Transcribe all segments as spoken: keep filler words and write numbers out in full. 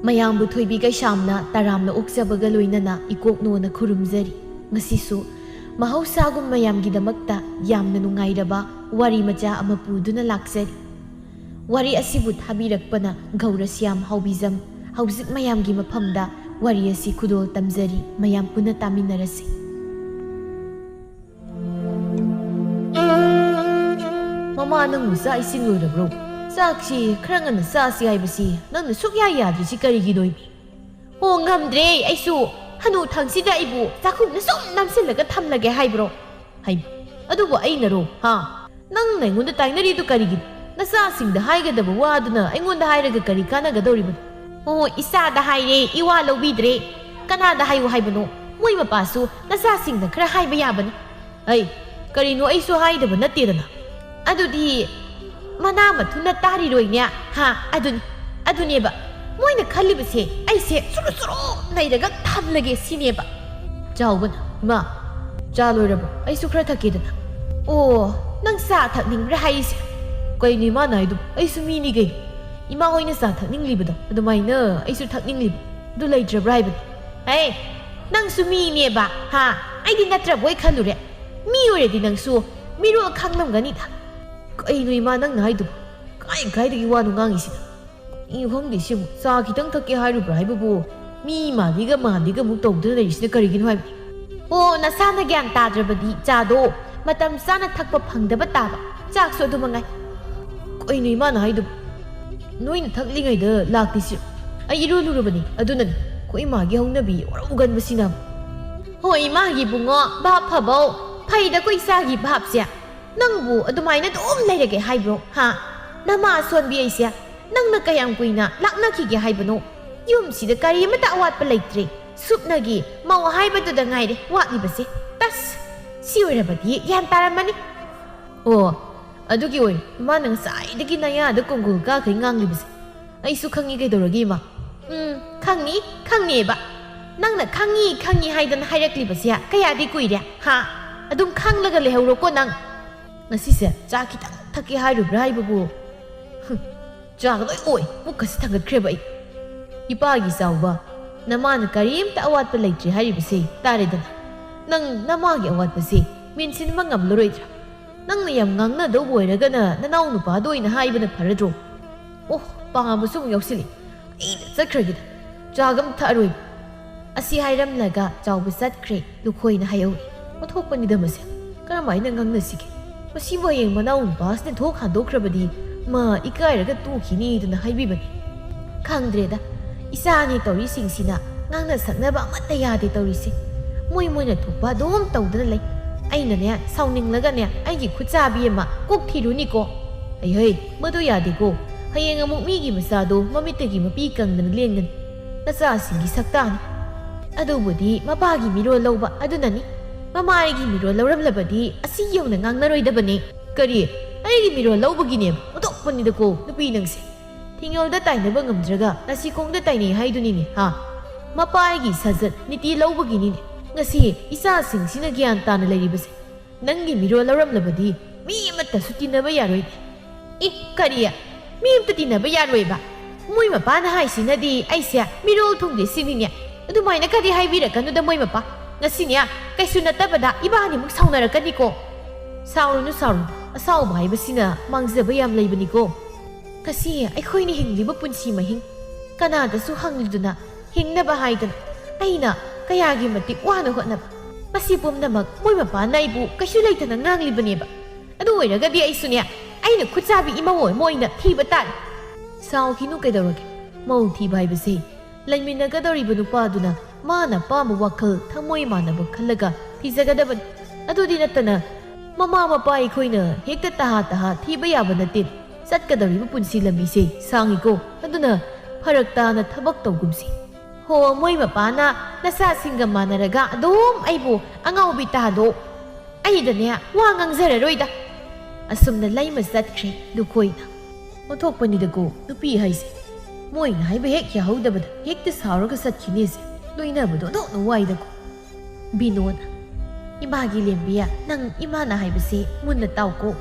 ꯃꯌꯥꯝꯕꯨ ꯊꯣꯏꯕꯤ ꯀꯩꯁꯥꯝꯅ ꯇꯔꯥꯝꯅ ꯑꯣꯛꯆꯕꯒ ꯂꯣꯏꯅꯅ ꯏꯀꯣꯛꯅꯣꯅ ꯈꯨꯔꯨꯝꯖꯔꯤ꯫ ꯉꯁꯤꯁꯨ ꯃꯍꯧꯁꯥꯒꯨꯝ ꯃꯌꯥꯝꯒꯤꯗꯃꯛꯇ ꯌꯥꯝꯅ ꯅꯨꯡꯉꯥꯏꯔꯕ ꯋꯥꯔꯤ ꯃꯆꯥ ꯑꯃ ꯄꯨꯗꯨꯅ ꯂꯥꯛꯆꯔꯤ꯫ ꯋꯥꯔꯤ ꯑꯁꯤꯕꯨ ꯊꯥꯕꯤꯔꯛꯄꯅ ꯒꯧꯔꯁ꯭ꯌꯥꯝ ꯍꯥꯎꯕꯤꯖꯝ꯫ ꯍꯧꯖꯤꯛ ꯃꯌꯥꯝꯒꯤ ꯃꯐꯝꯗ ꯋꯥꯔꯤ ꯑꯁꯤ ꯈꯨꯗꯣꯜ ꯇꯝꯖꯔꯤ, ꯃꯌꯥꯝ ꯄꯨꯟꯅ ꯇꯥꯃꯤꯟꯅꯔꯁꯤ꯫ ꯃꯃꯥ, ꯅꯪꯕꯨ ꯆꯥꯛ ꯏꯁꯤꯡ ꯂꯣꯏꯔꯕ꯭ꯔꯣ? ꯆꯥꯛꯁꯤ ꯈꯔ ꯉꯟꯅ ꯆꯥꯁꯤ ꯍꯥꯏꯕꯁꯤ ꯅꯪꯅ ꯁꯨꯛꯌꯥ ꯌꯥꯗ꯭ꯔꯤꯁꯤ ꯀꯔꯤꯒꯤꯅꯣ ꯏꯕꯤ? ꯑꯣ, ꯉꯝꯗ꯭ꯔꯦ, ꯑꯩꯁꯨ ꯍꯅꯨ ꯊꯪꯁꯤꯗ ꯑꯩꯕꯨ ꯆꯥꯛꯈꯨꯝꯗ ꯁꯨꯝ ꯅꯝꯁꯤꯜꯂꯒ ꯊꯝꯂꯒꯦ ꯍꯥꯏꯕ꯭ꯔꯣ? ꯍꯩꯃ, ꯑꯗꯨꯕꯨ ꯑꯩꯅꯔꯣ? ꯍꯥ? ꯅꯪꯅ ꯑꯩꯉꯣꯟꯗ ꯇꯥꯏꯅꯔꯤꯗꯨ ꯀꯔꯤꯒꯤꯅꯣ? ꯅꯆꯥꯁꯤꯡꯗ ꯍꯥꯏꯒꯗꯕ ꯋꯥꯗꯨꯅ ꯑꯩꯉꯣꯟꯗ ꯍꯥꯏꯔꯒ ꯀꯔꯤ ꯀꯥꯟꯅꯒꯗꯧꯔꯤꯕꯅꯣ? ꯑꯣ, ꯏꯆꯥꯗ ꯍꯥꯏꯔꯦ, ꯏꯋꯥ ꯂꯧꯕꯤꯗ꯭ꯔꯦ꯫ ꯀꯅꯥꯗ ꯍꯥꯏꯌꯨ ꯍꯥꯏꯕꯅꯣ? ꯃꯣꯏ ꯃꯄꯥꯁꯨ ꯅꯆꯥꯁꯤꯡꯗ ꯈꯔ ꯍꯥꯏꯕ ꯌꯥꯕꯅꯤ꯫ ꯑꯩ, ꯀꯔꯤꯅꯣ, ꯑꯩꯁꯨ ꯍꯥꯏꯗꯕ ꯅꯠꯇꯦꯗꯅ꯫ ꯑꯗꯨꯗꯤ ꯃꯅꯥ ꯃꯊꯨꯝꯅ ꯇꯥꯔꯤꯔꯣꯏꯅꯦ? ꯍꯥ, ꯑꯗꯨꯅꯤ, ꯑꯗꯨꯅꯦꯕ꯫ ꯃꯣꯏꯅ ꯈꯜꯂꯤꯕꯁꯦ ꯑꯩꯁꯦ ꯆꯨꯔꯨ ꯆꯨꯔꯨ ꯅꯩꯔꯒ ꯊꯝꯂꯒꯦ ꯁꯤꯅꯦꯕ꯫ ꯆꯥꯎꯕꯅ, "ꯏꯃꯥ, ꯆꯥ ꯂꯣꯏꯔꯕꯣ? ꯑꯩꯁꯨ ꯈꯔ ꯊꯛꯀꯦꯗꯅ꯫" "ꯑꯣ, ꯅꯪ ꯆꯥ ꯊꯛꯅꯤꯡꯕ꯭ꯔꯥ ꯍꯥꯏꯔꯤꯁꯦ?" "ꯀꯩꯅꯣ ꯏꯃꯥꯅ ꯍꯥꯏꯗꯨꯕꯨ? ꯑꯩꯁꯨ ꯃꯤꯅꯤ ꯀꯩꯅꯣ꯫ ꯏꯃꯥ ꯍꯣꯏꯅ ꯆꯥ ꯊꯛꯅꯤꯡꯂꯤꯕꯗꯣ ꯑꯗꯨꯃꯥꯏꯅ ꯑꯩꯁꯨ ꯊꯛꯅꯤꯡꯂꯤꯕ꯫ ꯑꯗꯨ ꯂꯩꯇ꯭ꯔꯕ꯭ꯔꯥ ꯍꯥꯏꯕꯅꯤ?" "ꯍꯦ, ꯅꯪꯁꯨ ꯃꯤꯅꯦꯕ, ꯍꯥ? ꯑꯩꯗꯤ ꯅꯠꯇ꯭ꯔꯕꯣꯏ ꯈꯜꯂꯨꯔꯦ꯫ ꯃꯤ ꯑꯣꯏꯔꯗꯤ ꯅꯪꯁꯨ ꯃꯤꯔꯣꯜ ꯈꯪꯂꯝꯒꯅꯤꯗ꯫" "ꯀꯩꯅꯣ ꯏꯃꯥ ꯅꯪꯅ ꯍꯥꯏꯗꯨꯕꯨ? ꯀꯥꯏ ꯀꯥꯏꯗꯒꯤ ꯋꯥꯅꯣ ꯉꯥꯡꯉꯤꯁꯤꯅ? ꯑꯩ ꯈꯪꯗꯦ ꯁꯤꯕꯨ꯫ ꯆꯥ ꯈꯤꯇꯪ ꯊꯛꯀꯦ ꯍꯥꯏꯔꯨꯕ꯭ꯔꯥ ꯍꯥꯏꯕꯕꯨ ꯃꯤ ꯃꯥꯜꯂꯤꯒ ꯃꯥꯟꯗꯦꯒ ꯑꯃꯨꯛ ꯇꯧꯗꯨꯅ ꯂꯩꯔꯤꯁꯤꯅ ꯀꯔꯤꯒꯤꯅꯣ ꯍꯥꯏꯕꯅꯤ?" "ꯑꯣ, ꯅꯁꯥꯅ ꯒ꯭ꯌꯥꯟ ꯇꯥꯗ꯭ꯔꯕꯗꯤ ꯆꯥꯗꯣ ꯃꯇꯝ ꯆꯥꯅ ꯊꯛꯄ ꯐꯪꯗꯕ ꯇꯥꯕ꯫ ꯆꯥꯛꯁꯨ ꯑꯗꯨ ꯃꯉꯥꯏ꯫" "ꯀꯩꯅꯣ ꯏꯃꯥꯅ ꯍꯥꯏꯗꯨꯕꯨ? ꯅꯣꯏꯅ ꯊꯛꯂꯤꯉꯩꯗ ꯂꯥꯛꯇꯦ ꯁꯤ꯫ ꯑꯩ ꯏꯔꯨ ꯂꯨꯔꯕꯅꯤ, ꯑꯗꯨꯅꯅꯤ꯫ ꯑꯩꯈꯣꯏ ꯏꯃꯥꯒꯤ ꯍꯧꯅꯕꯤ ꯋꯥꯔꯧꯒꯟꯕꯁꯤꯅ꯫" "ꯍꯣꯏ, ꯏꯃꯥꯒꯤ ꯏꯕꯨꯡꯉꯣ, ꯚꯥꯞ ꯐꯕꯧ꯫ ꯐꯩꯗ ꯑꯩꯈꯣꯏ ꯏꯆꯥꯒꯤ ꯚꯥꯞꯁꯦ꯫ ꯅꯪꯕꯨ ꯑꯗꯨꯃꯥꯏꯅ ꯑꯗꯨꯝ ꯂꯩꯔꯒꯦ ꯍꯥꯏꯕ꯭ꯔꯣ, ꯍꯥ? ꯅꯃꯥ ꯑꯁꯣꯟꯕꯤ ꯑꯩꯁꯦ ꯅꯪꯅ ꯀꯌꯥꯝ ꯀꯨꯏꯅ ꯂꯥꯛꯅꯈꯤꯒꯦ ꯍꯥꯏꯕꯅꯣ? ꯌꯨꯝꯁꯤꯗ ꯀꯔꯤ ꯑꯃꯠꯇ ꯑꯋꯥꯠꯄ ꯂꯩꯇ꯭ꯔꯦ꯫ ꯁꯨꯞꯅꯒꯤ ꯃꯧ ꯍꯥꯏꯕꯗꯨꯗ ꯉꯥꯏꯔꯦ ꯋꯥꯠꯂꯤꯕꯁꯦ꯫ ꯇꯁ! ꯁꯤ ꯑꯣꯏꯔꯕꯗꯤ ꯒ꯭ꯌꯥꯟ ꯇꯥꯔꯝꯃꯅꯤ꯫" "ꯑꯣ, ꯑꯗꯨꯒꯤ ꯑꯣꯏꯔꯦ ꯏꯃꯥꯅ ꯉꯁꯥꯏꯗꯒꯤ ꯅꯌꯥꯗ ꯀꯣꯡꯒꯣꯜ ꯀꯥꯈꯩ ꯉꯥꯡꯂꯤꯕꯁꯦ꯫ ꯑꯩꯁꯨ ꯈꯪꯉꯤ ꯀꯩꯗꯧꯔꯒꯦ ꯏꯃꯥ?" "ꯎꯝ, ꯈꯪꯉꯤ, ꯈꯪꯉꯦꯕ꯫ ꯅꯪꯅ ꯈꯪꯉꯤ ꯈꯪꯉꯤ ꯍꯥꯏꯗꯅ ꯍꯥꯏꯔꯛꯂꯤꯕꯁꯦ ꯀꯌꯥꯗꯤ ꯀꯨꯏꯔꯦ, ꯍꯥ? ꯑꯗꯨꯝ ꯈꯪꯂꯒ ꯂꯩꯍꯧꯔꯣꯀꯣ ꯅꯪ꯫ ꯉꯁꯤꯁꯦ ꯆꯥ ꯈꯤꯇꯪ ꯊꯛꯀꯦ ꯍꯥꯏꯔꯨꯕ꯭ꯔꯥ ꯍꯥꯏꯕꯕꯨ? ꯍꯨꯝ, ꯆꯥꯒ ꯂꯣꯏ ꯑꯣꯏ, ꯄꯨꯛꯀꯁꯤ ꯊꯥꯡꯒꯠꯈ꯭ꯔꯦꯕ ꯑꯩ꯫ ꯏꯄꯥꯒꯤ ꯆꯥꯎꯕ, ꯅꯃꯥꯅ ꯀꯔꯤꯝꯇ ꯑꯋꯥꯠꯄ ꯂꯩꯇ꯭ꯔꯦ ꯍꯥꯏꯔꯤꯕꯁꯦ ꯇꯥꯔꯦꯗꯅ꯫ ꯅꯪ ꯅꯃꯥꯒꯤ ꯑꯋꯥꯠꯄꯁꯦ ꯃꯦꯟꯁꯤꯟꯕ ꯉꯝꯂꯔꯣꯏꯗ꯭ꯔꯥ? ꯅꯪꯅ ꯌꯥꯝ ꯉꯥꯡꯅꯗꯧꯕ ꯑꯣꯏꯔꯒꯅ ꯅꯅꯥꯎ ꯅꯨꯄꯥꯗ ꯑꯣꯏꯅ ꯍꯥꯏꯕꯅ ꯐꯔꯗ꯭ꯔꯣ? ꯑꯣ, ꯄꯥꯝꯕꯁꯨ ꯑꯃꯨꯛ ꯌꯥꯎꯁꯤꯜꯂꯤ꯫ ꯑꯩꯅ ꯆꯠꯈ꯭ꯔꯒꯦꯗ꯫ ꯆꯥꯒ ꯑꯃ ꯊꯛꯑꯔꯣꯏ꯫ ꯑꯁꯤ ꯍꯥꯏꯔꯝꯂꯒ ꯆꯥꯎꯕ ꯆꯠꯈ꯭ꯔꯦ꯫ ꯂꯨꯈꯣꯏꯅ ꯍꯥꯏꯍꯧꯔꯤ꯫ ꯑꯣꯟꯊꯣꯛꯄꯅꯤꯗ ꯃꯁꯦ꯫ ꯀꯔꯝꯍꯥꯏꯅ ꯉꯥꯡꯅꯁꯤꯒꯦ? ꯃꯁꯤꯕꯨ ꯍꯌꯦꯡ ꯃꯅꯥꯎ ꯅꯨꯄꯥꯁꯤꯅ ꯊꯣꯛ ꯍꯥꯟꯗꯣꯛꯈ꯭ꯔꯕꯗꯤ ꯃꯥ ꯏꯀꯥꯏꯔꯒ ꯇꯣꯛꯈꯤꯅꯤꯗꯅ ꯍꯥꯏꯕꯤꯕꯅꯤ꯫ ꯈꯪꯗ꯭ꯔꯦꯗ, ꯏꯆꯥꯅꯦ ꯇꯧꯔꯤꯁꯤꯡꯁꯤꯅ ꯉꯥꯡꯅ ꯁꯛꯅꯕ ꯑꯃꯠꯇ ꯌꯥꯗꯦ ꯇꯧꯔꯤꯁꯦ꯫ ꯃꯣꯏ ꯃꯣꯏꯅ ꯊꯣꯛꯄ ꯑꯗꯨꯝ ꯇꯧꯗꯅ ꯂꯩ꯫ ꯑꯩꯅꯅꯦ ꯁꯥꯎꯅꯤꯡꯂꯒꯅꯦ ꯑꯩꯒꯤ ꯈꯨꯠꯆꯥꯕꯤ ꯑꯃ ꯀꯣꯛ ꯊꯤꯔꯨꯅꯤꯀꯣ꯫ ꯍꯩ ꯍꯩ, ꯃꯗꯨ ꯌꯥꯗꯦꯀꯣ꯫ ꯍꯌꯦꯡ ꯑꯃꯨꯛ ꯃꯤꯒꯤ ꯃꯆꯥꯗꯣ ꯃꯃꯤꯠꯇꯒꯤ ꯃꯄꯤ ꯀꯪꯗꯅ ꯂꯦꯟꯒꯅꯤ꯫ ꯅꯆꯥꯁꯤꯡꯒꯤ ꯁꯛꯇꯥꯅꯤ꯫ ꯑꯗꯨꯕꯨꯗꯤ ꯃꯄꯥꯒꯤ ꯃꯤꯔꯣꯜ ꯂꯧꯕ ꯑꯗꯨꯅꯅꯤ꯫ ꯃꯃꯥ ꯑꯩꯒꯤ ꯃꯤꯔꯣꯜ ꯂꯧꯔꯝꯂꯕꯗꯤ ꯑꯁꯤ ꯌꯧꯅ ꯉꯥꯡꯅꯔꯣꯏꯗꯕꯅꯤ꯫ ꯀꯔꯤ? ꯑꯩꯒꯤ ꯃꯤꯔꯣꯜ ꯂꯧꯕꯒꯤꯅꯦꯕ? ꯑꯣꯟꯊꯣꯛꯄꯅꯤꯗꯀꯣ ꯅꯨꯄꯤ ꯅꯪꯁꯦ꯫ ꯊꯤꯉꯧꯗ ꯇꯥꯏꯅꯕ ꯉꯝꯗ꯭ꯔꯒ ꯅꯥꯁꯤꯀꯣꯡꯗ ꯇꯥꯏꯅꯩ ꯍꯥꯏꯗꯨꯅꯤꯅꯦ, ꯍꯥ? ꯃꯄꯥ ꯑꯩꯒꯤ ꯁꯥꯖꯠ ꯅꯤꯇꯤ ꯂꯧꯕꯒꯤꯅꯤꯅꯦ ꯉꯁꯤ ꯏꯆꯥꯁꯤꯡꯁꯤꯅ ꯒ꯭ꯌꯥꯟ ꯇꯥꯅ ꯂꯩꯔꯤꯕꯁꯦ꯫ ꯅꯪꯒꯤ ꯃꯤꯔꯣꯜ ꯂꯧꯔꯝꯂꯕꯗꯤ ꯃꯤ ꯑꯃꯠꯇꯁꯨ ꯇꯤꯟꯅꯕ ꯌꯥꯔꯣꯏꯅꯦ꯫ ꯏ, ꯀꯔꯤ? ꯃꯤ ꯑꯃꯠꯇ ꯇꯤꯟꯅꯕ ꯌꯥꯔꯣꯏꯕ? ꯃꯣꯏ ꯃꯄꯥꯅ ꯍꯥꯏꯁꯤꯅꯗꯤ ꯑꯩꯁꯦ ꯃꯤꯔꯣꯜ ꯊꯨꯡꯗꯦ ꯁꯤꯅꯤꯅꯦ꯫ ꯑꯗꯨꯃꯥꯏꯅ ꯀꯔꯤ ꯍꯥꯏꯕꯤꯔꯛꯀꯅꯨꯗ ꯃꯣꯏ ꯃꯄꯥ꯫ ꯉꯁꯤꯅꯦ ꯀꯩꯁꯨ ꯅꯠꯇꯕꯗ ꯏꯕꯥꯅꯤꯃꯨꯛ ꯁꯥꯎꯅꯔꯛꯀꯅꯤꯀꯣ꯫ ꯁꯥꯎꯔꯨꯅꯨ, ꯁꯥꯎꯔꯨꯅꯨ꯫ ꯑꯁꯥꯎꯕ ꯍꯥꯏꯕꯁꯤꯅ ꯃꯥꯡꯖꯕ ꯌꯥꯝ ꯂꯩꯕꯅꯤꯀꯣ꯫ ꯉꯁꯤ ꯑꯩꯈꯣꯏꯅ ꯍꯤꯡꯂꯤꯕ ꯄꯨꯟꯁꯤ ꯃꯍꯤꯡ ꯀꯅꯥꯗꯁꯨ ꯍꯪꯂꯨꯗꯅ ꯍꯤꯡꯅꯕ ꯍꯥꯏꯗꯅ ꯑꯩꯅ ꯀꯌꯥꯒꯤ ꯃꯇꯤꯛ ꯋꯥꯅ ꯍꯣꯠꯅꯕ꯫ ꯃꯁꯤ ꯄꯨꯝꯅꯃꯛ ꯃꯣꯏ ꯃꯄꯥꯅ ꯑꯩꯕꯨ ꯀꯩꯁꯨ ꯂꯩꯇꯅ ꯉꯥꯡꯂꯤꯕꯅꯦꯕ꯫ ꯑꯗꯨ ꯑꯣꯏꯔꯒꯗꯤ ꯑꯩꯁꯨꯅꯦ, ꯑꯩꯅ ꯈꯨꯠꯆꯥꯕꯤ ꯏꯃꯧ ꯑꯃ ꯑꯣꯏꯅ ꯊꯤꯕ ꯇꯥꯔꯦ꯫ ꯁꯥꯎꯈꯤꯅꯨ ꯀꯩꯗꯧꯔꯒꯦ? ꯃꯧ ꯊꯤꯕ ꯍꯥꯏꯕꯁꯦ ꯂꯩꯃꯤꯟꯅꯒꯗꯧꯔꯤꯕ ꯅꯨꯄꯥꯗꯨꯅ ꯃꯥꯅ ꯑꯄꯥꯝꯕ ꯋꯥꯈꯜ ꯊꯃꯣꯏ ꯃꯥꯟꯅꯕ ꯈꯜꯂꯒ ꯊꯤꯖꯒꯗꯕꯅꯤ꯫ ꯑꯗꯨꯗꯤ ꯅꯠꯇꯅ ꯃꯃꯥ ꯃꯄꯥ ꯑꯩꯈꯣꯏꯅ ꯍꯦꯛꯇ ꯇꯍꯥ ꯇꯍꯥ ꯊꯤꯕ ꯌꯥꯕ ꯅꯠꯇꯦ꯫ ꯆꯠꯀꯗꯧꯔꯤꯕ ꯄꯨꯟꯁꯤ ꯂꯝꯕꯤꯁꯦ ꯁꯥꯡꯉꯤꯀꯣ꯫ ꯑꯗꯨꯅ ꯐꯔꯛ ꯇꯥꯅ ꯊꯕꯛ ꯇꯧꯒꯨꯝꯁꯤ꯫ ꯍꯣ, ꯃꯣꯏ ꯃꯄꯥꯅ ꯅꯆꯥꯁꯤꯡꯒ ꯃꯥꯟꯅꯔꯒ ꯑꯗꯨꯝ ꯑꯩꯕꯨ ꯑꯉꯥꯎꯕꯤ ꯇꯥꯗꯣ꯫ ꯑꯩꯗꯅꯦ ꯋꯥ ꯉꯥꯡꯖꯔꯔꯣꯏꯗ꯫ ꯑꯁꯨꯝꯅ ꯂꯩꯃ ꯆꯠꯈ꯭ꯔꯦ ꯂꯨꯈꯣꯏꯅ꯫ ꯑꯣꯟꯊꯣꯛꯄꯅꯤꯗꯀꯣ ꯅꯨꯄꯤ ꯍꯥꯏꯁꯦ꯫ ꯃꯣꯏꯅ ꯍꯥꯏꯕ ꯍꯦꯛ ꯌꯥꯍꯧꯗꯕꯗ ꯍꯦꯛꯇ ꯁꯥꯎꯔꯒ ꯆꯠꯈꯤꯅꯦꯁꯦ꯫ ꯂꯣꯏꯅꯕꯗꯣ ꯑꯣꯟꯊꯣꯛꯅ ꯋꯥꯏꯗꯀꯣ꯫ ꯕꯤꯅꯣꯅ, "ꯏꯃꯥꯒꯤ ꯂꯦꯝꯕꯤ, ꯅꯪ ꯏꯃꯥꯅ ꯍꯥꯏꯕꯁꯦ ꯃꯨꯟꯅ ꯇꯥꯎꯀꯣ꯫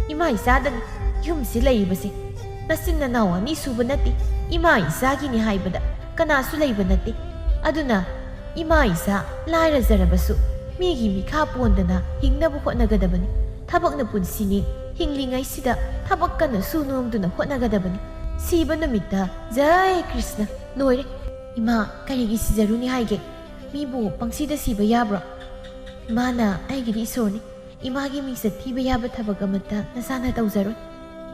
ꯏꯃꯥ ꯏꯆꯥꯗꯅꯤ ꯌꯨꯝꯁꯤ ꯂꯩꯔꯤꯕꯁꯦ꯫ ꯅꯆꯤꯟ ꯅꯅꯥꯎ ꯑꯅꯤ ꯁꯨꯕ ꯅꯠꯇꯦ꯫ ꯏꯃꯥ ꯏꯆꯥꯒꯤꯅꯤ ꯍꯥꯏꯕꯗ ꯀꯅꯥꯁꯨ ꯂꯩꯕ ꯅꯠꯇꯦ꯫ ꯑꯗꯨꯅ ꯏꯃꯥ ꯏꯆꯥ ꯂꯥꯏꯔꯖꯔꯕꯁꯨ ꯃꯤꯒꯤ ꯃꯤꯈꯥ ꯄꯣꯟꯗꯅ ꯍꯤꯡꯅꯕ ꯍꯣꯠꯅꯒꯗꯕꯅꯤ꯫ ꯊꯕꯛꯅ ꯄꯨꯟꯁꯤꯅꯤ꯫ ꯍꯤꯡꯂꯤꯉꯩꯁꯤꯗ ꯊꯕꯛ ꯀꯟꯅ ꯁꯨ ꯅꯣꯝꯗꯨꯅ ꯍꯣꯠꯅꯒꯗꯕꯅꯤ꯫ ꯁꯤꯕ ꯅꯨꯃꯤꯠꯇ ꯖꯩ ꯀ꯭ꯔꯤꯁꯅ꯫ ꯂꯣꯏꯔꯦ꯫ ꯏꯃꯥ, ꯀꯔꯤꯒꯤ ꯁꯤꯖꯔꯨꯅꯤ ꯍꯥꯏꯒꯦ? ꯃꯤꯕꯨ ꯄꯪꯁꯤꯗ ꯁꯤꯕ ꯌꯥꯕ꯭ꯔꯣ? ꯏꯃꯥꯅ ꯑꯩꯒꯤꯗꯤ ꯏꯁꯣꯔꯅꯤ꯫ ꯏꯃꯥꯒꯤ ꯃꯤꯡꯆꯠ ꯊꯤꯕ ꯌꯥꯕ ꯊꯕꯛ ꯑꯃꯠꯇ ꯅꯁꯥꯅ ꯇꯧꯖꯔꯣꯏ꯫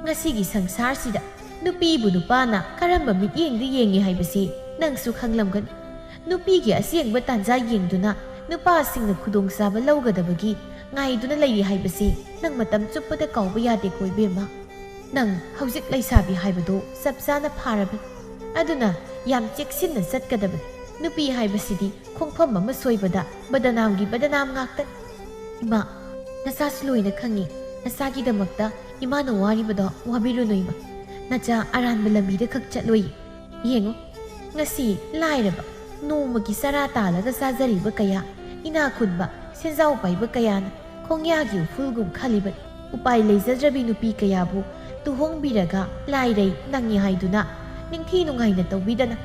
ꯉꯁꯤꯒꯤ ꯁꯪꯁꯥꯔꯁꯤꯗ ꯅꯨꯄꯤꯕꯨ ꯅꯨꯄꯥꯅ ꯀꯔꯝꯕ ꯃꯤꯠꯌꯦꯡꯗ ꯌꯦꯡꯉꯤ ꯍꯥꯏꯕꯁꯤ ꯅꯪꯁꯨ ꯈꯪꯂꯝꯒꯅꯤ꯫ ꯅꯨꯄꯤꯒꯤ ꯑꯁꯦꯡꯕ ꯇꯥꯟꯖꯥ ꯌꯦꯡꯗꯨꯅ ꯅꯨꯄꯥꯁꯤꯡꯅ ꯈꯨꯗꯣꯡꯆꯥꯕ ꯂꯧꯒꯗꯕꯒꯤ ꯉꯥꯏꯗꯨꯅ ꯂꯩꯔꯤ ꯍꯥꯏꯕꯁꯤ ꯅꯪ ꯃꯇꯝ ꯆꯨꯞꯄꯗ ꯀꯥꯎꯕ ꯌꯥꯗꯦꯀꯣ ꯏꯕꯦꯝꯃ꯫ ꯅꯪ ꯍꯧꯖꯤꯛ ꯂꯩꯁꯥꯕꯤ ꯍꯥꯏꯕꯗꯨ ꯆꯞ ꯆꯥꯅ ꯐꯥꯔꯕꯅꯤ꯫ ꯑꯗꯨꯅ ꯌꯥꯝ ꯆꯦꯛꯁꯤꯟꯅ ꯆꯠꯀꯗꯕꯅꯤ꯫ ꯅꯨꯄꯤ ꯍꯥꯏꯕꯁꯤꯗꯤ ꯈꯣꯡꯐꯝ ꯑꯃ ꯁꯣꯏꯕꯗ ꯕꯗꯅꯥꯝꯒꯤ ꯕꯗꯅꯥꯝ ꯉꯥꯛꯇꯅꯤ꯫ ꯏꯃꯥ, ꯅꯁꯥꯁꯨ ꯂꯣꯏꯅ ꯈꯪꯉꯤ꯫ ꯅꯁꯥꯒꯤꯗꯃꯛꯇ ꯏꯃꯥꯅ ꯋꯥꯔꯤꯕꯗꯣ ꯋꯥꯕꯤꯔꯨꯅꯨ ꯏꯃꯥ꯫ ꯅꯆꯥ ꯑꯔꯥꯟꯕ ꯂꯝꯕꯤꯗ ꯈꯛ ꯆꯠꯂꯣꯏ꯫ ꯌꯦꯡꯉꯨ, ꯉꯁꯤ ꯂꯥꯏꯔꯕ, ꯅꯣꯡꯃꯒꯤ ꯆꯔꯥ ꯇꯥꯜꯂꯒ ꯆꯥꯖꯔꯤꯕ ꯀꯌꯥ, ꯏꯅꯥ ꯈꯨꯟꯕ, ꯁꯦꯟꯖꯥꯎ ꯄꯥꯏꯕ ꯀꯌꯥꯅ ꯈꯣꯡꯌꯥꯒꯤ ꯎꯐꯨꯜꯒꯨꯝ ꯈꯜꯂꯤꯕꯅꯤ꯫ ꯎꯄꯥꯏ ꯂꯩꯖꯗ꯭ꯔꯕꯤ ꯅꯨꯄꯤ ꯀꯌꯥꯕꯨ ꯇꯨꯍꯣꯡꯕꯤꯔꯒ ꯂꯥꯏꯔꯩ ꯅꯪꯉꯤ ꯍꯥꯏꯗꯨꯅ ꯅꯤꯡꯊꯤ ꯅꯨꯡꯉꯥꯏꯅ ꯇꯧꯕꯤꯗꯅ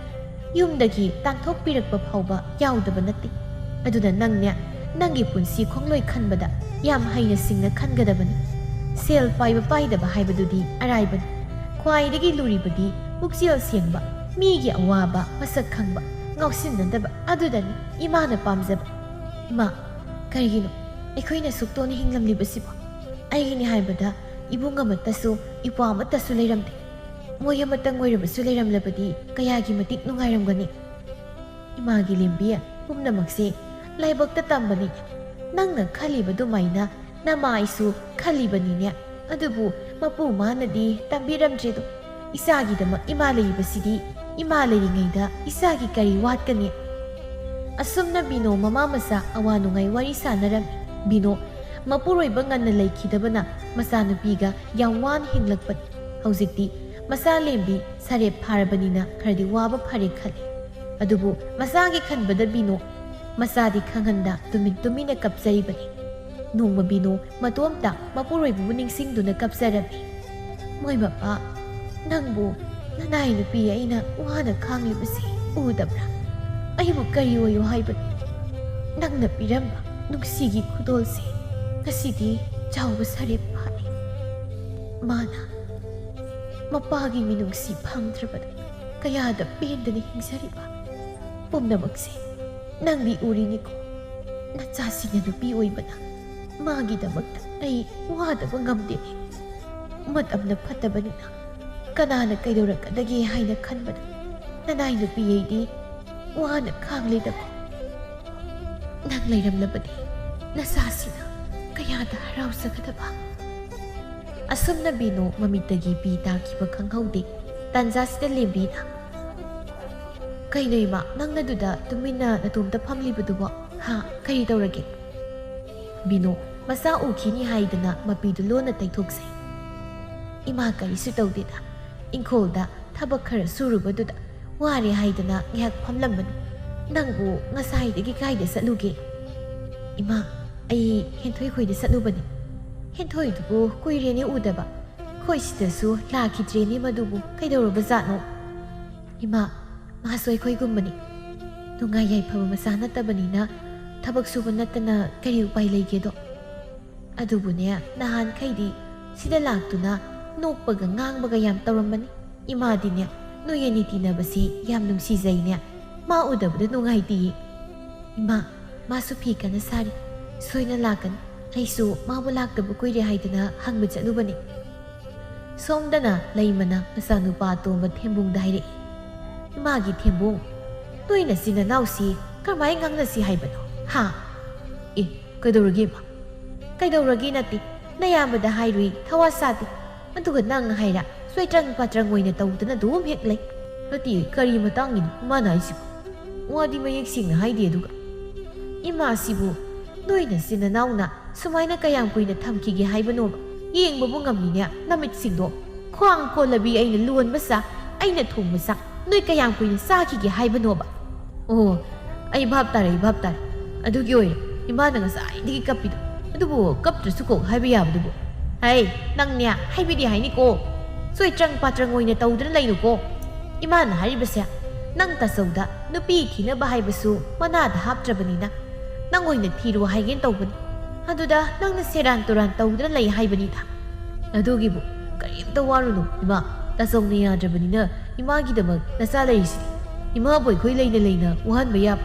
ꯌꯨꯝꯗꯒꯤ ꯇꯥꯟꯊꯣꯛꯄꯤꯔꯛꯄ ꯐꯥꯎꯕ ꯌꯥꯎꯗꯕ ꯅꯠꯇꯦ꯫ ꯑꯗꯨꯅ ꯅꯪꯅꯦ, ꯅꯪꯒꯤ ꯄꯨꯟꯁꯤ ꯈꯣꯡꯂꯣꯏ ꯈꯟꯕꯗ ꯌꯥꯝ ꯍꯩꯅ ꯁꯤꯡꯅ ꯈꯟꯒꯗꯕꯅꯤ꯫ ꯁꯦꯜ ꯄꯥꯏꯕ ꯄꯥꯏꯗꯕ ꯍꯥꯏꯕꯗꯨꯗꯤ ꯑꯔꯥꯏꯕꯅꯤ꯫ ꯈ꯭ꯋꯥꯏꯗꯒꯤ ꯂꯨꯔꯤꯕꯗꯤ ꯄꯨꯛꯆꯦꯜ ꯁꯦꯡꯕ, ꯃꯤꯒꯤ ꯑꯋꯥꯕ ꯃꯁꯛ ꯈꯪꯕ, ꯉꯥꯎꯁꯤꯟꯅꯗꯕ ꯑꯗꯨꯗꯅꯤ ꯏꯃꯥꯅ ꯄꯥꯝꯖꯕ꯫ ꯏꯃꯥ, ꯀꯔꯤꯒꯤꯅꯣ ꯑꯩꯈꯣꯏꯅ ꯁꯨꯛꯇꯣꯟꯅ ꯍꯤꯡꯂꯝꯂꯤꯕꯁꯤꯕꯣ? ꯑꯩꯒꯤꯅꯤ ꯍꯥꯏꯕꯗ ꯏꯕꯨꯡ ꯑꯃꯠꯇꯁꯨ, ꯏꯄ꯭ꯋꯥ ꯑꯃꯠꯇꯁꯨ ꯂꯩꯔꯝꯗꯦ꯫ ꯃꯣꯏ ꯑꯃꯠꯇꯪ ꯑꯣꯏꯔꯕꯁꯨ ꯂꯩꯔꯝꯂꯕꯗꯤ ꯀꯌꯥꯒꯤ ꯃꯇꯤꯛ ꯅꯨꯡꯉꯥꯏꯔꯝꯒꯅꯤ꯫ ꯏꯃꯥꯒꯤ ꯂꯦꯝꯕꯤ, ꯄꯨꯝꯅꯃꯛꯁꯦ ꯂꯥꯏꯕꯛꯇ ꯇꯝꯕꯅꯤ꯫ ꯅꯪꯅ ꯈꯜꯂꯤꯕ ꯑꯗꯨꯃꯥꯏꯅ ꯅꯃꯥꯏꯁꯨ ꯈꯜꯂꯤꯕꯅꯤꯅꯦ꯫ ꯑꯗꯨꯕꯨ ꯃꯄꯨ ꯃꯥꯅꯗꯤ ꯇꯝꯕꯤꯔꯝꯗ꯭ꯔꯦꯗꯣ꯫ ꯏꯆꯥꯒꯤꯗꯃꯛ ꯏꯃꯥ ꯂꯩꯔꯤꯕꯁꯤꯗꯤ ꯏꯃꯥ ꯂꯩꯔꯤꯉꯩꯗ ꯏꯆꯥꯒꯤ ꯀꯔꯤ ꯋꯥꯠꯀꯅꯤ? ꯑꯁꯨꯝꯅ ꯕꯤꯅꯣ ꯃꯃꯥ ꯃꯆꯥ ꯑꯋꯥ ꯅꯨꯡꯉꯥꯏ ꯋꯥꯔꯤ ꯁꯥꯟꯅꯔꯝꯃꯤ꯫ ꯕꯤꯅꯣ ꯃꯄꯨꯔꯣꯏꯕ ꯉꯟꯅ ꯂꯩꯈꯤꯗꯕꯅ ꯃꯆꯥꯅꯨꯄꯤꯒ ꯌꯥꯝ ꯋꯥꯅ ꯍꯤꯡꯂꯛꯄꯅꯤ꯫ ꯍꯧꯖꯤꯛꯇꯤ ꯃꯆꯥ ꯂꯦꯝꯕꯤ ꯁꯔꯦꯞ ꯐꯥꯔꯕꯅꯤꯅ ꯈꯔꯗꯤ ꯋꯥꯕ ꯐꯔꯦ ꯈꯜꯂꯤ꯫ ꯑꯗꯨꯕꯨ ꯃꯆꯥꯒꯤ ꯈꯟꯕꯗ ꯕꯤꯅꯣ ꯃꯆꯥꯗꯤ ꯈꯪꯍꯟꯗ ꯇꯨꯃꯤꯟ ꯇꯨꯃꯤꯟꯅ ꯀꯞꯆꯔꯤꯕꯅꯤ꯫ ꯅꯣꯡꯃ ꯕꯤꯅꯣ ꯃꯇꯣꯝꯇ ꯃꯄꯨꯔꯣꯏꯕꯕꯨ ꯅꯤꯡꯁꯤꯡꯗꯨꯅ ꯀꯞꯆꯔꯝꯃꯤ꯫ "ꯃꯣꯏ ꯃꯄꯥ, ꯅꯪꯕꯨ ꯅꯅꯥꯏ ꯅꯨꯄꯤ ꯑꯩꯅ ꯋꯥꯅ ꯈꯥꯡꯂꯤꯕꯁꯤ ꯎꯗꯕ꯭ꯔꯥ? ꯑꯩꯕꯨ ꯀꯔꯤ ꯑꯣꯏꯌꯣ ꯍꯥꯏꯕꯅꯣ? ꯅꯪꯅ ꯄꯤꯔꯝꯕ ꯅꯨꯡꯁꯤꯒꯤ ꯈꯨꯗꯣꯜꯁꯤ ꯉꯁꯤꯗꯤ ꯆꯥꯎꯕ ꯁꯔꯦꯞ ꯐꯥꯅꯤ꯫ ꯃꯥꯅ ꯃꯄꯥꯒꯤ ꯃꯤꯅꯨꯡꯁꯤ ꯐꯪꯗ꯭ꯔꯕꯗ ꯀꯌꯥꯗ ꯄꯦꯟꯗꯅ ꯍꯤꯡꯖꯔꯤꯕ ꯄꯨꯝꯅꯃꯛꯁꯦ ꯅꯪꯗꯤ ꯎꯔꯤꯅꯤꯀꯣ꯫ ꯅꯆꯥꯁꯤꯡꯅ ꯅꯨꯄꯤ ꯑꯣꯏꯕꯅ ꯃꯥꯒꯤꯗꯃꯛꯇ ꯑꯩ ꯋꯥꯗꯕ ꯉꯝꯗꯦꯅꯦ꯫ ꯃꯇꯝꯅ ꯐꯠꯇꯕꯅꯤꯅ ꯀꯅꯥꯅ ꯀꯩꯗꯧꯔꯛꯀꯗꯒꯦ ꯍꯥꯏꯅ ꯈꯟꯕꯗ ꯅꯅꯥꯏ ꯅꯨꯄꯤ ꯑꯩꯗꯤ ꯋꯥꯅ ꯈꯥꯡꯂꯤꯗꯀꯣ꯫ ꯅꯪ ꯂꯩꯔꯝꯂꯕꯗꯤ ꯅꯆꯥꯁꯤꯅ ꯀꯌꯥꯗ ꯍꯔꯥꯎꯖꯒꯗꯕ!" ꯑꯁꯨꯝꯅ ꯕꯤꯅꯣ ꯃꯃꯤꯠꯇꯒꯤ ꯄꯤ ꯇꯥꯈꯤꯕ ꯈꯪꯍꯧꯗꯦ꯫ ꯇꯥꯟꯖꯥꯁꯤꯗ ꯂꯦꯝꯕꯤꯅ, "ꯀꯩꯅꯣ ꯏꯃꯥ, ꯅꯪꯅ ꯑꯗꯨꯗ ꯇꯨꯃꯤꯟꯅ ꯅꯇꯣꯝꯇ ꯐꯝꯂꯤꯕꯗꯨꯕꯣ? ꯍꯥ, ꯀꯔꯤ ꯇꯧꯔꯒꯦ?" ꯕꯤꯅꯣ ꯃꯆꯥ ꯎꯈꯤꯅꯤ ꯍꯥꯏꯗꯅ ꯃꯄꯤꯗꯨ ꯂꯣꯟꯅ ꯇꯩꯊꯣꯛꯆꯩ꯫ "ꯏꯃꯥ, ꯀꯔꯤꯁꯨ ꯇꯧꯗꯦꯗ꯫ ꯏꯪꯈꯣꯜꯗ ꯊꯕꯛ ꯈꯔ ꯁꯨꯔꯨꯕꯗꯨꯗ ꯋꯥꯔꯦ ꯍꯥꯏꯗꯅ ꯉꯥꯏꯍꯥꯛ ꯐꯝꯂꯝꯕꯅꯤ꯫ ꯅꯪꯕꯨ ꯉꯁꯥꯏꯗꯒꯤ ꯀꯥꯏꯗ ꯆꯠꯂꯨꯒꯦ?" "ꯏꯃꯥ, ꯑꯩ ꯍꯦꯟꯊꯣꯏ ꯈꯣꯏꯗ ꯆꯠꯂꯨꯕꯅꯤ꯫" "ꯍꯦꯟꯊꯣꯏꯗꯨꯕꯨ ꯀꯨꯏꯔꯦꯅꯦ ꯎꯗꯕ꯫ ꯑꯩꯈꯣꯏ ꯁꯤꯗꯁꯨ ꯂꯥꯛꯈꯤꯗ꯭ꯔꯦꯅꯦ ꯃꯗꯨꯕꯨ꯫ ꯀꯩꯗꯧꯔꯕꯖꯥꯠꯅꯣ?" "ꯏꯃꯥ, ꯃꯥꯁꯨ ꯑꯩꯈꯣꯏꯒꯨꯝꯕꯅꯤ꯫ ꯅꯨꯡꯉꯥꯏ ꯌꯥꯏꯐꯕ ꯃꯆꯥ ꯅꯠꯇꯕꯅꯤꯅ ꯊꯕꯛ ꯁꯨꯕ ꯅꯠꯇꯅ ꯀꯔꯤ ꯎꯄꯥꯏ ꯂꯩꯒꯦꯗꯣ? ꯑꯗꯨꯕꯨꯅꯦ, ꯅꯍꯥꯟꯈꯩꯗꯤ ꯁꯤꯗ ꯂꯥꯛꯇꯨꯅ ꯅꯣꯛꯄꯒ ꯉꯥꯡꯕꯒ ꯌꯥꯝ ꯇꯧꯔꯝꯕꯅꯤ꯫ ꯏꯃꯥꯗꯤꯅꯦ, ꯅꯣꯏ ꯑꯅꯤ ꯇꯤꯟꯅꯕꯁꯤ ꯌꯥꯝ ꯅꯨꯡꯁꯤꯖꯩꯅꯦ꯫ ꯃꯥ ꯎꯗꯕꯗ ꯅꯨꯡꯉꯥꯏꯇꯦꯌꯦ꯫ ꯏꯃꯥ, ꯃꯥꯁꯨ ꯐꯤ ꯀꯟꯅ ꯁꯥꯔꯤ꯫ ꯁꯣꯏꯅ ꯂꯥꯛꯀꯅꯤ꯫ ꯑꯩꯁꯨ ꯃꯥꯕꯨ ꯂꯥꯛꯇꯕ ꯀꯨꯏꯔꯦ ꯍꯥꯏꯗꯅ ꯍꯪꯕ ꯆꯠꯂꯨꯕꯅꯤ꯫" ꯁꯣꯝꯗꯅ ꯂꯩꯃꯅ ꯃꯆꯥꯅꯨꯄꯥ ꯑꯇꯣꯝꯕ ꯊꯦꯝꯕꯨꯡꯗ ꯍꯥꯏꯔꯛꯏ꯫ "ꯏꯃꯥꯒꯤ ꯊꯦꯝꯕꯨꯡ, ꯅꯣꯏ ꯅꯆꯤꯟ ꯅꯅꯥꯎꯁꯤ ꯀꯔꯝꯍꯥꯏꯅ ꯉꯥꯡꯅꯁꯤ ꯍꯥꯏꯕꯅꯣ? ꯍꯥ?" "ꯑꯦ, ꯀꯩꯗꯧꯔꯒꯦ ꯏꯃꯥ?" "ꯀꯩꯗꯧꯔꯒꯦ ꯅꯠꯇꯦ, ꯅꯌꯥꯝꯕꯗ ꯍꯥꯏꯔꯨꯏ, ꯊꯋꯥ ꯁꯥꯗꯦ꯫ ꯑꯗꯨꯒ ꯅꯪ ꯍꯥꯏꯔ ꯁꯣꯏꯇ꯭ꯔꯪ ꯄꯥꯇ꯭ꯔꯪ ꯑꯣꯏꯅ ꯇꯧꯗꯅ ꯑꯗꯨꯝ ꯍꯦꯛ ꯂꯩ꯫" "ꯅꯠꯇꯦ, ꯀꯔꯤ ꯃꯇꯥꯡꯒꯤꯅꯣ ꯃꯥꯅ ꯍꯥꯏꯁꯤꯕꯨ? ꯋꯥꯗꯤ ꯃꯌꯦꯛ ꯁꯦꯡꯅ ꯍꯥꯏꯗꯦ꯫ ꯑꯗꯨꯒ ꯏꯃꯥꯁꯤꯕꯨ ꯅꯣꯏ ꯅꯆꯤꯟ ꯅꯅꯥꯎꯅ ꯁꯨꯃꯥꯏꯅ ꯀꯌꯥꯝ ꯀꯨꯏꯅ ꯊꯝꯈꯤꯒꯦ ꯍꯥꯏꯕꯅꯣꯕ? ꯌꯦꯡꯕꯕꯨ ꯉꯝꯃꯤꯅꯦ ꯅꯃꯤꯠꯁꯤꯡꯗꯣ꯫ ꯈ꯭ꯋꯥꯡ ꯀꯣꯜꯂꯕꯤ ꯑꯩꯅ ꯂꯣꯟꯕ ꯆꯥꯛ, ꯑꯩꯅ ꯊꯣꯡꯕ ꯆꯥꯛ, ꯅꯣꯏ ꯀꯌꯥꯝ ꯀꯨꯏꯅ ꯆꯥꯈꯤꯒꯦ ꯍꯥꯏꯕꯅꯣꯕ? ꯑꯣ, ꯑꯩ ꯚꯥꯞ ꯇꯥꯔꯦ, ꯑꯩ ꯚꯥꯞ ꯇꯥꯔꯦ꯫ ꯑꯗꯨꯒꯤ ꯑꯣꯏꯔꯦ ꯏꯃꯥꯅ ꯉꯁꯥꯏꯗꯒꯤ ꯀꯞꯄꯤꯗꯣ꯫ ꯑꯗꯨꯕꯨ ꯀꯞꯇ꯭ꯔꯁꯨ ꯀꯣꯛ ꯍꯥꯏꯕ ꯌꯥꯕꯗꯨꯕꯨ꯫ ꯍꯩ, ꯅꯪꯅꯦ ꯍꯥꯏꯕꯤꯗꯦ ꯍꯥꯏꯅꯤꯀꯣ꯫ ꯆꯣꯏꯇ꯭ꯔꯪ ꯄꯥꯇ꯭ꯔꯪ ꯑꯣꯏꯅ ꯇꯧꯗꯨꯅ ꯂꯩꯅꯨꯀꯣ꯫ ꯏꯃꯥꯅ ꯍꯥꯏꯔꯤꯕꯁꯦ, ꯅꯪ ꯇꯥꯆꯧꯗ ꯅꯨꯄꯤ ꯊꯤꯅꯕ ꯍꯥꯏꯕꯁꯨ ꯃꯅꯥꯗ ꯍꯥꯞꯇ꯭ꯔꯕꯅꯤꯅ, ꯅꯪ ꯑꯣꯏꯅ ꯊꯤꯔꯣ ꯍꯥꯏꯒꯦꯅ ꯇꯧꯕꯅꯤ꯫ ꯑꯗꯨꯗ ꯅꯪꯅ ꯁꯦꯔꯥꯟ ꯇꯨꯔꯥꯟ ꯇꯧꯗꯨꯅ ꯂꯩ ꯍꯥꯏꯕꯅꯤꯗ꯫ ꯑꯗꯨꯒꯤꯕꯨ ꯀꯔꯤꯝꯇ ꯋꯥꯔꯨꯅꯨ ꯏꯃꯥ, ꯇꯥꯆꯧꯅ ꯌꯥꯗ꯭ꯔꯕꯅꯤꯅ ꯏꯃꯥꯒꯤꯗꯃꯛ ꯅꯆꯥ ꯂꯩꯔꯤꯁꯤꯗꯤ꯫ ꯏꯃꯥꯕꯨ ꯑꯩꯈꯣꯏ ꯂꯩꯅ ꯂꯩꯅ ꯋꯥꯍꯟꯕ ꯌꯥꯕ?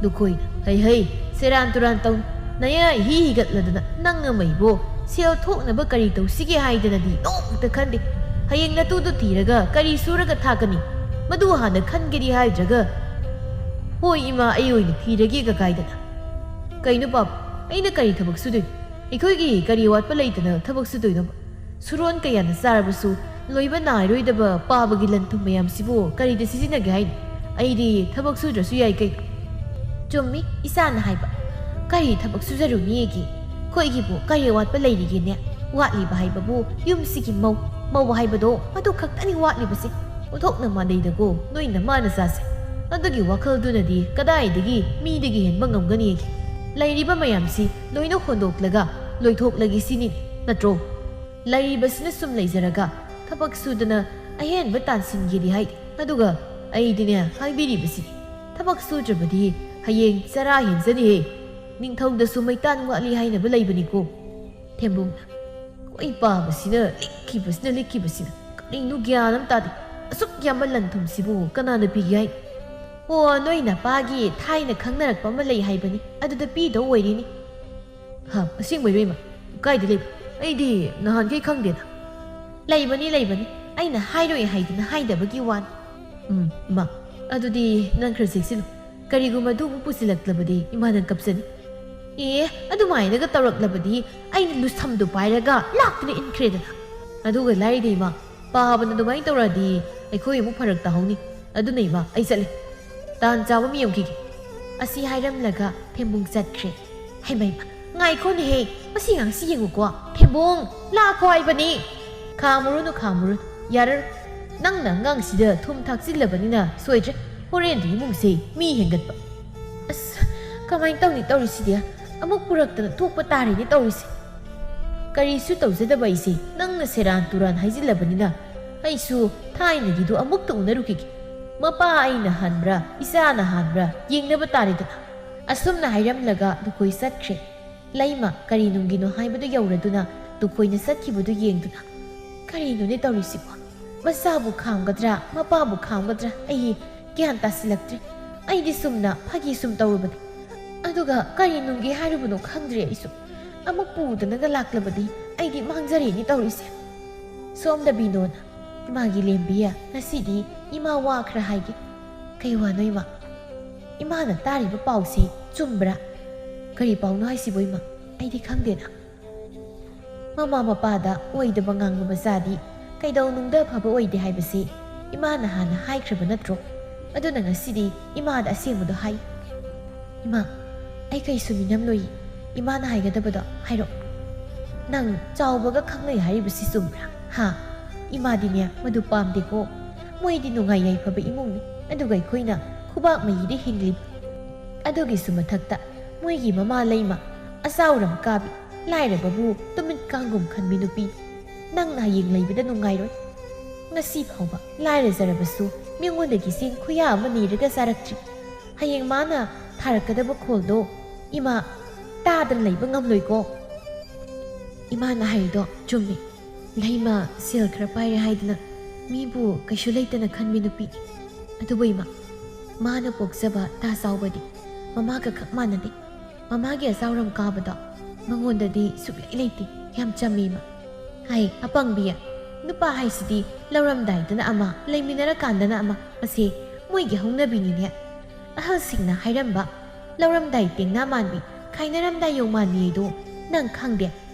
ꯂꯨꯈꯣꯏꯅ, ꯍꯩ ꯍꯩ, ꯁꯦꯔꯥꯟ ꯇꯨꯔꯥꯟ ꯇꯧ꯫ ꯅꯌꯥ ꯏꯍꯤ ꯍꯤꯒꯠꯂꯗꯅ ꯅꯪ ꯑꯃ ꯏꯕꯣ, ꯁꯦꯜ ꯊꯣꯛꯅꯕ ꯀꯔꯤ ꯇꯧꯁꯤꯒꯦ ꯍꯥꯏꯗꯅꯗꯤ ꯅꯣꯡꯃꯇ ꯈꯟꯗꯦ꯫ ꯍꯌꯦꯡ ꯅꯇꯨꯗꯨ ꯊꯤꯔꯒ ꯀꯔꯤ ꯁꯨꯔꯒ ꯊꯥꯛꯀꯅꯤ? ꯃꯗꯨ ꯍꯥꯟꯅ ꯈꯟꯒꯦꯗꯤ ꯍꯥꯏꯗ꯭ꯔꯒ꯫ ꯍꯣꯏ ꯏꯃꯥ, ꯑꯩ ꯑꯣꯏꯅ ꯊꯤꯔꯒꯦ ꯀꯀꯥꯏꯗꯅ꯫ ꯀꯩꯅꯣ ꯄꯥꯕ, ꯑꯩꯅ ꯀꯔꯤ ꯊꯕꯛ ꯁꯨꯗꯣꯏꯅꯣ? ꯑꯩꯈꯣꯏꯒꯤ ꯀꯔꯤ ꯑꯋꯥꯠꯄ ꯂꯩꯇꯅ ꯊꯕꯛ ꯁꯨꯗꯣꯏꯅꯣꯕ? ꯁꯨꯔꯣꯟ ꯀꯌꯥꯅ ꯆꯥꯔꯕꯁꯨ ꯂꯣꯏꯕ ꯅꯥꯏꯔꯣꯏꯗꯕ ꯄꯥꯕꯒꯤ ꯂꯟ ꯊꯨꯝ ꯃꯌꯥꯝꯁꯤꯕꯨ ꯀꯔꯤꯗ ꯁꯤꯖꯤꯟꯅꯒꯦ ꯍꯥꯏꯅꯣ? ꯑꯩꯗꯤ ꯊꯕꯛ ꯁꯨꯗ꯭ꯔꯁꯨ ꯌꯥꯏ ꯀꯩꯅꯣ꯫ ꯆꯨꯝꯃꯤ ꯏꯆꯥꯅ ꯍꯥꯏꯕ꯫ ꯀꯔꯤ ꯊꯕꯛ ꯁꯨꯖꯔꯨꯅꯤꯒꯦ? ꯑꯩꯈꯣꯏꯒꯤꯕꯨ ꯀꯔꯤ ꯑꯋꯥꯠꯄ ꯂꯩꯔꯤꯒꯦꯅꯦ? ꯋꯥꯠꯂꯤꯕ ꯍꯥꯏꯕꯕꯨ ꯌꯨꯝꯁꯤꯒꯤ ꯃꯧ, ꯃꯧ ꯍꯥꯏꯕꯗꯣ ꯃꯗꯨ ꯈꯛꯇꯅꯤ ꯋꯥꯠꯂꯤꯕꯁꯦ꯫ ꯑꯣꯟꯊꯣꯛꯅ ꯃꯥꯟꯅꯩꯗꯀꯣ ꯅꯣꯏ ꯅꯃꯥ ꯅꯆꯥꯁꯦ꯫ ꯑꯗꯨꯒꯤ ꯋꯥꯈꯜꯗꯨꯅꯗꯤ ꯀꯗꯥꯏꯗꯒꯤ ꯃꯤꯗꯒꯤ ꯍꯦꯟꯕ ꯉꯝꯒꯅꯤꯒꯦ? ꯂꯩꯔꯤꯕ ꯃꯌꯥꯝꯁꯤ ꯂꯣꯏꯅ ꯍꯣꯟꯗꯣꯛꯂꯒ ꯂꯣꯏꯊꯣꯛꯂꯒꯦ ꯁꯤꯅꯤ, ꯅꯠꯇ꯭ꯔꯣ? ꯂꯩꯔꯤꯕꯁꯤꯅ ꯁꯨꯝ ꯂꯩꯖꯔꯒ ꯊꯕꯛ ꯁꯨꯗꯅ ꯑꯍꯦꯟꯕ ꯇꯥꯟꯁꯤꯟꯒꯦꯗꯤ ꯍꯥꯏꯗꯦ꯫ ꯑꯗꯨꯒ ꯑꯩꯗꯤꯅꯦ ꯍꯥꯏꯕꯤꯔꯤꯕꯁꯤꯅꯤ, ꯊꯕꯛ ꯁꯨꯗ꯭ꯔꯕꯗꯤ ꯍꯌꯦꯡ ꯆꯔꯥ ꯍꯦꯟꯖꯅꯤꯍꯦ꯫ ꯅꯤꯡꯊꯧꯗꯁꯨ ꯃꯩꯇꯥꯟ ꯋꯥꯠꯂꯤ ꯍꯥꯏꯅꯕ ꯂꯩꯕꯅꯤꯀꯣ꯫ ꯊꯦꯝꯕꯨꯡꯅ, ꯀꯣꯏ ꯄꯥꯕꯁꯤꯅ ꯂꯤꯛꯈꯤꯕꯁꯤꯅ ꯂꯤꯛꯈꯤꯕꯁꯤꯅ ꯀꯔꯤꯅꯣ ꯒ꯭ꯌꯥꯟ ꯑꯃ ꯇꯥꯗꯦ꯫ ꯑꯁꯨꯛ ꯌꯥꯝꯕ ꯂꯟ ꯊꯨꯝꯁꯤꯕꯨ ꯀꯅꯥꯅ ꯄꯤꯒꯦ ꯍꯥꯏꯅꯣ? ꯑꯣ, ꯅꯣꯏ ꯅꯄꯥꯒꯤ ꯊꯥꯏꯅ ꯈꯪꯅꯔꯛꯄ ꯑꯃ ꯂꯩ ꯍꯥꯏꯕꯅꯤ, ꯑꯗꯨꯗ ꯄꯤꯗꯧ ꯑꯣꯏꯔꯤꯅꯤ꯫ ꯍꯥ, ꯑꯁꯦꯡꯕꯩꯔꯣ ꯏꯃꯥ? ꯀꯥꯏꯗ ꯂꯩꯕ? ꯑꯩꯗꯤ ꯅꯍꯥꯟꯈꯩ ꯈꯪꯗꯦꯅ꯫ ꯂꯩꯕꯅꯤ, ꯂꯩꯕꯅꯤ, ꯑꯩꯅ ꯍꯥꯏꯔꯣꯏ ꯍꯥꯏꯗꯅ ꯍꯥꯏꯗꯕꯒꯤ ꯋꯥꯅꯤ꯫ ꯎꯝ, ꯏꯃꯥ, ꯑꯗꯨꯗꯤ ꯅꯪ ꯈꯔ ꯆꯦꯛꯁꯤꯜꯂꯨ꯫ ꯀꯔꯤꯒꯨꯝꯕ ꯑꯗꯨ ꯑꯃꯨꯛ ꯄꯨꯁꯤꯜꯂꯛꯂꯕꯗꯤ ꯏꯃꯥ ꯅꯪ ꯀꯞꯆꯅꯤ꯫ ꯑꯦ, ꯑꯗꯨꯃꯥꯏꯅꯒ ꯇꯧꯔꯛꯂꯕꯗꯤ ꯑꯩꯅ ꯂꯨꯁꯝꯗꯨ ꯄꯥꯏꯔꯒ ꯂꯥꯛꯇꯨꯅ ꯏꯟꯈ꯭ꯔꯦꯗꯅ꯫ ꯑꯗꯨꯒ ꯂꯥꯏꯔꯤꯗ ꯏꯃꯥ, ꯄꯥꯕꯅ ꯑꯗꯨꯃꯥꯏꯅ ꯇꯧꯔꯛꯑꯗꯤ ꯑꯩꯈꯣꯏ ꯑꯃꯨꯛ ꯐꯔꯛ ꯇꯥꯍꯧꯅꯤ꯫ ꯑꯗꯨꯅ ꯏꯃꯥ, ꯑꯩ ꯆꯠꯂꯦ꯫ ꯇꯥꯟ ꯆꯥꯕ ꯑꯃ ꯌꯦꯡꯈꯤꯒꯦ꯫ ꯑꯁꯤ ꯍꯥꯏꯔꯝꯂꯒ ꯊꯦꯝꯕꯨꯡ ꯆꯠꯈ꯭ꯔꯦ꯫ ꯍꯩꯃꯩꯃ, ꯉꯥꯏꯈꯣꯅꯦꯍꯦ, ꯃꯁꯤ ꯑꯉꯥꯡꯁꯤ ꯌꯦꯡꯉꯨꯀꯣ꯫ ꯊꯦꯝꯕꯨꯡ, ꯂꯥꯛꯈꯣ ꯍꯥꯏꯕꯅꯤ꯫ ꯈꯥꯝꯃꯨꯔꯨꯅꯨ, ꯈꯥꯝꯃꯨꯔꯨꯅꯨ, ꯌꯥꯔꯔꯣꯏ꯫ ꯅꯪꯅ ꯑꯉꯥꯡꯁꯤꯗ ꯊꯨꯝ ꯊꯥꯛꯆꯤꯜꯂꯕꯅꯤꯅ ꯁꯣꯏꯗ꯭ꯔꯦ, ꯍꯣꯔꯦꯟꯗꯤ ꯏꯃꯨꯡꯁꯦ ꯃꯤ ꯍꯦꯟꯒꯠꯄ꯫ ꯑꯁ, ꯀꯃꯥꯏꯅ ꯇꯧꯅꯤ ꯇꯧꯔꯤꯁꯤꯗꯤ? ꯑꯃꯨꯛ ꯄꯨꯔꯛꯇꯅ ꯊꯣꯛꯄ ꯇꯥꯔꯦꯅꯦ ꯇꯧꯔꯤꯁꯦ꯫ ꯀꯔꯤꯁꯨ ꯇꯧꯖꯗꯕ ꯑꯩꯁꯦ ꯅꯪꯅ ꯁꯦꯔꯥꯟ ꯇꯨꯔꯥꯟ ꯍꯥꯏꯖꯤꯜꯂꯕꯅꯤꯅ ꯑꯩꯁꯨ ꯊꯥꯏꯅꯒꯤꯗꯨ ꯑꯃꯨꯛꯇ ꯎꯅꯔꯨꯈꯤꯒꯦ꯫ ꯃꯄꯥ ꯑꯩꯅ ꯍꯥꯟꯕ꯭ꯔꯥ, ꯏꯆꯥꯅ ꯍꯥꯟꯕ꯭ꯔꯥ ꯌꯦꯡꯅꯕ ꯇꯥꯔꯦꯗꯅ꯫ ꯑꯁꯨꯝꯅ ꯍꯥꯏꯔꯝꯂꯒ ꯂꯨꯀꯣꯏ ꯆꯠꯈ꯭ꯔꯦ꯫ ꯂꯩꯃ ꯀꯔꯤ ꯅꯨꯡꯒꯤꯅꯣ ꯍꯥꯏꯕꯗꯨ ꯌꯧꯔꯗꯨꯅ ꯂꯨꯀꯣꯏꯅ ꯆꯠꯈꯤꯕꯗꯨ ꯌꯦꯡꯗꯨꯅ, "ꯀꯔꯤꯅꯣꯅꯦ ꯇꯧꯔꯤꯁꯤꯕꯣ? ꯃꯆꯥꯕꯨ ꯈꯥꯝꯒꯗ꯭ꯔꯥ, ꯃꯄꯥꯕꯨ ꯈꯥꯝꯒꯗ꯭ꯔꯥ? ꯑꯩ ꯒ꯭ꯌꯥꯟ ꯇꯥꯁꯤꯜꯂꯛꯇ꯭ꯔꯦ꯫ ꯑꯩꯗꯤ ꯁꯨꯝꯅ ꯐꯥꯒꯤ ꯁꯨꯝ ꯇꯧꯔꯨꯕꯅꯤ꯫ ꯑꯗꯨꯒ ꯀꯔꯤ ꯅꯨꯡꯒꯤ ꯍꯥꯏꯔꯨꯕꯅꯣ ꯈꯪꯗ꯭ꯔꯦ ꯑꯩꯁꯨ꯫ ꯑꯃꯨꯛ ꯄꯨꯗꯅꯒ ꯂꯥꯛꯂꯕꯗꯤ ꯑꯩꯗꯤ ꯃꯥꯡꯖꯔꯦꯅꯦ ꯇꯧꯔꯤꯁꯦ꯫" ꯁꯣꯝꯗ ꯕꯤꯅꯣꯅ, "ꯏꯃꯥꯒꯤ ꯂꯦꯝꯕꯤ, ꯉꯁꯤꯗꯤ ꯏꯃꯥ ꯋꯥ ꯈꯔ ꯍꯥꯏꯒꯦ꯫" "ꯀꯩ ꯋꯥꯅꯣ ꯏꯃꯥ?" "ꯏꯃꯥꯅ ꯇꯥꯔꯤꯕ ꯄꯥꯎꯁꯤ ꯆꯨꯝꯕ꯭ꯔꯥ?" "ꯀꯔꯤ ꯄꯥꯎꯅꯣ ꯍꯥꯏꯁꯤꯕꯣ ꯏꯃꯥ? ꯑꯩꯗꯤ ꯈꯪꯗꯦꯅ꯫" ꯃꯃꯥ ꯃꯄꯥꯗ ꯑꯣꯏꯗꯕ ꯉꯥꯡꯕ ꯃꯆꯥꯗꯤ ꯀꯩꯗꯧꯅꯨꯡꯗ ꯑꯐꯕ ꯑꯣꯏꯗꯦ ꯍꯥꯏꯕꯁꯤ ꯏꯃꯥꯅ ꯍꯥꯟꯅ ꯍꯥꯏꯈ꯭ꯔꯕ ꯅꯠꯇ꯭ꯔꯣ? ꯑꯗꯨꯅ ꯉꯁꯤꯗꯤ ꯏꯃꯥꯗ ꯑꯁꯦꯡꯕꯗꯣ ꯍꯥꯏ꯫ "ꯏꯃꯥ, ꯑꯩ ꯀꯩꯁꯨ ꯃꯤꯅꯝꯂꯣꯏꯌꯦ꯫ ꯏꯃꯥꯅ ꯍꯥꯏꯒꯗꯕꯗꯣ ꯍꯥꯏꯔꯛꯑꯣ꯫" "ꯅꯪ ꯆꯥꯎꯕꯒ ꯈꯪꯅꯩ ꯍꯥꯏꯔꯤꯕꯁꯤ ꯆꯨꯝꯕ꯭ꯔꯥ? ꯍꯥ? ꯏꯃꯥꯗꯤꯅꯦ ꯃꯗꯨ ꯄꯥꯝꯗꯦꯀꯣ꯫ ꯃꯣꯏꯗꯤ ꯅꯨꯡꯉꯥꯏ ꯌꯥꯏꯐꯕ ꯏꯃꯨꯡꯅꯤ, ꯑꯗꯨꯒ ꯑꯩꯈꯣꯏꯅ ꯈꯨꯕꯥꯛ ꯃꯌꯤꯗ ꯍꯤꯡꯂꯤꯕ꯫ ꯑꯗꯨꯒꯤꯁꯨ ꯃꯊꯛꯇ ꯃꯣꯏꯒꯤ ꯃꯃꯥ ꯂꯩꯃ ꯑꯆꯥꯎꯔꯝ ꯀꯥꯕꯤ, ꯂꯥꯏꯔꯕꯕꯨ ꯇꯨꯃꯤꯠ ꯀꯥꯡꯒꯨꯝ ꯈꯟꯕꯤ ꯅꯨꯄꯤ꯫ ꯅꯪꯅ ꯍꯌꯦꯡ ꯂꯩꯕꯗ ꯅꯨꯡꯉꯥꯏꯔꯣꯏ꯫ ꯉꯁꯤ ꯐꯥꯎꯕ ꯂꯥꯏꯔꯖꯔꯕꯁꯨ ꯃꯤꯉꯣꯟꯗꯒꯤ ꯆꯦꯡ ꯈꯨꯌꯥ ꯑꯃ ꯅꯤꯔꯒ ꯆꯥꯔꯛꯇ꯭ꯔꯤ꯫ ꯍꯌꯦꯡ ꯃꯥꯅ ꯊꯥꯔꯛꯀꯗꯕ ꯈꯣꯜꯗꯣ ꯏꯃꯥ ꯇꯥꯗꯅ ꯂꯩꯕ ꯉꯝꯂꯣꯏꯀꯣ꯫" "ꯏꯃꯥꯅ ꯍꯥꯏꯔꯤꯗꯣ ꯆꯨꯝꯃꯤ꯫ ꯂꯩꯃ ꯁꯦꯜ ꯈꯔ ꯄꯥꯏꯔꯦ ꯍꯥꯏꯗꯅ ꯃꯤꯕꯨ ꯀꯩꯁꯨ ꯂꯩꯇꯅ ꯈꯟꯕꯤ ꯅꯨꯄꯤꯅꯤ꯫ ꯑꯗꯨꯕꯨ ꯏꯃꯥ, ꯃꯥꯅ ꯄꯣꯛꯆꯕ ꯇꯥ ꯆꯥꯎꯕꯗꯤ ꯃꯃꯥꯒ ꯈꯛ ꯃꯥꯟꯅꯗꯦ꯫ ꯃꯃꯥꯒꯤ ꯑꯆꯥꯎꯔꯝ ꯀꯥꯕꯗꯣ ꯃꯉꯣꯟꯗꯗꯤ ꯁꯨꯛꯂꯩ ꯂꯩꯇꯦ꯫ ꯌꯥꯝ ꯆꯝꯃꯤ ꯏꯃꯥ꯫" "ꯍꯥꯏ, ꯑꯄꯪꯕꯤ, ꯅꯨꯄꯥ ꯍꯥꯏꯁꯤꯗꯤ ꯂꯧꯔꯝꯗꯥꯏꯗꯅ ꯑꯃ, ꯂꯩꯃꯤꯟꯅꯔꯀꯥꯟꯗꯅ ꯑꯃ꯫ ꯑꯁꯦ ꯃꯣꯏꯒꯤ ꯍꯧꯅꯕꯤꯅꯤꯅꯦ꯫ ꯑꯍꯜꯁꯤꯡꯅ ꯍꯥꯏꯔꯝꯕ, 'ꯂꯧꯔꯝꯗꯥꯏ ꯇꯦꯡꯅꯥ ꯃꯥꯟꯕꯤ, ꯈꯥꯏꯅꯔꯝꯗꯥꯏ ꯌꯣꯡ ꯃꯥꯟꯕꯤ' ꯍꯥꯏꯗꯣ ꯅꯪ ꯈꯪꯗꯦ꯫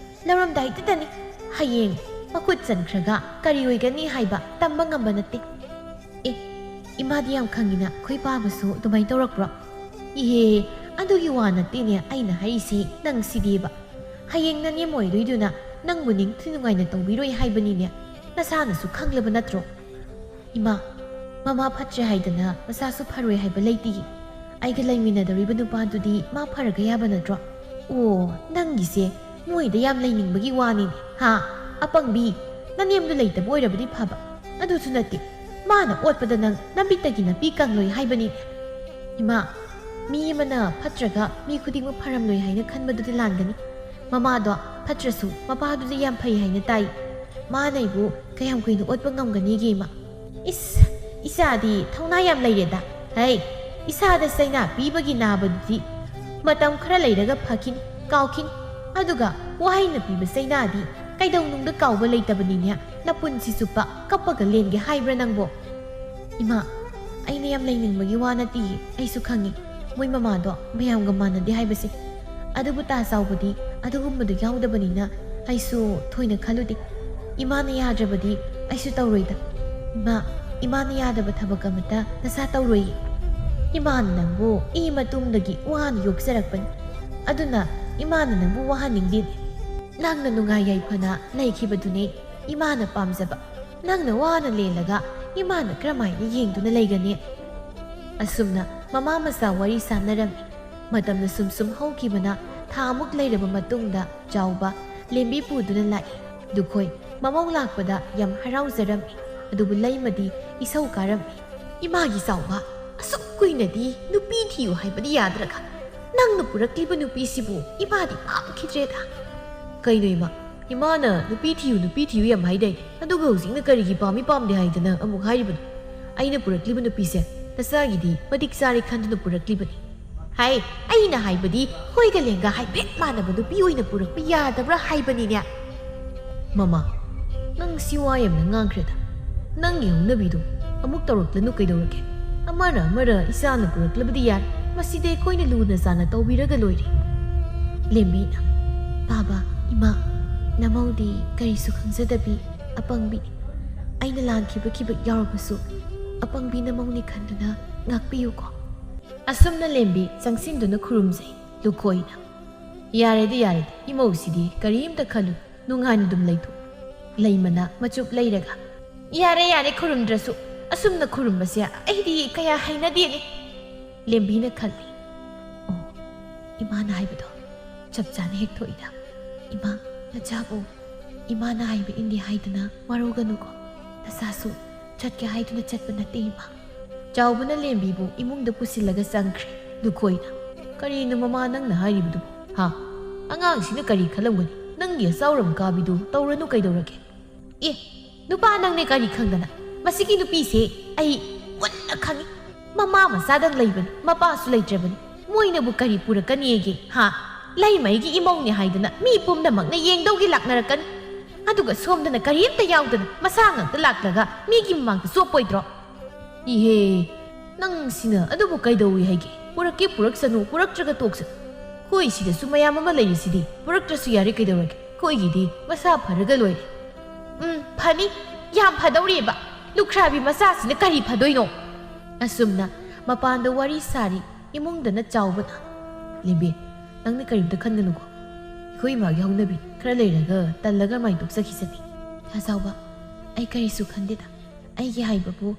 ꯂꯧꯔꯝꯗꯥꯏꯗꯨꯗꯅꯤ꯫ ꯍꯌꯦꯡ ꯃꯈꯨꯠ ꯆꯟꯈ꯭ꯔꯒ ꯀꯔꯤ ꯑꯣꯏꯒꯅꯤ ꯍꯥꯏꯕ ꯇꯝꯕ ꯉꯝꯕ ꯅꯠꯇꯦ꯫" "ꯑꯦ, ꯏꯃꯥꯗꯤ ꯌꯥꯝ ꯈꯪꯉꯤꯅ, ꯑꯩꯈꯣꯏ ꯄꯥꯕꯁꯨ ꯑꯗꯨꯃꯥꯏꯅ ꯇꯧꯔꯛꯄ꯭ꯔꯣ?" "ꯏꯍꯦ, ꯑꯗꯨꯒꯤ ꯋꯥ ꯅꯠꯇꯦꯅꯦ ꯑꯩꯅ ꯍꯥꯏꯔꯤꯁꯤ, ꯅꯪ ꯁꯤꯗꯤꯕ꯫ ꯍꯌꯦꯡ ꯅꯅꯦꯝ ꯑꯣꯏꯗꯣꯏꯗꯨꯅ ꯅꯪꯕꯨ ꯅꯤꯡꯊꯤ ꯅꯨꯡꯉꯥꯏꯅ ꯇꯧꯕꯤꯔꯣꯏ ꯍꯥꯏꯕꯅꯤꯅꯦ꯫ ꯅꯁꯥꯅꯁꯨ ꯈꯪꯂꯕ ꯅꯠꯇ꯭ꯔꯣ?" ꯏꯃꯥ, ꯃꯃꯥ ꯐꯠꯇ꯭ꯔꯦ ꯍꯥꯏꯗꯅ ꯃꯆꯥꯁꯨ ꯐꯔꯣꯏ ꯍꯥꯏꯕ ꯂꯩꯇꯦ꯫ ꯑꯩꯒ ꯂꯩꯃꯤꯟꯅꯗꯧꯔꯤꯕ ꯅꯨꯄꯥꯗꯨꯗꯤ ꯃꯥ ꯐꯔꯒ ꯌꯥꯕ ꯅꯠꯇ꯭ꯔꯣ? ꯑꯣ, ꯅꯪꯒꯤꯁꯦ ꯃꯣꯏꯗ ꯌꯥꯝ ꯂꯩꯅꯤꯡꯕꯒꯤ ꯋꯥꯅꯤꯅꯦ, ꯍꯥ? ꯑꯄꯪꯕꯤ, ꯅꯅꯦꯝꯗꯨ ꯂꯩꯇꯕ ꯑꯣꯏꯔꯕꯗꯤ ꯐꯕ, ꯑꯗꯨꯁꯨ ꯅꯠꯇꯦ꯫ ꯃꯥꯅ ꯑꯣꯠꯄꯗ ꯅꯪ ꯅꯃꯤꯠꯇꯒꯤ ꯅꯥꯄꯤ ꯀꯪꯂꯣꯏ ꯍꯥꯏꯕꯅꯤꯅꯦ꯫ ꯏꯃꯥ, ꯃꯤ ꯑꯃꯅ ꯐꯠꯇ꯭ꯔꯒ ꯃꯤ ꯈꯨꯗꯤꯡꯃꯛ ꯐꯔꯝꯂꯣꯏ ꯍꯥꯏꯅ ꯈꯟꯕꯗꯨꯗꯤ ꯂꯥꯟꯒꯅꯤ꯫ ꯃꯃꯥꯗꯣ ꯐꯠꯇ꯭ꯔꯁꯨ ꯃꯄꯥꯗꯨꯗꯤ ꯌꯥꯝ ꯐꯩ ꯍꯥꯏꯅ ꯇꯥꯏ꯫ ꯃꯥꯅ ꯑꯩꯕꯨ ꯀꯌꯥꯝ ꯀꯨꯏꯅ ꯑꯣꯠꯄ ꯉꯝꯒꯅꯤꯒꯦ, ꯏꯃꯥ? ꯏꯁ, ꯏꯆꯥꯗꯤ ꯊꯧꯅꯥ ꯌꯥꯝ ꯂꯩꯔꯦꯗ꯫ ꯍꯩ, ꯏꯁꯥꯗ ꯆꯩꯅꯥ ꯄꯤꯕꯒꯤ ꯅꯥꯕꯗꯨꯗꯤ ꯃꯇꯝ ꯈꯔ ꯂꯩꯔꯒ ꯐꯈꯤꯅꯤ, ꯀꯥꯎꯈꯤꯅꯤ꯫ ꯑꯗꯨꯒ ꯋꯥꯍꯩꯅ ꯄꯤꯕ ꯆꯩꯅꯥꯗꯤ ꯀꯩꯗꯧꯅꯨꯡꯗ ꯀꯥꯎꯕ ꯂꯩꯇꯕꯅꯤꯅꯦ꯫ ꯅꯄꯨꯟꯁꯤ ꯆꯨꯞꯄ ꯀꯞꯄꯒ ꯂꯦꯟꯒꯦ ꯍꯥꯏꯕ꯭ꯔꯥ ꯅꯪꯕꯣ? ꯏꯃꯥ, ꯑꯩꯅ ꯌꯥꯝ ꯂꯩꯅꯤꯡꯕꯒꯤ ꯋꯥ ꯅꯠꯇꯤꯌꯦ꯫ ꯑꯩꯁꯨ ꯈꯪꯉꯤ, ꯃꯣꯏ ꯃꯃꯥꯗꯣ ꯃꯌꯥꯝꯒ ꯃꯥꯟꯅꯗꯦ ꯍꯥꯏꯕꯁꯦ꯫ ꯑꯗꯨꯕꯨ ꯇꯥ ꯆꯥꯎꯕꯗꯤ ꯑꯗꯨꯒꯨꯝꯕꯗꯨ ꯌꯥꯎꯗꯕꯅꯤꯅ ꯑꯩꯁꯨ ꯊꯣꯏꯅ ꯈꯜꯂꯨꯗꯦ꯫ ꯏꯃꯥꯅ ꯌꯥꯗ꯭ꯔꯕꯗꯤ ꯑꯩꯁꯨ ꯇꯧꯔꯣꯏꯗ꯫ ꯏꯃꯥ, ꯏꯃꯥꯅ ꯌꯥꯗꯕ ꯊꯕꯛ ꯑꯃꯠꯇ ꯅꯁꯥ ꯇꯧꯔꯣꯏꯌꯦ꯫ ꯏꯃꯥꯅ ꯅꯪꯕꯨ ꯏ ꯃꯇꯨꯡꯗꯒꯤ ꯋꯥꯅ ꯌꯣꯛꯆꯔꯛꯄꯅꯤ꯫ ꯑꯗꯨꯅ ꯏꯃꯥꯅ ꯅꯪꯕꯨ ꯋꯥꯍꯟꯅꯤꯡꯗꯦꯅꯦ꯫ ꯅꯪꯅ ꯅꯨꯡꯉꯥꯏ ꯌꯥꯏꯐꯅ ꯂꯩꯈꯤꯕꯗꯨꯅꯦ ꯏꯃꯥꯅ ꯄꯥꯝꯖꯕ꯫ ꯅꯪꯅ ꯋꯥꯅ ꯂꯦꯜꯂꯒ ꯏꯃꯥꯅ ꯀꯔꯝꯍꯥꯏꯅ ꯌꯦꯡꯗꯨꯅ ꯂꯩꯒꯅꯤ? ꯑꯁꯨꯝꯅ ꯃꯃꯥ ꯃꯆꯥ ꯋꯥꯔꯤ ꯁꯥꯟꯅꯔꯝꯃꯤ꯫ ꯃꯇꯝꯅ ꯁꯨꯝ ꯁꯨꯝ ꯍꯧꯈꯤꯕꯅ ꯊꯥ ꯑꯃꯨꯛ ꯂꯩꯔꯕ ꯃꯇꯨꯡꯗ ꯆꯥꯎꯕ ꯂꯦꯝꯕꯤ ꯄꯨꯗꯨꯅ ꯂꯥꯛꯏ꯫ ꯂꯨꯈꯣꯏ ꯃꯃꯧ ꯂꯥꯛꯄꯗ ꯌꯥꯝ ꯍꯔꯥꯎꯖꯔꯝꯃꯤ꯫ ꯑꯗꯨꯕꯨ ꯂꯩꯃꯗꯤ ꯏꯁꯧ ꯀꯥꯔꯝꯃꯤ꯫ "ꯏꯃꯥꯒꯤ ꯆꯥꯎꯕ, ꯑꯁꯨꯛ ꯀꯨꯏꯅꯗꯤ ꯅꯨꯄꯤ ꯊꯤꯌꯨ ꯍꯥꯏꯕꯗꯤ ꯌꯥꯗ꯭ꯔꯒ ꯅꯪꯅ ꯄꯨꯔꯛꯂꯤꯕ ꯅꯨꯄꯤꯁꯤꯕꯨ ꯏꯃꯥꯗꯤ ꯄꯥꯝꯈꯤꯗ꯭ꯔꯦꯗ꯫" "ꯀꯩꯅꯣ ꯏꯃꯥ? ꯏꯃꯥꯅ ꯅꯨꯄꯤ ꯊꯤꯌꯨ, ꯅꯨꯄꯤ ꯊꯤꯌꯨ ꯌꯥꯝ ꯍꯥꯏꯗꯥꯏ? ꯑꯗꯨꯒ ꯍꯧꯖꯤꯛꯅ ꯀꯔꯤꯒꯤ ꯄꯥꯝꯃꯤ ꯄꯥꯝꯗꯦ ꯍꯥꯏꯗꯅ ꯑꯃꯨꯛ ꯍꯥꯏꯔꯤꯕꯅꯣ? ꯑꯩꯅ ꯄꯨꯔꯛꯂꯤꯕ ꯅꯨꯄꯤꯁꯦ ꯅꯆꯥꯒꯤꯗꯤ ꯃꯇꯤꯛ ꯆꯥꯔꯦ ꯈꯟꯗꯨꯅ ꯄꯨꯔꯛꯂꯤꯕꯅꯤ꯫" "ꯍꯥꯏ, ꯑꯩꯅ ꯍꯥꯏꯕꯗꯤ ꯈꯣꯏꯒ ꯂꯦꯡꯒ ꯍꯥꯏꯐꯦꯠ ꯃꯥꯟꯅꯕ ꯅꯨꯄꯤ ꯑꯣꯏꯅ ꯄꯨꯔꯛꯄ ꯌꯥꯗꯕ꯭ꯔꯥ ꯍꯥꯏꯕꯅꯤꯅꯦ꯫" "ꯃꯃꯥ, ꯅꯪ ꯁꯤ ꯋꯥ ꯌꯥꯝꯅ ꯉꯥꯡꯈ꯭ꯔꯦꯗ꯫ ꯅꯪꯒꯤ ꯍꯧꯅꯕꯤꯗꯣ ꯑꯃꯨꯛ ꯇꯧꯔꯛꯂꯅꯨ ꯀꯩꯗꯧꯔꯒꯦ? ꯑꯃꯅ ꯑꯃꯅ ꯏꯆꯥꯅ ꯄꯨꯔꯛꯂꯕꯗꯤ ꯌꯥꯏ, ꯃꯁꯤꯗꯤ ꯑꯩꯈꯣꯏꯅ ꯂꯨꯅ ꯆꯥꯅ ꯇꯧꯕꯤꯔꯒ ꯂꯣꯏꯔꯦ꯫" ꯂꯦꯝꯕꯤꯅ, "ꯕꯥꯕꯥ, ꯏꯃꯥ, ꯅꯃꯧꯗꯤ ꯀꯔꯤꯁꯨ ꯈꯪꯖꯗꯕꯤ ꯑꯄꯪꯕꯤ꯫ ꯑꯩꯅ ꯂꯥꯟꯈꯤꯕ ꯈꯤꯕ ꯌꯥꯎꯔꯕꯁꯨ ꯑꯄꯪꯕꯤ ꯅꯃꯧꯅꯤ ꯈꯟꯗꯨꯅ ꯉꯥꯛꯄꯤꯌꯨꯀꯣ꯫" ꯑꯁꯨꯝꯅ ꯂꯦꯝꯕꯤ ꯆꯪꯁꯤꯟꯗꯨꯅ ꯈꯨꯔꯨꯝꯖꯩ꯫ ꯂꯨꯈꯣꯏꯅ, "ꯌꯥꯔꯦꯗꯤ ꯌꯥꯔꯦꯗꯤ, ꯏꯃꯧꯁꯤꯗꯤ ꯀꯔꯤꯝꯇ ꯈꯜꯂꯨ, ꯅꯨꯡꯉꯥꯏꯅ ꯑꯗꯨꯝ ꯂꯩꯊꯣꯛ꯫" ꯂꯩꯃꯅ ꯃꯆꯨꯞ ꯂꯩꯔꯒ, "ꯌꯥꯔꯦ ꯌꯥꯔꯦ, ꯈꯨꯔꯨꯝꯗ꯭ꯔꯁꯨ ꯑꯁꯨꯝꯅ ꯈꯨꯔꯨꯝꯕꯁꯦ ꯑꯩꯗꯤ ꯀꯌꯥ ꯍꯩꯅꯗꯦꯅꯦ꯫ ꯂꯦꯝꯕꯤꯅ ꯈꯜꯂꯤ꯫ ꯑꯣ, ꯏꯃꯥꯅ ꯍꯥꯏꯕꯗꯣ ꯆꯞ ꯆꯥꯅ ꯍꯦꯛ ꯊꯣꯛꯏꯗ꯫ ꯏꯃꯥ, ꯅꯆꯥꯕꯨ ꯏꯃꯥꯅ ꯍꯥꯏꯕ ꯏꯟꯗꯦ ꯍꯥꯏꯗꯨꯅ ꯋꯥꯔꯧꯒꯅꯨꯀꯣ꯫ ꯅꯆꯥꯁꯨ ꯆꯠꯀꯦ ꯍꯥꯏꯗꯨꯅ ꯆꯠꯄ ꯅꯠꯇꯦ, ꯏꯃꯥ꯫ ꯆꯥꯎꯕꯅ ꯂꯦꯝꯕꯤꯕꯨ ꯏꯃꯨꯡꯗ ꯄꯨꯁꯤꯜꯂꯒ ꯆꯪꯈ꯭ꯔꯦ꯫ ꯂꯨꯈꯣꯏꯅ, "ꯀꯔꯤꯅꯣ ꯃꯃꯥ ꯅꯪꯅ ꯍꯥꯏꯔꯤꯕꯗꯨꯕꯨ? ꯍꯥ? ꯑꯉꯥꯡꯁꯤꯅ ꯀꯔꯤ ꯈꯜꯂꯝꯒꯅꯤ? ꯅꯪꯒꯤ ꯑꯆꯥꯎꯔꯝ ꯀꯥꯕꯤꯗꯨ ꯇꯧꯔꯅꯨ ꯀꯩꯗꯧꯔꯒꯦ?" "ꯑꯦ, ꯅꯨꯄꯥ ꯅꯪꯅꯦ ꯀꯔꯤ ꯈꯪꯗꯅ? ꯃꯁꯤꯒꯤ ꯅꯨꯄꯤꯁꯦ ꯑꯩ ꯃꯨꯟꯅ ꯈꯪꯏ꯫ ꯃꯃꯥ ꯃꯆꯥꯗꯪ ꯂꯩꯕꯅꯤ, ꯃꯄꯥꯁꯨ ꯂꯩꯇ꯭ꯔꯕꯅꯤ꯫ ꯃꯣꯏꯅꯕꯨ ꯀꯔꯤ ꯄꯨꯔꯛꯀꯅꯤꯒꯦ? ꯍꯥ? ꯂꯩꯃꯩꯒꯤ ꯏꯃꯧꯅꯦ ꯍꯥꯏꯗꯅ ꯃꯤ ꯄꯨꯝꯅꯃꯛꯅ ꯌꯦꯡꯗꯧꯒꯤ ꯂꯥꯛꯅꯔꯛꯀꯅꯤ꯫ ꯑꯗꯨꯒ ꯁꯣꯝꯗꯅ ꯀꯔꯤꯝꯇ ꯌꯥꯎꯗꯅ ꯃꯁꯥ ꯉꯥꯛꯇ ꯂꯥꯛꯂꯒ ꯃꯤꯒꯤ ꯃꯃꯥꯡꯗ ꯆꯣꯞꯄꯣꯏꯗ꯭ꯔꯣ?" "ꯏꯍꯦ, ꯅꯪꯁꯤꯅ ꯑꯗꯨꯕꯨ ꯀꯩꯗꯧꯏ ꯍꯥꯏꯒꯦ? ꯄꯨꯔꯛꯀꯦ ꯄꯨꯔꯛꯁꯅꯨ, ꯄꯨꯔꯛꯇ꯭ꯔꯒ ꯇꯣꯛꯁꯅꯨ꯫ ꯑꯩꯈꯣꯏ ꯁꯤꯗꯁꯨ ꯃꯌꯥꯝ ꯑꯃ ꯂꯩꯔꯤꯁꯤꯗꯤ, ꯄꯨꯔꯛꯇ꯭ꯔꯁꯨ ꯌꯥꯔꯦ ꯀꯩꯗꯧꯔꯒꯦ? ꯑꯩꯈꯣꯏꯒꯤꯗꯤ ꯃꯁꯥ ꯐꯔꯒ ꯂꯣꯏꯔꯦ꯫" "ꯎꯝ, ꯐꯅꯤ, ꯌꯥꯝ ꯐꯗꯧꯔꯤꯕ꯫ ꯂꯨꯈ꯭ꯔꯥꯕꯤ ꯃꯆꯥꯁꯤꯅ ꯀꯔꯤ ꯐꯗꯣꯏꯅꯣ?" ꯑꯁꯨꯝꯅ ꯃꯄꯥꯟꯗ ꯋꯥꯔꯤ ꯁꯥꯔꯤ ꯏꯃꯨꯡꯗꯅ ꯆꯥꯎꯕꯅ, "ꯂꯦꯝꯕꯤ, ꯅꯪꯅ ꯀꯔꯤꯝꯇ ꯈꯟꯒꯅꯨꯀꯣ꯫ ꯑꯩꯈꯣꯏ ꯏꯃꯥꯒꯤ ꯍꯧꯅꯕꯤ ꯈꯔ ꯂꯩꯔꯒ ꯇꯜꯂꯒ ꯃꯥꯏ ꯇꯣꯛꯆꯈꯤꯁꯅꯤ꯫" "ꯇꯥ ꯆꯥꯎꯕ, ꯑꯩ ꯀꯔꯤꯁꯨ ꯈꯟꯗꯦꯗ꯫ ꯑꯩꯒꯤ ꯍꯥꯏꯕꯕꯨ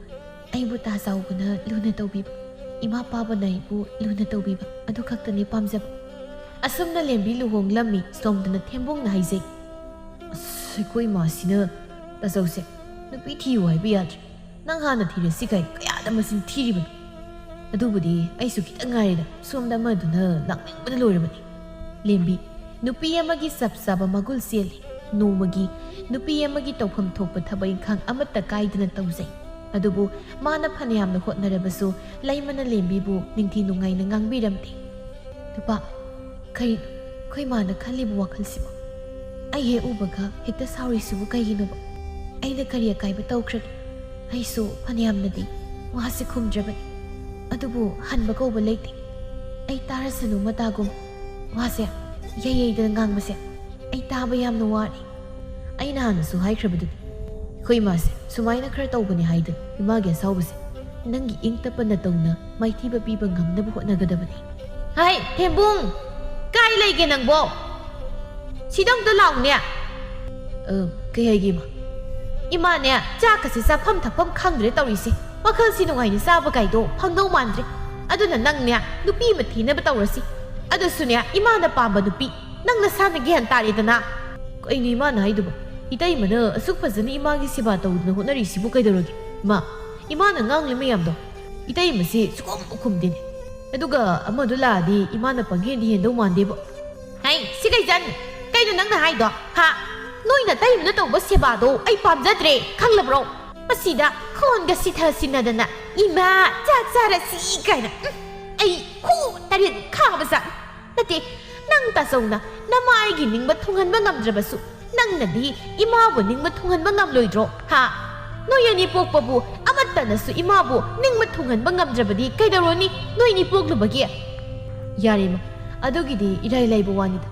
ꯑꯩꯕꯨ ꯇꯥ ꯆꯥꯎꯕꯅ ꯂꯨꯅ ꯇꯧꯕꯤꯕ, ꯏꯃꯥ ꯄꯥꯕꯅ ꯑꯩꯕꯨ ꯂꯨꯅ ꯇꯧꯕꯤꯕ, ꯑꯗꯨ ꯈꯛꯇꯅꯤ ꯄꯥꯝꯖꯕ꯫" ꯑꯁꯨꯝꯅ ꯂꯦꯝꯕꯤ ꯂꯨꯍꯣꯡꯂꯝꯃꯤ꯫ ꯁꯣꯝꯗꯅ ꯊꯦꯝꯕꯨꯡꯅ ꯍꯥꯏꯖꯩ, "ꯑꯁ, ꯑꯩꯈꯣꯏ ꯏꯃꯥꯁꯤꯅ ꯇꯥꯆꯧꯁꯦ ꯅꯨꯄꯤ ꯊꯤꯌꯨ ꯍꯥꯏꯕ ꯌꯥꯗ꯭ꯔꯦ꯫ ꯅꯪ ꯍꯥꯟꯅ ꯊꯤꯔꯁꯤ ꯀꯥꯏ ꯀꯌꯥꯗ ꯃꯁꯤꯡ ꯊꯤꯔꯤꯕꯅꯣ? ꯑꯗꯨꯕꯨꯗꯤ ꯑꯩꯁꯨ ꯈꯤꯇꯪ ꯉꯥꯏꯔꯦꯗ, ꯁꯣꯝꯗ ꯑꯃꯗꯨꯅ ꯂꯥꯛꯅꯤꯡꯕꯅ ꯂꯣꯏꯔꯕꯅꯤ꯫" ꯂꯦꯝꯕꯤ, ꯅꯨꯄꯤ ꯑꯃꯒꯤ ꯆꯞ ꯆꯥꯕ ꯃꯒꯨꯜ ꯆꯦꯜꯂꯤ꯫ ꯅꯣꯡꯃꯒꯤ ꯅꯨꯄꯤ ꯑꯃꯒꯤ ꯇꯧꯐꯝ ꯊꯣꯛꯄ ꯊꯕꯛ ꯏꯪꯈꯥꯡ ꯑꯃꯠꯇ ꯀꯥꯏꯗꯅ ꯇꯧꯖꯩ꯫ ꯑꯗꯨꯕꯨ ꯃꯥꯅ ꯐꯅꯌꯥꯝꯅ ꯍꯣꯠꯅꯔꯕꯁꯨ ꯂꯩꯃꯅ ꯂꯦꯝꯕꯤꯕꯨ ꯅꯤꯡꯊꯤ ꯅꯨꯡꯉꯥꯏꯅ ꯉꯥꯡꯕꯤꯔꯝꯗꯦ꯫ "ꯅꯨꯄꯥ, ꯀꯔꯤꯅꯣ ꯑꯩꯈꯣꯏ ꯃꯥꯅ ꯈꯜꯂꯤꯕ ꯋꯥꯈꯜꯁꯤꯕꯨ? ꯑꯩ ꯍꯦꯛ ꯎꯕꯒ ꯍꯦꯛꯇ ꯁꯥꯎꯔꯤꯁꯤꯕꯨ ꯀꯩꯒꯤꯅꯣꯕ? ꯑꯩꯅ ꯀꯔꯤ ꯑꯀꯥꯏꯕ ꯇꯧꯈ꯭ꯔꯒꯦ? ꯑꯩꯁꯨ ꯐꯅꯌꯥꯝꯅꯗꯤ ꯋꯥꯁꯦ ꯈꯨꯝꯗ꯭ꯔꯕꯅꯤ꯫ ꯑꯗꯨꯕꯨ ꯍꯟꯕ ꯀꯧꯕ ꯂꯩꯇꯦ꯫ ꯑꯩ ꯇꯥꯔꯁꯅꯨ ꯃꯇꯥꯒꯨꯝ ꯋꯥꯁꯦ ꯌꯩ ꯌꯩꯗꯅ ꯉꯥꯡꯕꯁꯦ ꯑꯩ ꯇꯥꯕ ꯌꯥꯝꯅ ꯋꯥꯔꯦ꯫ ꯑꯩꯅ ꯍꯥꯟꯅꯁꯨ ꯍꯥꯏꯈ꯭ꯔꯕꯗꯨꯅꯤ, ꯑꯩꯈꯣꯏ ꯏꯃꯥꯁꯦ ꯁꯨꯃꯥꯏꯅ ꯈꯔ ꯇꯧꯕꯅꯤ ꯍꯥꯏꯗꯅ꯫ ꯏꯃꯥꯒꯤ ꯑꯁꯥꯎꯕꯁꯦ ꯅꯪꯒꯤ ꯏꯪ ꯇꯞꯄ ꯅꯇꯧꯅ ꯃꯥꯏꯊꯤꯕ ꯄꯤꯕ ꯉꯝꯅꯕ ꯍꯣꯠꯅꯒꯗꯕꯅꯤ꯫" "ꯍꯥꯏ, ꯊꯦꯝꯕꯨꯡ, ꯀꯥꯏ ꯂꯩꯒꯦ ꯅꯪꯕꯣ? ꯁꯤꯗ ꯑꯝꯇ ꯂꯥꯛꯎꯅꯦ꯫" "ꯑ, ꯀꯩ ꯍꯥꯏꯒꯦ, ꯏꯃꯥ?" ꯏꯃꯥꯅꯦ, ꯆꯥꯛꯀꯁꯦ ꯆꯥꯐꯝ ꯊꯛꯐꯝ ꯈꯪꯗ꯭ꯔꯦ ꯇꯧꯔꯤꯁꯦ꯫ ꯋꯥꯈꯜꯁꯤ ꯅꯨꯡꯉꯥꯏꯅ ꯆꯥꯕ ꯀꯥꯏꯗꯣ ꯐꯪꯗꯧ ꯃꯥꯟꯗ꯭ꯔꯦ꯫ ꯑꯗꯨꯅ ꯅꯪꯅꯦ, ꯅꯨꯄꯤ ꯑꯃ ꯊꯤꯅꯕ ꯇꯧꯔꯁꯤ꯫ ꯑꯗꯨꯁꯨꯅꯦ, ꯏꯃꯥꯅ ꯄꯥꯝꯕ ꯅꯨꯄꯤ꯫ ꯅꯪ ꯅꯁꯥꯅ ꯒ꯭ꯌꯥꯟ ꯇꯥꯔꯦꯗꯅ꯫ ꯀꯩꯅꯣ ꯏꯃꯥꯅ ꯍꯥꯏꯗꯨꯕꯣ? ꯏꯇꯩꯃꯅ ꯑꯁꯨꯛ ꯐꯖꯅ ꯏꯃꯥꯒꯤ ꯁꯦꯕꯥ ꯇꯧꯗꯅ ꯍꯣꯠꯅꯔꯤꯁꯤꯕꯨ ꯀꯩꯗꯧꯔꯒꯦ? ꯏꯃꯥ, ꯏꯃꯥꯅ ꯉꯥꯡꯂꯤ ꯃꯌꯥꯝꯗꯣ ꯏꯇꯩꯃꯁꯤ ꯁꯨꯈꯨꯝ ꯈꯨꯝꯗꯦꯅꯦ꯫ ꯑꯗꯨꯒ ꯑꯃꯗꯨ ꯂꯥꯛꯑꯗꯤ ꯏꯃꯥꯅ ꯄꯪꯍꯦꯟꯗꯤ ꯍꯦꯟꯗꯧ ꯃꯥꯟꯗꯦꯕꯣ꯫ ꯍꯩ, ꯁꯤ ꯀꯩ ꯆꯥꯅꯤ? ꯀꯩꯅꯣ ꯅꯪꯅ ꯍꯥꯏꯗꯣ? ꯍꯥ? ꯅꯣꯏ ꯅꯇꯩꯃꯅ ꯇꯧꯕ ꯁꯦꯕꯥꯗꯣ ꯑꯩ ꯄꯥꯝꯖꯗ꯭ꯔꯦ, ꯈꯪꯂꯕ꯭ꯔꯣ? ꯃꯁꯤꯗ ꯈꯣꯟꯒ ꯁꯤꯊ ꯁꯤꯟꯅꯗꯅ, "ꯏꯃꯥ, ꯆꯥꯛ ꯆꯥꯔꯁꯤ" ꯀꯥꯏꯅ꯫ ꯎꯝ, ꯑꯩ ꯈꯨ ꯇꯔꯦꯠ ꯈꯥꯕ ꯖꯥꯠꯅꯤ꯫ ꯅꯠꯇꯦ, ꯅꯪ ꯇꯥꯆꯧꯅ ꯅꯃꯥꯏꯒꯤ ꯅꯤꯡꯕ ꯊꯨꯡꯍꯟꯕ ꯉꯝꯗ꯭ꯔꯕꯁꯨ, ꯅꯪꯅꯗꯤ ꯏꯃꯥꯕꯨ ꯅꯤꯡꯕ ꯊꯨꯡꯍꯟꯕ ꯉꯝꯂꯣꯏꯗ꯭ꯔꯣ? ꯍꯥ? ꯅꯣꯏ ꯑꯅꯤ ꯄꯣꯛꯄꯕꯨ ꯑꯃꯠꯇꯅꯁꯨ ꯏꯃꯥꯕꯨ ꯅꯤꯡꯕ ꯊꯨꯡꯍꯟꯕ ꯉꯝꯗ꯭ꯔꯕꯗꯤ ꯀꯩꯗꯧꯔꯨꯅꯤ? ꯅꯣꯏ ꯑꯅꯤ ꯄꯣꯛꯂꯨꯕꯒꯤ? ꯌꯥꯔꯦ ꯏꯃꯥ, ꯑꯗꯨꯒꯤꯗꯤ ꯏꯔꯥꯏ ꯂꯥꯏꯕ ꯋꯥꯅꯤꯗ꯫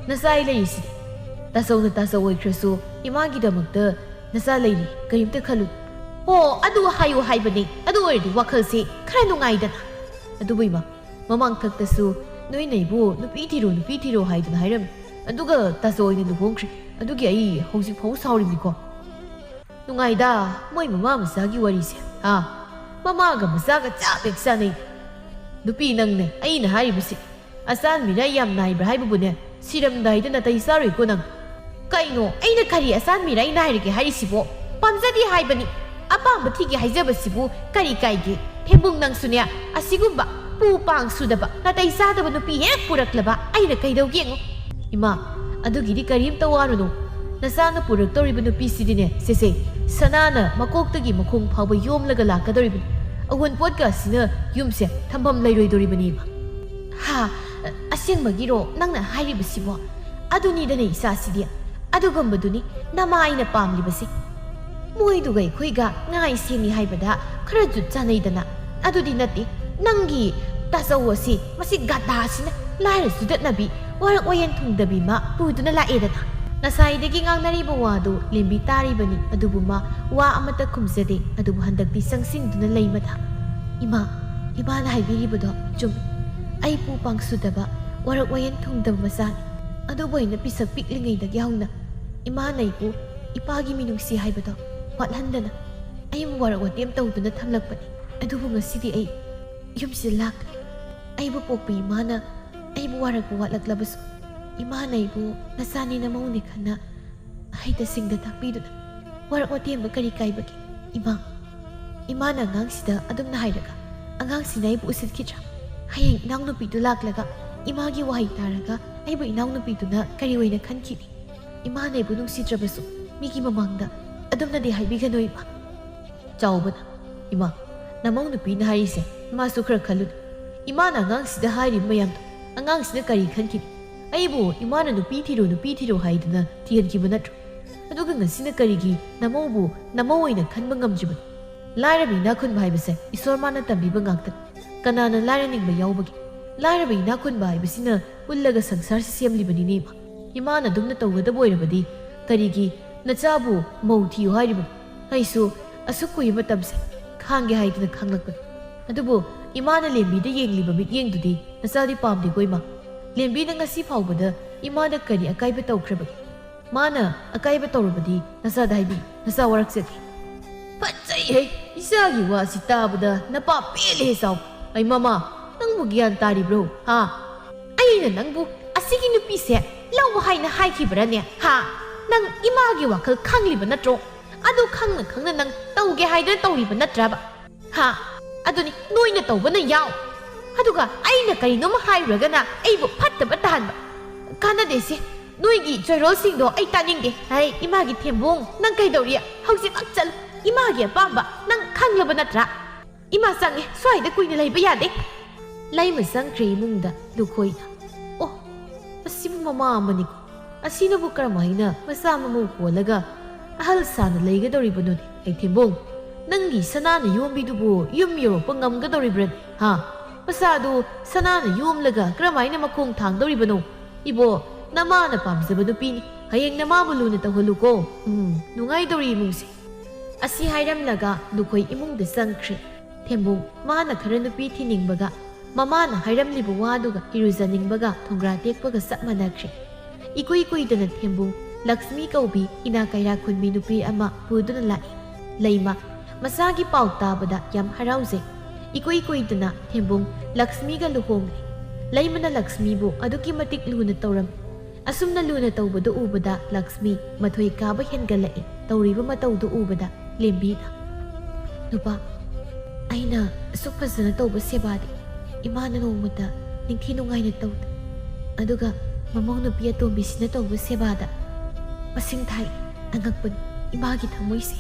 ꯅꯆꯥ ꯑꯩ ꯂꯩꯔꯤꯁꯤꯗꯤ꯫ ꯇꯥꯆꯧꯅ ꯇꯥꯆꯧ ꯑꯣꯏꯈ꯭ꯔꯁꯨ ꯏꯃꯥꯒꯤꯗꯃꯛꯇ ꯅꯆꯥ ꯂꯩꯔꯤ, ꯀꯔꯤꯝꯇ ꯈꯜꯂꯨ꯫ ꯑꯣ, ꯑꯗꯨ ꯍꯥꯏꯌꯨ ꯍꯥꯏꯕꯅꯦ꯫ ꯑꯗꯨ ꯑꯣꯏꯔꯗꯤ ꯋꯥꯈꯜꯁꯦ ꯈꯔ ꯅꯨꯡꯉꯥꯏꯗꯅ꯫ ꯑꯗꯨꯕꯨ ꯏꯃꯥ, ꯃꯃꯥꯡꯊꯛꯇꯁꯨ ꯅꯣꯏ ꯅꯩꯕꯨ ꯅꯨꯄꯤ ꯊꯤꯔꯣ, ꯅꯨꯄꯤ ꯊꯤꯔꯣ ꯍꯥꯏꯗꯅ ꯍꯥꯏꯔꯝꯃꯤ꯫ ꯑꯗꯨꯒ ꯇꯥꯆꯧ ꯑꯣꯏꯅ ꯂꯨꯍꯣꯡꯈ꯭ꯔꯦ꯫ ꯑꯗꯨꯒꯤ ꯑꯩ ꯍꯧꯖꯤꯛ ꯐꯥꯎ ꯁꯥꯎꯔꯤꯕꯅꯤꯀꯣ꯫ ꯅꯨꯡꯉꯥꯏꯗ, ꯃꯣꯏ ꯃꯃꯥ ꯃꯆꯥꯒꯤ ꯋꯥꯔꯤꯁꯦ꯫ ꯑꯥ, ꯃꯃꯥꯒ ꯃꯆꯥꯒ ꯆꯞ ꯍꯦꯛ ꯆꯥꯅꯩ꯫ ꯅꯨꯄꯤ ꯅꯪꯅꯦ ꯑꯩꯅ ꯍꯥꯏꯔꯤꯕꯁꯤ꯫ ꯑꯆꯥꯟ ꯃꯤꯔꯥꯏ ꯌꯥꯝ ꯅꯥꯏꯕ꯭ꯔꯥ ꯍꯥꯏꯕꯕꯨꯅꯦ, ꯁꯤꯔꯝꯗꯥꯏꯗ ꯅꯥꯇꯩ ꯆꯥꯔꯣꯏꯀꯣ ꯅꯪ꯫ ꯀꯩꯅꯣ, ꯑꯩꯅ ꯀꯔꯤ ꯑꯆꯥꯟ ꯃꯤꯔꯥꯏ ꯅꯥꯏꯔꯒꯦ ꯍꯥꯏꯔꯤꯁꯤꯕꯣ? ꯄꯥꯝꯖꯗꯦ ꯍꯥꯏꯕꯅꯤ꯫ ꯑꯄꯥꯝꯕ ꯊꯤꯒꯦ ꯍꯥꯏꯖꯕꯁꯤꯕꯨ ꯀꯔꯤ ꯀꯥꯏꯒꯦ? ꯊꯦꯝꯕꯨꯡ ꯅꯪꯁꯨꯅꯦ, ꯑꯁꯤꯒꯨꯝꯕ ꯄꯨ ꯄꯥꯡ ꯁꯨꯗꯕ, ꯅꯥꯇꯩ ꯆꯥꯗꯕ ꯅꯨꯄꯤ ꯍꯦꯛ ꯄꯨꯔꯛꯂꯕ ꯑꯩꯅ ꯀꯩꯗꯧꯒꯦ ꯌꯦꯡꯉꯨ꯫ ꯏꯃꯥ, ꯑꯗꯨꯒꯤꯗꯤ ꯀꯔꯤꯝꯇ ꯋꯥꯔꯨꯅꯨ꯫ ꯅꯆꯥꯅ ꯄꯨꯔꯛꯇꯧꯔꯤꯕ ꯅꯨꯄꯤꯁꯤꯗꯤꯅꯦ, ꯁꯦꯁꯦ, ꯁꯅꯥꯅ ꯃꯀꯣꯛꯇꯒꯤ ꯃꯈꯣꯡ ꯐꯥꯎꯕ ꯌꯣꯝꯂꯒ ꯂꯥꯛꯀꯗꯧꯔꯤꯕꯅꯤ꯫ ꯑꯑꯣꯟꯄꯣꯠꯀ ꯑꯁꯤꯅ ꯌꯨꯝꯁꯦ ꯊꯝꯐꯝ ꯂꯩꯔꯣꯏꯗꯧꯔꯤꯕꯅꯤ, ꯏꯃꯥ꯫ ꯍꯥ, ꯑꯁꯦꯡꯕꯒꯤꯔꯣ ꯅꯪꯅ ꯍꯥꯏꯔꯤꯕꯁꯤꯕꯣ? ꯑꯗꯨꯅꯤꯗꯅꯦ ꯏꯆꯥꯁꯤꯗꯤ, ꯑꯗꯨꯒꯨꯝꯕꯗꯨꯅꯤ ꯅꯃꯥ ꯑꯩꯅ ꯄꯥꯝꯂꯤꯕꯁꯦ꯫ ꯃꯣꯏꯗꯨꯒ ꯑꯩꯈꯣꯏꯒ ꯉꯥꯏ ꯁꯦꯝꯃꯤ ꯍꯥꯏꯕꯗ ꯈꯔ ꯖꯨꯠ ꯆꯥꯅꯩꯗꯅ꯫ ꯑꯗꯨꯗꯤ ꯅꯠꯇꯦ, ꯅꯪꯒꯤ ꯇꯥꯆꯧ ꯑꯁꯤ, ꯃꯁꯤ ꯒꯙꯥꯁꯤꯅ ꯂꯥꯏꯔ ꯆꯨꯗꯠꯅꯕꯤ, ꯋꯥꯔꯛ ꯋꯥꯌꯦꯟ ꯊꯨꯡꯗꯕꯤ ꯃꯥ ꯄꯨꯗꯨꯅ ꯂꯥꯛꯑꯦꯗꯅ꯫ ꯉꯁꯥꯏꯗꯒꯤ ꯉꯥꯡꯅꯔꯤꯕ ꯋꯥꯗꯨ ꯂꯦꯝꯕꯤ ꯇꯥꯔꯤꯕꯅꯤ, ꯑꯗꯨꯕꯨ ꯃꯥ ꯋꯥ ꯑꯃꯠꯇ ꯈꯨꯝꯖꯗꯦ, ꯑꯗꯨꯕꯨ ꯍꯟꯗꯛꯇꯤ ꯆꯪꯁꯤꯟꯗꯨꯅ ꯂꯩ ꯃꯊꯥ꯫ ꯏꯃꯥ, ꯏꯃꯥꯅ ꯍꯥꯏꯕꯤꯔꯤꯕꯗꯣ ꯆꯨꯝꯃꯤ꯫ ꯑꯩ ꯄꯨ ꯄꯥꯡꯁꯨꯗꯕ, ꯋꯥꯔꯛ ꯋꯥꯌꯦꯟ ꯊꯨꯡꯗꯕ ꯃꯆꯥꯅꯤ꯫ ꯑꯗꯨꯕꯨ ꯑꯩꯅ ꯄꯤꯁꯛ ꯄꯤꯛꯂꯤꯉꯩꯗꯒꯤ ꯍꯧꯅ ꯏꯃꯥꯅ ꯑꯩꯕꯨ ꯏꯄꯥꯒꯤ ꯃꯤꯅꯨꯡꯁꯤ ꯍꯥꯏꯕꯗꯣ ꯋꯥꯠꯍꯟꯗꯅ ꯑꯩꯕꯨ ꯋꯥꯔꯛ ꯋꯥꯇꯦꯝ ꯇꯧꯗꯨꯅ ꯊꯝꯂꯛꯄꯅꯤ꯫ ꯑꯗꯨꯕꯨ ꯉꯁꯤꯗꯤ ꯑꯩ ꯌꯨꯝꯁꯤꯗ ꯂꯥꯛꯂꯦ꯫ ꯑꯩꯕꯨ ꯄꯣꯛꯄ ꯏꯃꯥꯅ ꯑꯩꯕꯨ ꯋꯥꯔꯛꯄ ꯋꯥꯠꯂꯛꯂꯕꯁꯨ, ꯏꯃꯥꯅ ꯑꯩꯕꯨ ꯅꯆꯥꯅꯤ ꯅꯃꯧꯅꯤ ꯈꯟꯅ ꯑꯍꯩꯇ ꯁꯤꯡꯗ ꯇꯥꯛꯄꯤꯗꯨꯅ ꯋꯥꯔꯛ ꯋꯥꯇꯦꯝꯕ ꯀꯔꯤ ꯀꯥꯏꯕꯒꯦ? ꯏꯃꯥ, ꯏꯃꯥꯅ ꯑꯉꯥꯡꯁꯤꯗ ꯑꯗꯨꯝꯅ ꯍꯥꯏꯔꯒ ꯑꯉꯥꯡꯁꯤꯅ ꯑꯩꯕꯨ ꯎꯁꯤꯠꯈꯤꯗ꯭ꯔꯥ? ꯍꯌꯦꯡ ꯏꯅꯥꯎꯅꯨꯄꯤꯗꯨ ꯂꯥꯛꯂꯒ ꯏꯃꯥꯒꯤ ꯋꯥꯍꯩ ꯇꯥꯔꯒ ꯑꯩꯕꯨ ꯏꯅꯥꯎꯅꯨꯄꯤꯗꯨꯅ ꯀꯔꯤ ꯑꯣꯏꯅ ꯈꯟꯈꯤꯅꯤ? ꯏꯃꯥꯅ ꯑꯩꯕꯨ ꯅꯨꯡꯁꯤꯗ꯭ꯔꯕꯁꯨ ꯃꯤꯒꯤ ꯃꯃꯥꯡꯗ ꯑꯗꯨꯝꯅꯗꯤ ꯍꯥꯏꯕꯤꯒꯅꯨ ꯏꯃꯥ꯫ ꯆꯥꯎꯕꯅ, "ꯏꯃꯥ, ꯅꯃꯧ ꯅꯨꯄꯤꯅ ꯍꯥꯏꯔꯤꯁꯦ ꯃꯥꯁꯨ ꯈꯔ ꯈꯜꯂꯨꯅꯦ꯫ ꯏꯃꯥꯅ ꯑꯉꯥꯡꯁꯤꯗ ꯍꯥꯏꯔꯤꯕ ꯃꯌꯥꯝꯗꯣ ꯑꯉꯥꯡꯁꯤꯅ ꯀꯔꯤ ꯈꯟꯈꯤꯅꯤ? ꯑꯩꯕꯨ ꯏꯃꯥꯅ ꯅꯨꯄꯤ ꯊꯤꯔꯣ, ꯅꯨꯄꯤ ꯊꯤꯔꯣ ꯍꯥꯏꯗꯨꯅ ꯊꯤꯍꯟꯈꯤꯕ ꯅꯠꯇ꯭ꯔꯣ? ꯑꯗꯨꯒ ꯉꯁꯤꯅ ꯀꯔꯤꯒꯤ ꯅꯃꯧꯕꯨ ꯅꯃꯧ ꯑꯣꯏꯅ ꯈꯟꯕ ꯉꯝꯗ꯭ꯔꯤꯕꯅꯣ? ꯂꯥꯏꯔꯕ ꯏꯅꯥꯛ ꯈꯨꯟꯕ ꯍꯥꯏꯕꯁꯦ ꯏꯁꯣꯔ ꯃꯥꯅ ꯇꯝꯕꯤꯕ ꯉꯥꯛꯇꯅꯤ꯫ ꯀꯅꯥꯅ ꯂꯥꯏꯔꯅꯤꯡꯕ ꯌꯥꯎꯕꯒꯦ? ꯂꯥꯏꯔꯕ ꯏꯅꯥꯛ ꯈꯨꯟꯕ ꯍꯥꯏꯕꯁꯤꯅ ꯄꯨꯜꯂꯒ ꯁꯪꯁꯥꯔꯁꯤ ꯁꯦꯝꯂꯤꯕꯅꯤꯅꯦ ꯏꯃꯥ꯫ ꯏꯃꯥꯅ ꯑꯗꯨꯝꯅ ꯇꯧꯒꯗꯕ ꯑꯣꯏꯔꯕꯗꯤ ꯀꯔꯤꯒꯤ ꯅꯆꯥꯕꯨ ꯃꯧ ꯊꯤꯌꯨ ꯍꯥꯏꯔꯤꯕꯅꯣ? ꯑꯩꯁꯨ ꯑꯁꯨꯛ ꯀꯨꯏꯕ ꯃꯇꯝꯁꯦ ꯈꯥꯡꯒꯦ ꯍꯥꯏꯗꯨꯅ ꯈꯥꯡꯂꯛꯄꯅꯤ꯫ ꯑꯗꯨꯕꯨ ꯏꯃꯥꯅ ꯂꯦꯝꯕꯤꯗ ꯌꯦꯡꯂꯤꯕ ꯃꯤꯠꯌꯦꯡꯗꯨꯗꯤ ꯅꯆꯥꯗꯤ ꯄꯥꯝꯗꯦꯀꯣ ꯏꯃꯥ꯫ ꯂꯦꯝꯕꯤꯅ ꯉꯁꯤ ꯐꯥꯎꯕꯗ ꯏꯃꯥꯗ ꯀꯔꯤ ꯑꯀꯥꯏꯕ ꯇꯧꯈ꯭ꯔꯕꯒꯦ? ꯃꯥꯅ ꯑꯀꯥꯏꯕ ꯇꯧꯔꯕꯗꯤ ꯅꯆꯥꯗ ꯍꯥꯏꯕꯤ, ꯅꯆꯥ ꯋꯥꯔꯛꯆꯒꯦ꯫ ꯐꯠꯖꯩꯍꯦ! ꯏꯆꯥꯒꯤ ꯋꯥꯁꯤ ꯇꯥꯕꯗ ꯅꯄꯥ ꯄꯦꯜꯂꯦ ꯆꯥꯎ꯫ ꯑꯩ ꯃꯃꯥ, ꯅꯪꯕꯨ ꯒ꯭ꯌꯥꯟ ꯇꯥꯔꯤꯕ꯭ꯔꯣ? ꯍꯥ? ꯑꯩꯅ ꯅꯪꯕꯨ ꯑꯁꯤꯒꯤ ꯅꯨꯄꯤꯁꯦ ꯂꯧ ꯍꯥꯏꯅ ꯍꯥꯏꯈꯤꯕ꯭ꯔꯅꯦ? ꯍꯥ? ꯅꯪ ꯏꯃꯥꯒꯤ ꯋꯥꯈꯜ ꯈꯪꯂꯤꯕ ꯅꯠꯇ꯭ꯔꯣ? ꯑꯗꯨ ꯈꯪꯅ ꯈꯪꯅ ꯅꯪ ꯇꯧꯒꯦ ꯍꯥꯏꯗꯅ ꯇꯧꯔꯤꯕ ꯅꯠꯇ꯭ꯔꯕ? ꯍꯥ? ꯑꯗꯨꯅꯤ ꯅꯣꯏꯅ ꯇꯧꯕꯅ ꯌꯥꯎ꯫ ꯑꯗꯨꯒ ꯑꯩꯅ ꯀꯔꯤꯅꯣꯝ ꯍꯥꯏꯔꯨꯔꯒꯅ ꯑꯩꯕꯨ ꯐꯠꯇꯕ ꯇꯥꯍꯟꯕ꯫ ꯀꯥꯟꯅꯗꯦꯁꯦ꯫ ꯅꯣꯏꯒꯤ ꯆꯣꯏꯔꯣꯜꯁꯤꯡꯗꯣ ꯑꯩ ꯇꯥꯅꯤꯡꯗꯦ꯫ ꯍꯩ, ꯏꯃꯥꯒꯤ ꯊꯦꯝꯕꯨꯡ, ꯅꯪ ꯀꯩꯗꯧꯔꯤ? ꯍꯧꯖꯤꯛꯃꯛ ꯆꯠꯂꯨ꯫ ꯏꯃꯥꯒꯤ ꯑꯄꯥꯝꯕ ꯅꯪ ꯈꯪꯂꯕ ꯅꯠꯇ꯭ꯔꯥ? ꯏꯃꯥ ꯆꯪꯉꯦ, ꯁ꯭ꯋꯥꯏꯗ ꯀꯨꯏꯅ ꯂꯩꯕ ꯌꯥꯗꯦ꯫ ꯂꯩꯃ ꯆꯪꯈ꯭ꯔꯦ ꯏꯃꯨꯡꯗ ꯂꯨꯈꯣꯏꯅ꯫ ꯑꯣ, ꯑꯁꯤꯕꯨ ꯃꯃꯥ ꯑꯃꯅꯤꯀꯣ꯫ ꯑꯁꯤꯅꯕꯨ ꯀꯔꯝꯍꯥꯏꯅ ꯃꯆꯥ ꯃꯃꯧ ꯀꯣꯜꯂꯒ ꯑꯍꯜ ꯁꯥꯅ ꯂꯩꯒꯗꯧꯔꯤꯕꯅꯣꯅꯦ? ꯍꯩ ꯊꯦꯝꯕꯨꯡ, ꯅꯪꯒꯤ ꯁꯅꯥꯅ ꯌꯣꯝꯕꯤꯗꯨꯕꯨ ꯌꯨꯝ ꯌꯧꯔꯛꯄ ꯉꯝꯒꯗꯧꯔꯤꯕ꯭ꯔꯅꯦ? ꯍꯥ? ꯃꯆꯥꯗꯨ ꯁꯅꯥꯅ ꯌꯣꯝꯂꯒ ꯀꯔꯝꯍꯥꯏꯅ ꯃꯈꯣꯡ ꯊꯥꯡꯗꯧꯔꯤꯕꯅꯣ? ꯏꯕꯣ, ꯅꯃꯥꯅ ꯄꯥꯝꯖꯕ ꯅꯨꯄꯤꯅꯤ꯫ ꯍꯌꯦꯡ ꯅꯃꯥꯕꯨ ꯂꯨꯅ ꯇꯧꯍꯜꯂꯨꯀꯣ꯫ ꯎꯝ, ꯅꯨꯡꯉꯥꯏꯗꯧꯔꯤ ꯏꯃꯨꯡꯁꯦ꯫ ꯑꯁꯤ ꯍꯥꯏꯔꯝꯂꯒ ꯂꯨꯈꯣꯏ ꯏꯃꯨꯡꯗ ꯆꯪꯈ꯭ꯔꯦ꯫ ꯊꯦꯝꯕꯨꯡ, ꯃꯥꯅ ꯈꯔ ꯅꯨꯄꯤ ꯊꯤꯅꯤꯡꯕꯒ, ꯃꯃꯥꯅ ꯍꯥꯏꯔꯝꯂꯤꯕ ꯋꯥꯗꯨꯒ ꯏꯔꯨꯖꯅꯤꯡꯕꯒ ꯊꯣꯡꯒ꯭ꯔꯥ ꯇꯦꯛꯄꯒ ꯆꯞ ꯃꯥꯟꯅꯈ꯭ꯔꯦ꯫ ꯏꯀꯨꯏ ꯀꯨꯏꯗꯅ ꯊꯦꯝꯕꯨꯡ ꯂꯛꯁꯃꯤ ꯀꯧꯕꯤ ꯏꯅꯥ ꯀꯩꯔꯥ ꯈꯨꯟꯕꯤ ꯅꯨꯄꯤ ꯑꯃ ꯄꯨꯗꯨꯅ ꯂꯥꯛꯏ꯫ ꯂꯩꯃ ꯃꯆꯥꯒꯤ ꯄꯥꯎ ꯇꯥꯕꯗ ꯌꯥꯝ ꯍꯔꯥꯎꯖꯩ꯫ ꯏꯀꯨꯏ ꯀꯨꯏꯗꯅ ꯊꯦꯝꯕꯨꯡ ꯂꯛꯁꯃꯤꯒ ꯂꯨꯍꯣꯡꯂꯦ꯫ ꯂꯩꯃꯅ ꯂꯛꯁꯃꯤꯕꯨ ꯑꯗꯨꯛꯀꯤ ꯃꯇꯤꯛ ꯂꯨꯅ ꯇꯧꯔꯝꯃꯤ꯫ ꯑꯁꯨꯝꯅ ꯂꯨꯅ ꯇꯧꯕꯗꯨ ꯎꯕꯗ ꯂꯛꯁꯃꯤ ꯃꯊꯣꯏ ꯀꯥꯕ ꯍꯦꯟꯒꯠꯂꯛꯏ꯫ ꯇꯧꯔꯤꯕ ꯃꯇꯧꯗꯨ ꯎꯕꯗ ꯂꯦꯝꯕꯤꯅ, "ꯅꯨꯄꯥ, ꯑꯩꯅ ꯑꯁꯨꯛ ꯐꯖꯅ ꯇꯧꯕ ꯁꯦꯕꯥꯗꯤ ꯏꯃꯥꯅ ꯅꯣꯡꯃꯇ ꯅꯤꯡꯊꯤ ꯅꯨꯡꯉꯥꯏꯅ ꯇꯧꯗꯦ꯫ ꯑꯗꯨꯒ ꯃꯃꯧ ꯅꯨꯄꯤ ꯑꯇꯣꯝꯕꯤꯁꯤꯅ ꯇꯧꯕ ꯁꯦꯕꯥꯗ ꯃꯁꯤꯡ ꯊꯥꯏ꯫ ꯑꯉꯛꯄꯅꯤ ꯏꯃꯥꯒꯤ ꯊꯃꯣꯏꯁꯦ꯫"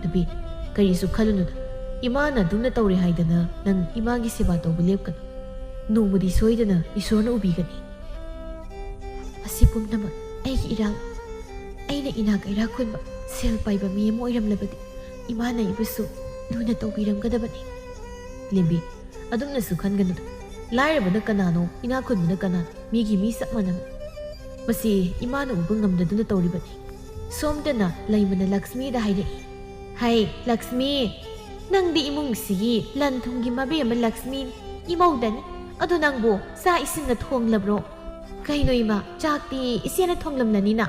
"ꯅꯨꯄꯤ, ꯀꯔꯤꯁꯨ ꯈꯜꯂꯨꯅꯨꯗ꯫ ꯏꯃꯥꯅ ꯑꯗꯨꯝꯅ ꯇꯧꯔꯦ ꯍꯥꯏꯗꯅ ꯅꯪ ꯏꯃꯥꯒꯤ ꯁꯦꯕꯥ ꯇꯧꯕ ꯂꯦꯞꯀꯅꯨ꯫ ꯅꯣꯡꯃꯗꯤ ꯁꯣꯏꯗꯅ ꯏꯁꯣꯔꯅ ꯎꯕꯤꯒꯅꯤ꯫ ꯑꯁꯤ ꯄꯨꯝꯅꯃꯛ ꯑꯩꯒꯤ ꯏꯔꯥꯜ꯫ ꯑꯩꯅ ꯏꯅꯥꯛ ꯀꯩꯔꯥꯛ ꯈꯨꯟꯕ ꯁꯦꯜ ꯄꯥꯏꯕ ꯃꯤ ꯑꯃ ꯑꯣꯏꯔꯝꯂꯕꯗꯤ ꯏꯃꯥꯅ ꯑꯩꯕꯨꯁꯨ ꯂꯨꯅ ꯇꯧꯕꯤꯔꯝꯒꯗꯕꯅꯤ꯫" "ꯂꯦꯝꯕꯤ, ꯑꯗꯨꯝꯅꯁꯨ ꯈꯟꯒꯅꯨꯗ꯫ ꯂꯥꯏꯔꯕꯅ ꯀꯅꯥꯅꯣ, ꯏꯅꯥꯛ ꯈꯨꯟꯕꯅ ꯀꯅꯥꯅꯣ? ꯃꯤꯒꯤ ꯃꯤ ꯆꯞ ꯃꯥꯟꯅꯕ꯫ ꯃꯁꯤ ꯏꯃꯥꯅ ꯎꯕ ꯉꯝꯗꯗꯨꯅ ꯇꯧꯔꯤꯕꯅꯤ꯫" ꯁꯣꯝꯗꯅ ꯂꯩꯃꯅ ꯂꯛꯁꯃꯤꯗ ꯍꯥꯏꯔꯛꯏ, "ꯍꯩ ꯂꯛꯁꯃꯤ, ꯅꯪꯗꯤ ꯏꯃꯨꯡꯁꯤꯒꯤ ꯂꯟ ꯊꯨꯝꯒꯤ ꯃꯕꯦꯝꯃ ꯂꯛꯁꯃꯤꯅꯤ, ꯏꯃꯧꯗꯅꯤ꯫ ꯑꯗꯨ ꯅꯪꯕꯨ ꯆꯥꯛ ꯏꯁꯤꯡꯅ ꯊꯣꯡꯂꯕ꯭ꯔꯣ?" "ꯀꯩꯅꯣ ꯏꯃꯥ, ꯆꯥꯛꯇꯤ ꯏꯆꯦꯅ ꯊꯣꯡꯂꯝꯂꯅꯤꯅ꯫"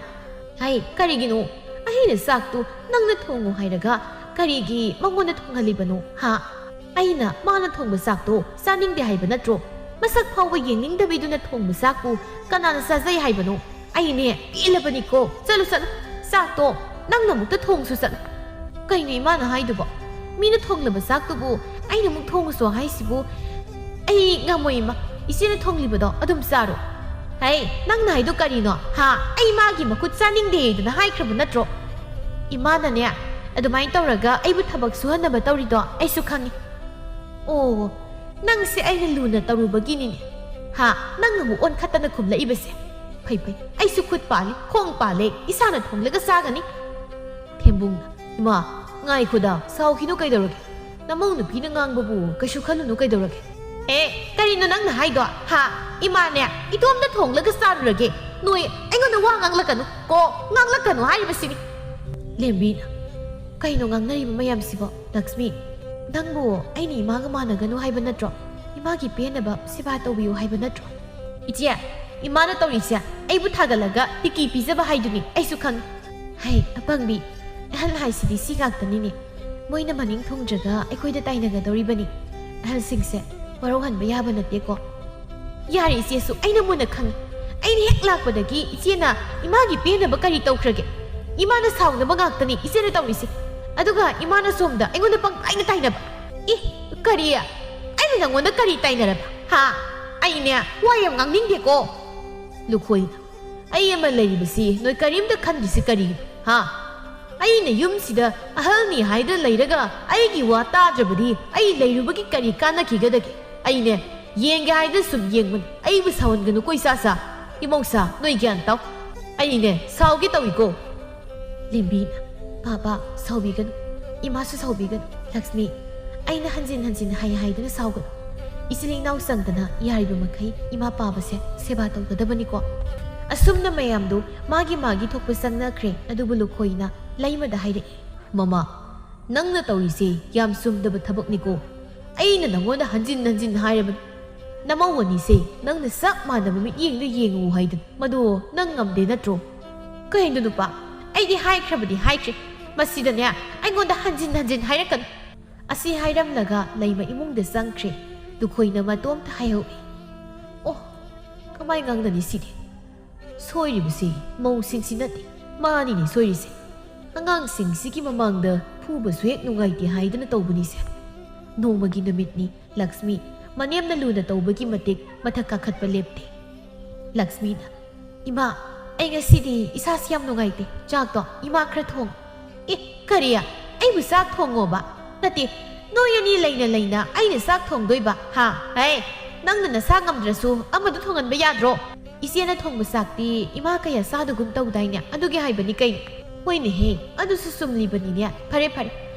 "ꯍꯩ, ꯀꯔꯤꯒꯤꯅꯣ? ꯑꯩꯅ ꯆꯥꯛꯇꯨ ꯅꯪꯅ ꯊꯣꯡꯉꯨ ꯍꯥꯏꯔꯒ ꯀꯔꯤꯒꯤ ꯃꯉꯣꯟꯗ ꯊꯣꯡꯍꯜꯂꯤꯕꯅꯣ? ꯍꯥ? ꯑꯩꯅ ꯃꯥꯅ ꯊꯣꯡꯕ ꯆꯥꯛꯇꯣ ꯆꯥꯅꯤꯡꯗꯦ ꯍꯥꯏꯕ ꯅꯠꯇ꯭ꯔꯣ? ꯃꯁꯛ ꯐꯥꯎꯕ ꯌꯦꯡꯅꯤꯡꯗꯕꯤꯗꯨꯅ ꯊꯣꯡꯕ ꯆꯥꯛꯄꯨ ꯀꯅꯥꯅ ꯆꯥꯖꯩ ꯍꯥꯏꯕꯅꯣ? ꯑꯩꯅꯦ ꯄꯦꯜꯂꯕꯅꯤꯀꯣ꯫ ꯆꯠꯂꯨ, ꯆꯠꯂꯨ꯫ ꯆꯥꯛꯇꯣ ꯅꯪꯅ ꯑꯃꯨꯛꯇ ꯊꯣꯡꯁꯨ ꯆꯠꯂꯨ꯫" "ꯀꯩꯅꯣ ꯏꯃꯥꯅ ꯍꯥꯏꯗꯨꯕꯣ? ꯃꯤꯅ ꯊꯣꯡꯂꯕ ꯆꯥꯛꯇꯨꯕꯨ ꯑꯩꯅ ꯑꯃꯨꯛ ꯊꯣꯡꯉꯨꯁꯨ ꯍꯥꯏꯁꯤꯕꯨ? ꯑꯩ ꯉꯝꯃꯣꯏ ꯏꯃꯥ꯫ ꯏꯆꯦꯅ ꯊꯣꯡꯂꯤꯕꯗꯣ ꯑꯗꯨꯝ ꯆꯥꯔꯣ꯫" "ꯍꯩ, ꯅꯪꯅ ꯍꯥꯏꯗꯣ ꯀꯔꯤꯅꯣ? ꯍꯥ? ꯑꯩ ꯃꯥꯒꯤ ꯃꯈꯨꯠ ꯆꯥꯅꯤꯡꯗꯦꯗꯅ ꯍꯥꯏꯈ꯭ꯔꯕ ꯅꯠꯇ꯭ꯔꯣ? ꯏꯃꯥꯅꯅꯦ ꯑꯗꯨꯃꯥꯏꯅ ꯇꯧꯔꯒ ꯑꯩꯕꯨ ꯊꯕꯛ ꯁꯨꯍꯟꯅꯕ ꯇꯧꯔꯤꯗꯣ ꯑꯩꯁꯨ ꯈꯪꯉꯤ꯫" "ꯑꯣ, ꯅꯪꯁꯦ ꯑꯩꯅ ꯂꯨꯅ ꯇꯧꯔꯨꯕꯒꯤꯅꯤꯅꯦ꯫ ꯍꯥ? ꯅꯪꯅ ꯑꯃꯨꯛ ꯑꯣꯟꯈꯠꯇꯅ ꯈꯨꯝꯂꯛꯏꯕꯁꯦ꯫ ꯐꯩ, ꯐꯩ, ꯑꯩꯁꯨ ꯈꯨꯠ ꯄꯥꯜꯂꯤ, ꯈꯣꯡ ꯄꯥꯜꯂꯦ, ꯏꯁꯥꯅ ꯊꯣꯡꯂꯒ ꯆꯥꯒꯅꯤ꯫" ꯊꯦꯝꯕꯨꯡꯅ, "ꯏꯃꯥ, ꯉꯥꯏꯈꯣꯗ, ꯁꯥꯎꯈꯤꯅꯨ ꯀꯩꯗꯧꯔꯒꯦ? ꯅꯃꯧ ꯅꯨꯄꯤꯅ ꯉꯥꯡꯕꯕꯨ ꯀꯩꯁꯨ ꯈꯜꯂꯨꯅꯨ ꯀꯩꯗꯧꯔꯒꯦ?" "ꯑꯦ, ꯀꯔꯤꯅꯣ ꯅꯪꯅ ꯍꯥꯏꯗꯣ? ꯍꯥ? ꯏꯃꯥꯅꯦ, ꯏꯇꯣꯝꯇ ꯊꯣꯡꯂꯒ ꯆꯥꯔꯨꯔꯒꯦ꯫ ꯅꯣꯏ ꯑꯩꯉꯣꯟꯗ ꯋꯥ ꯉꯥꯡꯂꯛꯀꯅꯨ ꯀꯣ, ꯉꯥꯡꯂꯛꯀꯅꯨ ꯍꯥꯏꯔꯤꯕꯁꯤꯅꯤ꯫" ꯂꯦꯝꯕꯤꯅ, "ꯀꯩꯅꯣ ꯉꯥꯡꯅꯔꯤꯕ ꯃꯌꯥꯝꯁꯤꯕꯣ? ꯂꯛꯁꯃꯤ, ꯅꯪꯕꯨ ꯑꯩꯅ ꯏꯃꯥꯒ ꯃꯥꯟꯅꯒꯅꯨ ꯍꯥꯏꯕ ꯅꯠꯇ꯭ꯔꯣ? ꯏꯃꯥꯒꯤ ꯄꯦꯟꯅꯕ ꯁꯦꯕꯥ ꯇꯧꯕꯤꯌꯨ ꯍꯥꯏꯕ ꯅꯠꯇ꯭ꯔꯣ?" "ꯏꯆꯦ, ꯏꯃꯥꯅ ꯇꯧꯔꯤꯁꯦ ꯑꯩꯕꯨ ꯊꯥꯒꯠꯂꯒ ꯇꯤꯀꯤ ꯄꯤꯖꯕ ꯍꯥꯏꯗꯨꯅꯤ, ꯑꯩꯁꯨ ꯈꯪꯉꯤ꯫ ꯍꯩ, ꯑꯄꯪꯕꯤ, ꯑꯍꯜ ꯍꯥꯏꯁꯤꯗꯤ ꯁꯤ ꯉꯥꯛꯇꯅꯤꯅꯦ꯫ ꯃꯣꯏꯅ ꯃꯅꯤꯡ ꯊꯨꯡꯗ꯭ꯔꯒ ꯑꯩꯈꯣꯏꯗ ꯇꯥꯏꯅꯒꯗꯧꯔꯤꯕꯅꯤ꯫ ꯑꯍꯜꯁꯤꯡꯁꯦ ꯋꯥꯔꯧꯍꯟꯕ ꯌꯥꯕ ꯅꯠꯇꯦꯀꯣ꯫ ꯌꯥꯔꯦ ꯏꯆꯦꯁꯨ, ꯑꯩꯅ ꯃꯨꯟꯅ ꯈꯪꯉꯤ꯫ ꯑꯩꯅ ꯍꯦꯛ ꯂꯥꯛꯄꯗꯒꯤ ꯏꯆꯦꯅ ꯏꯃꯥꯒꯤ ꯄꯦꯟꯅꯕ ꯀꯔꯤ ꯇꯧꯈ꯭ꯔꯒꯦ? ꯏꯃꯥꯅ ꯁꯥꯎꯅꯕ ꯉꯥꯛꯇꯅꯤ ꯏꯆꯦꯅ ꯇꯧꯔꯤꯁꯦ꯫ ꯑꯗꯨꯒ ꯏꯃꯥꯅ ꯁꯣꯝꯗ ꯑꯩꯉꯣꯟꯗ ꯄꯪꯇꯥꯏꯅ ꯇꯥꯏꯅꯕ꯫ ꯏ, ꯀꯔꯤ? ꯑꯩꯅ ꯅꯪꯉꯣꯟꯗ ꯀꯔꯤ ꯇꯥꯏꯅꯔꯕ? ꯍꯥ? ꯑꯩꯅꯦ, ꯋꯥ ꯌꯥꯝ ꯉꯥꯡꯅꯤꯡꯗꯦꯀꯣ꯫ ꯂꯨꯈꯣꯏ, ꯑꯩ ꯑꯃ ꯂꯩꯔꯤꯕꯁꯤ ꯅꯣꯏ ꯀꯔꯤꯝꯇ ꯈꯟꯗ꯭ꯔꯤꯁꯤ ꯀꯔꯤꯒꯤꯅꯣ? ꯍꯥ? ꯑꯩꯅ ꯌꯨꯝꯁꯤꯗ ꯑꯍꯜꯅꯤ ꯍꯥꯏꯗꯅ ꯂꯩꯔꯒ ꯑꯩꯒꯤ ꯋꯥ ꯇꯥꯗ꯭ꯔꯕꯗꯤ ꯑꯩ ꯂꯩꯔꯨꯕꯒꯤ ꯀꯔꯤ ꯀꯥꯟꯅꯈꯤꯒꯗꯒꯦ? ꯑꯩꯅꯦ, ꯌꯦꯡꯒꯦ ꯍꯥꯏꯗꯅ ꯁꯨꯝ ꯌꯦꯡꯕꯅꯤ꯫ ꯑꯩꯕꯨ ꯁꯥꯎꯍꯟꯒꯅꯨꯀꯣ ꯏꯆꯥꯁꯥ꯫ ꯏꯃꯧꯁꯥ, ꯅꯣꯏ ꯒ꯭ꯌꯥꯟ ꯇꯥꯎ꯫ ꯑꯩꯅꯦ, ꯁꯥꯎꯒꯦ ꯇꯧꯏꯀꯣ꯫ ꯂꯦꯝꯕꯤꯅ, "ꯄꯥꯕ, ꯁꯥꯎꯕꯤꯒꯅꯨ꯫ ꯏꯃꯥꯁꯨ ꯁꯥꯎꯕꯤꯒꯅꯨ꯫ ꯂꯛꯁꯃꯤ, ꯑꯩꯅ ꯍꯟꯖꯤꯟ ꯍꯟꯖꯤꯟ ꯍꯥꯏ ꯍꯥꯏꯗꯨꯅ ꯁꯥꯎꯒꯅꯨ꯫ ꯏꯆꯤꯜ ꯏꯅꯥꯎ ꯆꯪꯗꯅ ꯌꯥꯔꯤꯕ ꯃꯈꯩ ꯏꯃꯥ ꯄꯥꯕꯁꯦ ꯁꯦꯕꯥ ꯇꯧꯒꯗꯕꯅꯤꯀꯣ꯫" ꯑꯁꯨꯝꯅ ꯃꯌꯥꯝꯗꯨ ꯃꯥꯒꯤ ꯃꯥꯒꯤ ꯊꯣꯛꯄ ꯆꯪꯅꯈ꯭ꯔꯦ꯫ ꯑꯗꯨꯕꯨ ꯂꯨꯈꯣꯏꯅ ꯂꯩꯃꯗ ꯍꯥꯏꯔꯛꯏ, "ꯃꯃꯥ, ꯅꯪꯅ ꯇꯧꯔꯤꯁꯦ ꯌꯥꯝ ꯆꯨꯝꯗꯕ ꯊꯕꯛꯅꯤꯀꯣ꯫ ꯑꯩꯅ ꯅꯪꯉꯣꯟꯗ ꯍꯟꯖꯤꯟ ꯍꯟꯖꯤꯟ ꯍꯥꯏꯔꯕꯅꯤ꯫ ꯅꯃꯧ ꯑꯅꯤꯁꯦ ꯅꯪꯅ ꯆꯞ ꯃꯥꯟꯅꯕ ꯃꯤꯠꯌꯦꯡꯗ ꯌꯦꯡꯉꯨ ꯍꯥꯏꯗꯅ꯫ ꯃꯗꯨ ꯅꯪ ꯉꯝꯗꯦ ꯅꯠꯇ꯭ꯔꯣ?" "ꯀꯩꯅꯣ ꯅꯨꯄꯥ? ꯑꯩꯗꯤ ꯍꯥꯏꯈ꯭ꯔꯕꯗꯤ ꯍꯥꯏꯈ꯭ꯔꯦ꯫ ꯃꯁꯤꯗꯅꯦ ꯑꯩꯉꯣꯟꯗ ꯍꯟꯖꯤꯟ ꯍꯟꯖꯤꯟ ꯍꯥꯏꯔꯛꯀꯅꯨ꯫" ꯑꯁꯤ ꯍꯥꯏꯔꯝꯂꯒ ꯂꯩꯃ ꯏꯃꯨꯡꯗ ꯆꯪꯈ꯭ꯔꯦ꯫ ꯂꯨꯈꯣꯏꯅ ꯃꯇꯣꯝꯇ ꯍꯥꯏꯍꯧꯏ, "ꯑꯣ, ꯀꯃꯥꯏ ꯉꯥꯡꯅꯅꯤ ꯁꯤꯗꯤ? ꯁꯣꯏꯔꯤꯕꯁꯤ ꯃꯧꯁꯤꯡꯁꯤ ꯅꯠꯇꯦ, ꯃꯥꯅꯤꯅꯦ ꯁꯣꯏꯔꯤꯁꯦ꯫ ꯑꯉꯥꯡꯁꯤꯡꯁꯤꯒꯤ ꯃꯃꯥꯡꯗ ꯐꯨꯕꯁꯨ ꯍꯦꯛ ꯅꯨꯡꯉꯥꯏꯇꯦ ꯍꯥꯏꯗꯅ ꯇꯧꯕꯅꯤꯁꯦ꯫" ꯅꯣꯡꯃꯒꯤ ꯅꯨꯃꯤꯠꯅꯤ꯫ ꯂꯛꯁꯃꯤ ꯃꯅꯦꯝꯅ ꯂꯨꯅ ꯇꯧꯕꯒꯤ ꯃꯇꯤꯛ ꯃꯊꯛ ꯀꯥꯈꯠꯄ ꯂꯦꯞꯇꯦ꯫ ꯂꯛꯁꯃꯤꯅ, "ꯏꯃꯥ, ꯑꯩ ꯉꯁꯤꯗꯤ ꯏꯁꯥꯁꯤ ꯌꯥꯝ ꯅꯨꯡꯉꯥꯏꯇꯦ꯫ ꯆꯥꯛꯇꯣ ꯏꯃꯥ ꯈꯔ ꯊꯣꯡ꯫" "ꯑꯦ, ꯀꯔꯤ? ꯑꯩꯕꯨ ꯆꯥꯛ ꯊꯣꯡꯉꯣꯕ? ꯅꯠꯇꯦ, ꯅꯣꯏ ꯑꯅꯤ ꯂꯩꯅ ꯂꯩꯅ ꯑꯩꯅ ꯆꯥꯛ ꯊꯣꯡꯗꯣꯏꯕ, ꯍꯥ? ꯍꯦ, ꯅꯪꯅ ꯅꯁꯥ ꯉꯝꯗ꯭ꯔꯁꯨ ꯑꯃꯗꯨ ꯊꯣꯡꯍꯟꯕ ꯌꯥꯗ꯭ꯔꯣ? ꯏꯆꯦꯅ ꯊꯣꯡꯕ ꯆꯥꯛꯇꯤ ꯏꯃꯥ ꯀꯌꯥ ꯆꯥꯗꯒꯨꯝ ꯇꯧꯗꯥꯏꯅꯦ? ꯑꯗꯨꯒꯤ ꯍꯥꯏꯕꯅꯤ ꯀꯩꯅꯣ꯫" "ꯍꯣꯏꯅꯦ ꯍꯦ, ꯑꯗꯨꯁꯨ ꯆꯨꯝꯂꯤꯕꯅꯤꯅꯦ꯫ ꯐꯔꯦ, ꯐꯔꯦ,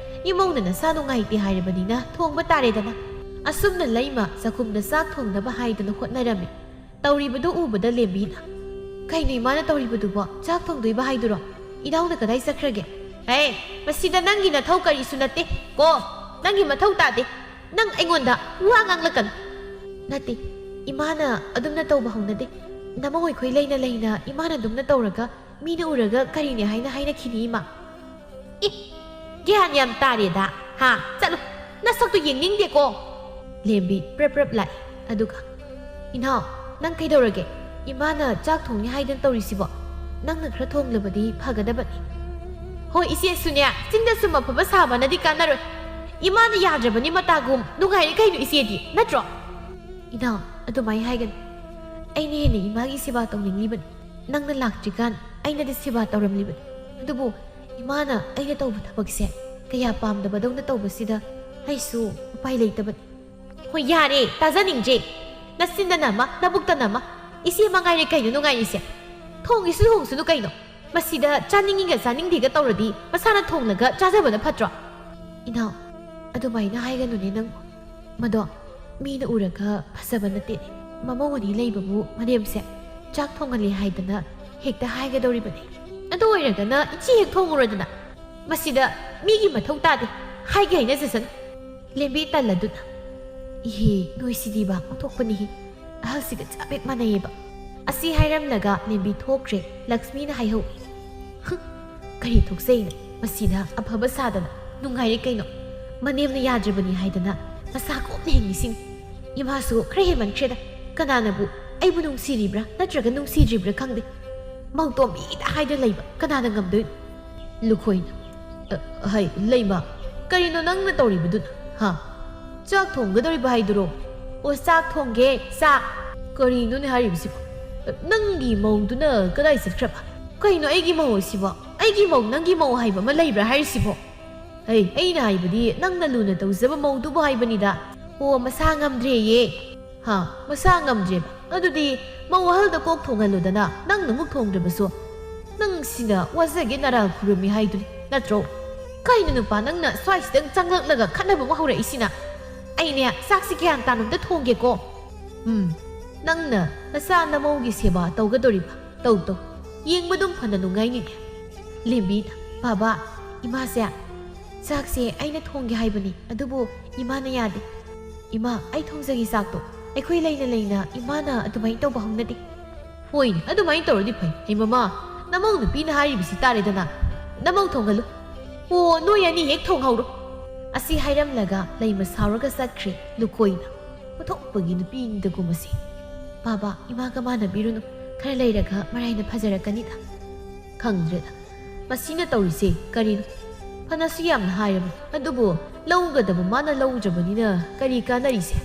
ꯏꯃꯧꯅ ꯅꯁꯥ ꯅꯨꯡꯉꯥꯏꯇꯦ ꯍꯥꯏꯔꯕꯅꯤꯅ ꯊꯣꯡꯕ ꯇꯥꯔꯦꯗꯅ꯫" ꯑꯁꯨꯝꯅ ꯂꯩꯃ ꯆꯥꯛꯈꯨꯝꯗ ꯆꯥꯛ ꯊꯣꯡꯅꯕ ꯍꯥꯏꯗꯅ ꯍꯣꯠꯅꯔꯝꯃꯤ꯫ ꯇꯧꯔꯤꯕꯗꯨ ꯎꯕꯗ ꯂꯦꯝꯕꯤꯅ, "ꯀꯩꯅꯣ ꯏꯃꯥꯅ ꯇꯧꯔꯤꯕꯗꯨꯕꯣ? ꯆꯥꯛ ꯊꯣꯡꯗꯣꯏꯕ ꯍꯥꯏꯗꯨꯔꯣ? ꯏꯅꯥꯎꯅ ꯀꯗꯥꯏ ꯆꯠꯈ꯭ꯔꯒꯦ?" "ꯍꯦ, ꯃꯁꯤꯗ ꯅꯪꯒꯤ ꯅꯊꯧ ꯀꯔꯤꯁꯨ ꯅꯠꯇꯦ ꯀꯣ꯫ ꯅꯪꯒꯤ ꯃꯊꯧ ꯇꯥꯗꯦ꯫ ꯅꯪ ꯑꯩꯉꯣꯟꯗ ꯋꯥ ꯉꯥꯡꯂꯛꯀꯅꯨ꯫" "ꯅꯠꯇꯦ, ꯏꯃꯥꯅ ꯑꯗꯨꯝꯅ ꯇꯧꯕ ꯍꯧꯅꯗꯦ꯫ ꯅꯃꯧ ꯑꯩꯈꯣꯏ ꯂꯩꯅ ꯂꯩꯅ ꯏꯃꯥꯅ ꯑꯗꯨꯝꯅ ꯇꯧꯔꯒ ꯃꯤꯅ ꯎꯔꯒ ꯀꯔꯤꯅꯦ ꯍꯥꯏꯅ ꯍꯥꯏꯅꯈꯤꯅꯤ ꯏꯃꯥ꯫ ꯑꯦ, ꯒ꯭ꯌꯥꯟ ꯌꯥꯝ ꯇꯥꯔꯦꯗ꯫ ꯍꯥ, ꯆꯠꯂꯨ, ꯅꯁꯛꯇꯨ ꯌꯦꯡꯅꯤꯡꯗꯦꯀꯣ꯫ ꯂꯦꯝꯕꯤ ꯄ꯭ꯔꯞ ꯄ꯭ꯔꯞ ꯂꯥꯛꯏ꯫ ꯑꯗꯨꯒ, "ꯏꯅꯥꯎ, ꯅꯪ ꯀꯩꯗꯧꯔꯒꯦ? ꯏꯃꯥꯅ ꯆꯥꯛ ꯊꯣꯡꯅꯤ ꯍꯥꯏꯗꯅ ꯇꯧꯔꯤꯁꯤꯕꯣ? ꯅꯪꯅ ꯈꯔ ꯊꯣꯡꯂꯕꯗꯤ ꯐꯒꯗꯕꯅꯤ꯫" "ꯍꯣꯏ ꯏꯆꯦ, ꯁꯨꯅꯦ, ꯆꯤꯟꯗ ꯁꯨꯝ ꯑꯐꯕ ꯁꯥꯕꯅꯗꯤ ꯀꯥꯟꯅꯔꯣꯏ꯫ ꯏꯃꯥꯅ ꯌꯥꯗ꯭ꯔꯕꯅꯤ ꯃꯇꯥꯒꯨꯝ꯫ ꯅꯨꯡꯉꯥꯏꯔꯦ ꯀꯩꯅꯣ ꯏꯆꯦꯗꯤ, ꯅꯠꯇ꯭ꯔꯣ?" "ꯏꯅꯥꯎ, ꯑꯗꯨꯃꯥꯏꯅ ꯍꯥꯏꯒꯅꯨ꯫ ꯑꯩꯅ ꯍꯦꯟꯅ ꯏꯃꯥꯒꯤ ꯁꯦꯕꯥ ꯇꯧꯅꯤꯡꯂꯤꯕꯅꯤ꯫ ꯅꯪꯅ ꯂꯥꯛꯇ꯭ꯔꯤꯀꯥꯟ ꯑꯩꯅꯗꯤ ꯁꯦꯕꯥ ꯇꯧꯔꯝꯂꯤꯕꯅꯤ꯫ ꯑꯗꯨꯕꯨ ꯏꯃꯥꯅ ꯑꯩꯅ ꯇꯧꯕ ꯊꯕꯛꯁꯦ ꯀꯌꯥ ꯄꯥꯝꯗꯕꯗꯧꯅ ꯇꯧꯕꯁꯤꯗ ꯑꯩꯁꯨ ꯎꯄꯥꯏ ꯂꯩꯇꯕꯅꯤ꯫" "ꯍꯣꯏ, ꯌꯥꯔꯦ, ꯇꯥꯖꯅꯤꯡꯗ꯭ꯔꯦ꯫ ꯅꯆꯤꯟꯗꯅ ꯑꯃ, ꯅꯕꯨꯛꯇꯅ ꯑꯃ꯫ ꯏꯆꯦ ꯃꯉꯥꯏꯔꯦ ꯀꯩꯅꯣ ꯅꯨꯡꯉꯥꯏꯔꯤꯁꯦ꯫ ꯊꯣꯡꯒꯦꯁꯨ ꯊꯣꯡꯁꯅꯨ ꯀꯩꯅꯣ꯫ ꯃꯁꯤꯗ ꯆꯥꯅꯤꯡꯉꯤꯒ ꯆꯥꯅꯤꯡꯗꯦꯒ ꯇꯧꯔꯗꯤ ꯃꯁꯥꯅ ꯊꯣꯡꯂꯒ ꯆꯥꯖꯕꯅ ꯐꯠꯇ꯭ꯔꯣ?" "ꯏꯅꯥꯎ, ꯑꯗꯨꯃꯥꯏꯅ ꯍꯥꯏꯒꯅꯨꯅꯦ ꯅꯪꯕꯨ꯫ ꯃꯗꯣ ꯃꯤꯅ ꯎꯔꯒ ꯐꯖꯕ ꯅꯠꯇꯦꯅꯦ꯫ ꯃꯃꯧ ꯑꯅꯤ ꯂꯩꯕꯕꯨ ꯃꯅꯦꯝꯁꯦ ꯆꯥꯛ ꯊꯣꯡꯍꯜꯂꯤ ꯍꯥꯏꯗꯅ ꯍꯦꯛꯇ ꯍꯥꯏꯒꯗꯧꯔꯤꯕꯅꯤ꯫ ꯑꯗꯨ ꯑꯣꯏꯔꯒꯅ ꯏꯆꯦ ꯍꯦꯛ ꯊꯣꯡꯉꯨꯔꯗꯅ꯫ ꯃꯁꯤꯗ ꯃꯤꯒꯤ ꯃꯊꯧ ꯇꯥꯗꯦ꯫ ꯍꯥꯏꯒꯦ ꯍꯥꯏꯅꯖꯁꯅꯨ꯫" ꯂꯦꯝꯕꯤ ꯇꯜꯂꯗꯨꯅ, "ꯏꯍꯦ, ꯅꯣꯏꯁꯤꯗꯤꯕ ꯑꯣꯟꯊꯣꯛꯄꯅꯤꯍꯦ꯫ ꯑꯍꯜꯁꯤꯒ ꯆꯞ ꯍꯦꯛ ꯃꯥꯟꯅꯩꯌꯦꯕ꯫" ꯑꯁꯤ ꯍꯥꯏꯔꯝꯂꯒ ꯂꯦꯝꯕꯤ ꯊꯣꯛꯈ꯭ꯔꯦ꯫ ꯂꯛꯁꯃꯤꯅ ꯍꯥꯏꯍꯧꯏ, "ꯍꯨꯝ, ꯀꯔꯤ ꯊꯣꯛꯆꯩꯅꯣ? ꯃꯁꯤꯗ ꯑꯐꯕ ꯁꯥꯗꯅ ꯅꯨꯡꯉꯥꯏꯔꯦ ꯀꯩꯅꯣ꯫ ꯃꯅꯦꯝꯅ ꯌꯥꯗ꯭ꯔꯕꯅꯤ ꯍꯥꯏꯗꯅ ꯃꯁꯥ ꯀꯣꯝꯅ ꯍꯤꯡꯉꯤꯁꯤꯅꯤ꯫ ꯏꯃꯥꯁꯨ ꯈꯔ ꯍꯦꯟꯃꯟꯈ꯭ꯔꯦꯗ꯫ ꯀꯅꯥꯅꯕꯨ ꯑꯩꯕꯨ ꯅꯨꯡꯁꯤꯔꯤꯕ꯭ꯔꯥ ꯅꯠꯇ꯭ꯔꯒ ꯅꯨꯡꯁꯤꯗ꯭ꯔꯤꯕ꯭ꯔꯥ ꯈꯪꯗꯦ꯫ ꯃꯧ ꯇꯣꯝꯕꯤꯗ ꯍꯥꯏꯗ ꯂꯩꯕ ꯀꯅꯥꯅ ꯉꯝꯗꯣꯏꯅꯣ?" ꯂꯨꯈꯣꯏꯅ, "ꯑ, ꯍꯩ, ꯂꯩꯃ, ꯀꯔꯤꯅꯣ ꯅꯪꯅ ꯇꯧꯔꯤꯕꯗꯨꯅ? ꯍꯥ? ꯆꯥꯛ ꯊꯣꯡꯒꯗꯧꯔꯤꯕ ꯍꯥꯏꯗꯨꯔꯣ?" "ꯑꯣ, ꯆꯥꯛ ꯊꯣꯡꯒꯦ, ꯆꯥꯛ꯫" "ꯀꯔꯤꯅꯣꯅꯦ ꯍꯥꯏꯔꯤꯕꯁꯤꯕꯣ? ꯅꯪꯒꯤ ꯃꯧꯗꯨꯅ ꯀꯗꯥꯏ ꯆꯠꯈ꯭ꯔꯕ? ꯀꯩꯅꯣ ꯑꯩꯒꯤ ꯃꯧ ꯑꯁꯤꯕꯣ? ꯑꯩꯒꯤ ꯃꯧ ꯅꯪꯒꯤ ꯃꯧ ꯍꯥꯏꯕ ꯑꯃ ꯂꯩꯕ꯭ꯔꯥ ꯍꯥꯏꯔꯤꯁꯤꯕꯣ?" "ꯍꯩ, ꯑꯩꯅ ꯍꯥꯏꯕꯗꯤ ꯅꯪꯅ ꯂꯨꯅ ꯇꯧꯖꯕ ꯃꯧꯗꯨꯕꯨ ꯍꯥꯏꯕꯅꯤꯗ꯫" "ꯑꯣ, ꯃꯁꯥ ꯉꯝꯗ꯭ꯔꯦꯌꯦ꯫" "ꯍꯥ, ꯃꯁꯥ ꯉꯝꯗ꯭ꯔꯦꯕ? ꯑꯗꯨꯗꯤ ꯃꯧ ꯑꯍꯜꯗ ꯀꯣꯛ ꯊꯣꯡꯍꯜꯂꯨꯗꯅ, ꯅꯪꯅ ꯑꯃꯨꯛ ꯊꯣꯡꯗ꯭ꯔꯕꯁꯨ꯫ ꯅꯪ ꯁꯤꯅ ꯋꯥꯖꯒꯦ ꯅꯔꯥꯜ ꯈꯨꯔꯨꯝꯃꯤ ꯍꯥꯏꯗꯨꯅꯤ ꯅꯠꯇ꯭ꯔꯣ? ꯀꯩꯅꯣ ꯅꯨꯄꯥ, ꯅꯪꯅ ꯁ꯭ꯋꯥꯏꯁꯤꯗ ꯆꯪꯂꯛꯂꯒ ꯈꯠꯅꯕ ꯑꯃ ꯍꯧꯔꯛꯏꯁꯤꯅ?" "ꯑꯩꯅꯦ, ꯆꯥꯛꯁꯤ ꯒ꯭ꯌꯥꯟ ꯇꯥꯅ ꯑꯝꯇ ꯊꯣꯡꯒꯦꯀꯣ꯫" "ꯎꯝ, ꯅꯪꯅ ꯅꯆꯥ ꯅꯃꯧꯒꯤ ꯁꯦꯕꯥ ꯇꯧꯒꯗꯧꯔꯤꯕ? ꯇꯧ, ꯇꯧ꯫ ꯌꯦꯡꯕ ꯑꯗꯨꯝ ꯐꯅ ꯅꯨꯡꯉꯥꯏꯅꯤꯅꯦ꯫" ꯂꯦꯝꯕꯤꯅ, "ꯕꯥꯕꯥ, ꯏꯃꯥꯁꯦ, ꯆꯥꯛꯁꯦ ꯑꯩꯅ ꯊꯣꯡꯒꯦ ꯍꯥꯏꯕꯅꯤ, ꯑꯗꯨꯕꯨ ꯏꯃꯥꯅ ꯌꯥꯗꯦ꯫" "ꯏꯃꯥ, ꯑꯩ ꯊꯣꯡꯖꯒꯦ ꯆꯥꯛꯇꯣ꯫ ꯑꯩꯈꯣꯏ ꯂꯩꯅ ꯂꯩꯅ ꯏꯃꯥꯅ ꯑꯗꯨꯃꯥꯏꯅ ꯇꯧꯕ ꯍꯧꯅꯗꯦ꯫" "ꯍꯣꯏꯅꯦ, ꯑꯗꯨꯃꯥꯏꯅ ꯇꯧꯔꯗꯤ ꯐꯩ꯫ ꯍꯩ ꯃꯃꯥ, ꯅꯃꯧ ꯅꯨꯄꯤꯅ ꯍꯥꯏꯔꯤꯕꯁꯤ ꯇꯥꯔꯦꯗꯅ꯫ ꯅꯃꯧ ꯊꯣꯡꯍꯜꯂꯨ꯫ ꯑꯣ, ꯅꯣꯏ ꯑꯅꯤ ꯍꯦꯛ ꯊꯣꯡꯍꯧꯔꯣ"꯫ ꯑꯁꯤ ꯍꯥꯏꯔꯝꯂꯒ ꯂꯩꯃ ꯁꯥꯎꯔꯒ ꯆꯠꯈ꯭ꯔꯦ꯫ ꯂꯨꯈꯣꯏꯅ, "ꯑꯣꯟꯊꯣꯛꯄꯒꯤ ꯅꯨꯄꯤꯅꯤꯗꯀꯣ ꯃꯁꯤ꯫ ꯕꯥꯕꯥ, ꯏꯃꯥꯒ ꯃꯥꯟꯅꯕꯤꯔꯨꯅꯨ꯫ ꯈꯔ ꯂꯩꯔꯒ ꯃꯔꯥꯏꯅ ꯐꯖꯔꯛꯀꯅꯤꯗ"꯫ ꯈꯪꯗ꯭ꯔꯦꯗ, ꯃꯁꯤꯅ ꯇꯧꯔꯤꯁꯦ ꯀꯔꯤꯅꯣ? ꯐꯅꯁꯨ ꯌꯥꯝꯅ ꯍꯥꯏꯔꯕꯅꯤ, ꯑꯗꯨꯕꯨ ꯂꯧꯒꯗꯕ ꯃꯥꯅ ꯂꯧꯗ꯭ꯔꯕꯅꯤꯅ ꯀꯔꯤ ꯀꯥꯟꯅꯔꯤꯁꯦ?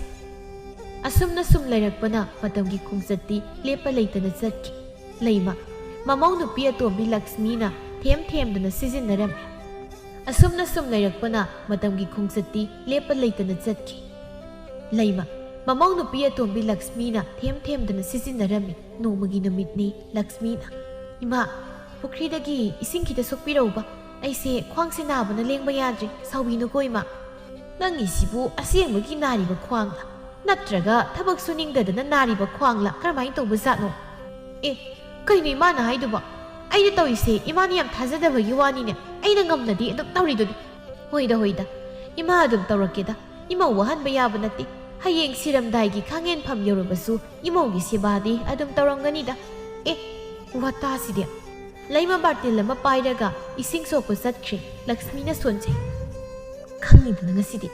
ꯑꯁꯨꯝꯅ ꯁꯨꯝ ꯂꯩꯔꯛꯄꯅ ꯃꯇꯝꯒꯤ ꯈꯣꯡꯆꯠꯇꯤ ꯂꯦꯞꯄ ꯂꯩꯇꯅ ꯆꯠꯈꯤ꯫ ꯂꯩꯃ, ꯃꯃꯧ ꯅꯨꯄꯤ ꯑꯇꯣꯝꯕꯤ ꯂꯛꯁꯃꯤꯅ ꯊꯦꯝ ꯊꯦꯝꯗꯨꯅ ꯁꯤꯖꯤꯟꯅꯔꯝꯃꯤ꯫ ꯑꯁꯨꯝꯅ ꯁꯨꯝ ꯂꯩꯔꯛꯄꯅ ꯃꯇꯝꯒꯤ ꯈꯣꯡꯆꯠꯇꯤ ꯂꯦꯞꯄ ꯂꯩꯇꯅ ꯆꯠꯈꯤ꯫ ꯂꯩꯃ, ꯃꯃꯧ ꯅꯨꯄꯤ ꯑꯇꯣꯝꯕꯤ ꯂꯛꯁꯃꯤꯅ ꯊꯦꯝ ꯊꯦꯝꯗꯨꯅ ꯁꯤꯖꯤꯟꯅꯔꯝꯃꯤ꯫ ꯅꯣꯡꯃꯒꯤ ꯅꯨꯃꯤꯠꯅꯤ꯫ ꯂꯛꯁꯃꯤꯅ, "ꯏꯃꯥ, ꯄꯨꯈ꯭ꯔꯤꯗꯒꯤ ꯏꯁꯤꯡ ꯈꯤꯇ ꯁꯣꯛꯄꯤꯔꯛꯎꯕ꯫ ꯑꯩꯁꯦ ꯈ꯭ꯋꯥꯡꯁꯦ ꯅꯥꯕꯅ ꯂꯦꯡꯕ ꯌꯥꯗ꯭ꯔꯦ꯫ ꯁꯥꯎꯕꯤꯅꯨꯀꯣ ꯏꯃꯥ"꯫ "ꯅꯪꯒꯤꯁꯤꯕꯨ ꯑꯁꯦꯡꯕꯒꯤ ꯅꯥꯔꯤꯕ ꯈ꯭ꯋꯥꯡꯂ? ꯅꯠꯇ꯭ꯔꯒ ꯊꯕꯛ ꯁꯨꯅꯤꯡꯗꯗꯅ ꯅꯥꯔꯤꯕ ꯈ꯭ꯋꯥꯡꯂ? ꯀꯔꯝꯍꯥꯏꯅ ꯇꯧꯕꯖꯥꯠꯅꯣ? ꯑꯦ, ꯀꯩꯅꯣ ꯏꯃꯥꯅ ꯍꯥꯏꯗꯨꯕꯣ? ꯑꯩꯅ ꯇꯧꯔꯤꯁꯦ ꯏꯃꯥꯅ ꯌꯥꯝ ꯊꯥꯖꯗꯕꯒꯤ ꯋꯥꯅꯤꯅꯦ꯫ ꯑꯩꯅ ꯉꯝꯅꯗꯤ ꯑꯗꯨꯝ ꯇꯧꯔꯤꯗꯨꯅꯤ"꯫ "ꯍꯣꯏꯗ, ꯍꯣꯏꯗ, ꯏꯃꯥ ꯑꯗꯨꯝ ꯇꯧꯔꯛꯀꯦꯗ꯫ ꯏꯃꯧ ꯋꯥꯍꯟꯕ ꯌꯥꯕ ꯅꯠꯇꯦ꯫ ꯍꯌꯦꯡ ꯁꯤꯔꯝꯗꯥꯏꯒꯤ ꯈꯥꯡꯍꯦꯟꯐꯝ ꯌꯧꯔꯕꯁꯨ ꯏꯃꯧꯒꯤ ꯁꯦꯕꯥꯗꯤ ꯑꯗꯨꯝ ꯇꯧꯔꯝꯒꯅꯤꯗ"꯫ ꯑꯦ, ꯋꯥꯇꯥꯁꯤꯗꯤ꯫ ꯂꯩꯃ ꯕꯥꯔꯇꯤꯜ ꯑꯃ ꯄꯥꯏꯔꯒ ꯏꯁꯤꯡ ꯁꯣꯛꯄ ꯆꯠꯈ꯭ꯔꯦ꯫ ꯂꯛꯁꯃꯤꯅ ꯁꯣꯟꯖꯩ꯫ "ꯈꯪꯉꯤꯗꯅ ꯉꯁꯤꯗꯤ꯫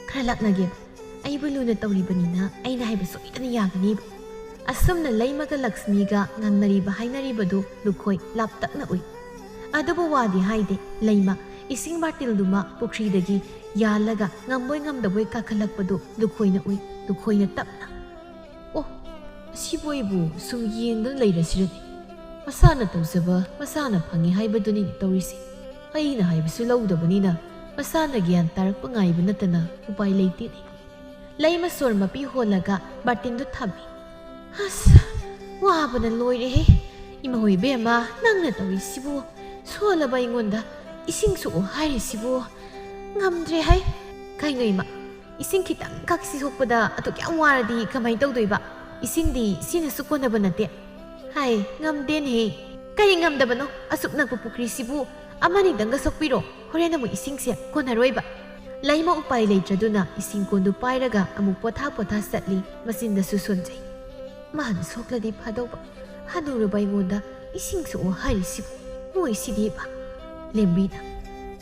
ꯈꯔ ꯂꯥꯛꯅꯒꯦꯕ꯫ ꯑꯩꯕꯨ ꯂꯨꯅ ꯇꯧꯔꯤꯕꯅꯤꯅ ꯑꯩꯅ ꯍꯥꯏꯕ ꯁꯣꯏꯗꯅ ꯌꯥꯒꯅꯤꯕ"꯫ ꯑꯁꯨꯝꯅ ꯂꯩꯃꯒ ꯂꯛꯁꯃꯤꯒ ꯉꯥꯡꯅꯔꯤꯕ ꯍꯥꯏꯅꯔꯤꯕꯗꯨ ꯂꯨꯈꯣꯏ ꯂꯥꯞꯇꯛꯅ ꯎꯏ꯫ ꯑꯗꯨꯕꯨ ꯋꯥꯗꯤ ꯍꯥꯏꯗꯦ꯫ ꯂꯩꯃ ꯏꯁꯤꯡ ꯕꯥꯔꯇꯤꯜꯗꯨꯃ ꯄꯨꯈ꯭ꯔꯤꯗꯒꯤ ꯌꯥꯜꯂꯒ ꯉꯝꯕꯣꯏ ꯉꯝꯗꯕꯣꯏ ꯀꯥꯈꯠꯂꯛꯄꯗꯨ ꯂꯨꯈꯣꯏꯅ ꯎꯏ꯫ ꯂꯨꯈꯣꯏꯅ ꯇꯞꯅ, "ꯑꯣ, ꯑꯁꯤꯕꯨ ꯑꯩꯕꯨ ꯁꯨꯝ ꯌꯦꯡꯗꯨꯅ ꯂꯩꯔꯁꯤꯔꯅꯦ? ꯃꯁꯥꯅ ꯇꯧꯖꯕ ꯃꯁꯥꯅ ꯐꯪꯉꯤ ꯍꯥꯏꯕꯗꯨꯅꯤꯅꯦ ꯇꯧꯔꯤꯁꯦ꯫ ꯑꯩꯅ ꯍꯥꯏꯕꯁꯨ ꯂꯧꯗꯕꯅꯤꯅ ꯃꯁꯥꯅ ꯒ꯭ꯌꯥꯟ ꯇꯥꯔꯛꯄ ꯉꯥꯏꯕ ꯅꯠꯇꯅ ꯎꯄꯥꯏ ꯂꯩꯇꯦꯅꯦ"꯫ ꯂꯩꯃ ꯁꯣꯔ ꯃꯄꯤ ꯍꯣꯜꯂꯒ ꯕꯥꯔꯇꯤꯟꯗꯨ ꯊꯝꯃꯤ꯫ "ꯑꯁ, ꯋꯥꯕꯅ ꯂꯣꯏꯔꯦꯍꯦ꯫ ꯏꯃꯥ ꯏꯕꯦꯝꯃ, ꯅꯪꯅ ꯇꯧꯔꯤꯁꯤꯕꯨ? ꯁꯣꯜꯂꯕ ꯑꯩꯉꯣꯟꯗ ꯏꯁꯤꯡ ꯁꯣꯛꯑꯣ ꯍꯥꯏꯔꯤꯁꯤꯕꯨ? ꯉꯝꯗ꯭ꯔꯦ ꯍꯥꯏ"꯫ "ꯀꯩꯅꯣ ꯏꯃꯥ, ꯏꯁꯤꯡ ꯈꯤꯇꯪꯈꯛ ꯁꯤ ꯁꯣꯛꯄꯗ ꯑꯗꯨꯛ ꯌꯥꯝ ꯋꯥꯔꯗꯤ ꯀꯃꯥꯏꯅ ꯇꯧꯗꯣꯏꯕ? ꯏꯁꯤꯡꯗꯤ ꯁꯤꯅꯁꯨ ꯀꯣꯟꯅꯕ ꯅꯠꯇꯦ"꯫ "ꯍꯥꯏ, ꯉꯝꯗꯦꯅꯦꯍꯦ꯫ ꯀꯔꯤ ꯉꯝꯗꯕꯅꯣ? ꯑꯁꯨꯛ ꯅꯛꯄ ꯄꯨꯈ꯭ꯔꯤꯁꯤꯕꯨ ꯑꯃꯅꯤꯗꯪꯒ ꯁꯣꯛꯄꯤꯔꯣ꯫ ꯍꯣꯔꯦꯟ ꯑꯃꯨꯛ ꯏꯁꯤꯡꯁꯦ ꯀꯣꯟꯅꯔꯣꯏꯕ"꯫ ꯂꯩꯃ ꯎꯄꯥꯏ ꯂꯩꯇ꯭ꯔꯗꯨꯅ ꯏꯁꯤꯡ ꯀꯣꯟꯗꯨ ꯄꯥꯏꯔꯒ ꯑꯃꯨꯛ ꯄꯣꯊꯥ ꯄꯣꯊꯥ ꯆꯠꯂꯤ꯫ ꯃꯆꯤꯟꯗꯁꯨ ꯁꯣꯟꯖꯩ꯫ "ꯃꯥꯅ ꯁꯣꯛꯂꯗꯤ ꯐꯗꯧꯕ꯫ ꯍꯅꯨꯔꯕ ꯑꯩꯉꯣꯟꯗ ꯏꯁꯤꯡ ꯁꯣꯛꯑꯣ ꯍꯥꯏꯔꯤꯁꯤꯕꯨ ꯃꯣꯏꯁꯤꯗꯤꯕ꯫ ꯂꯦꯝꯕꯤꯅ,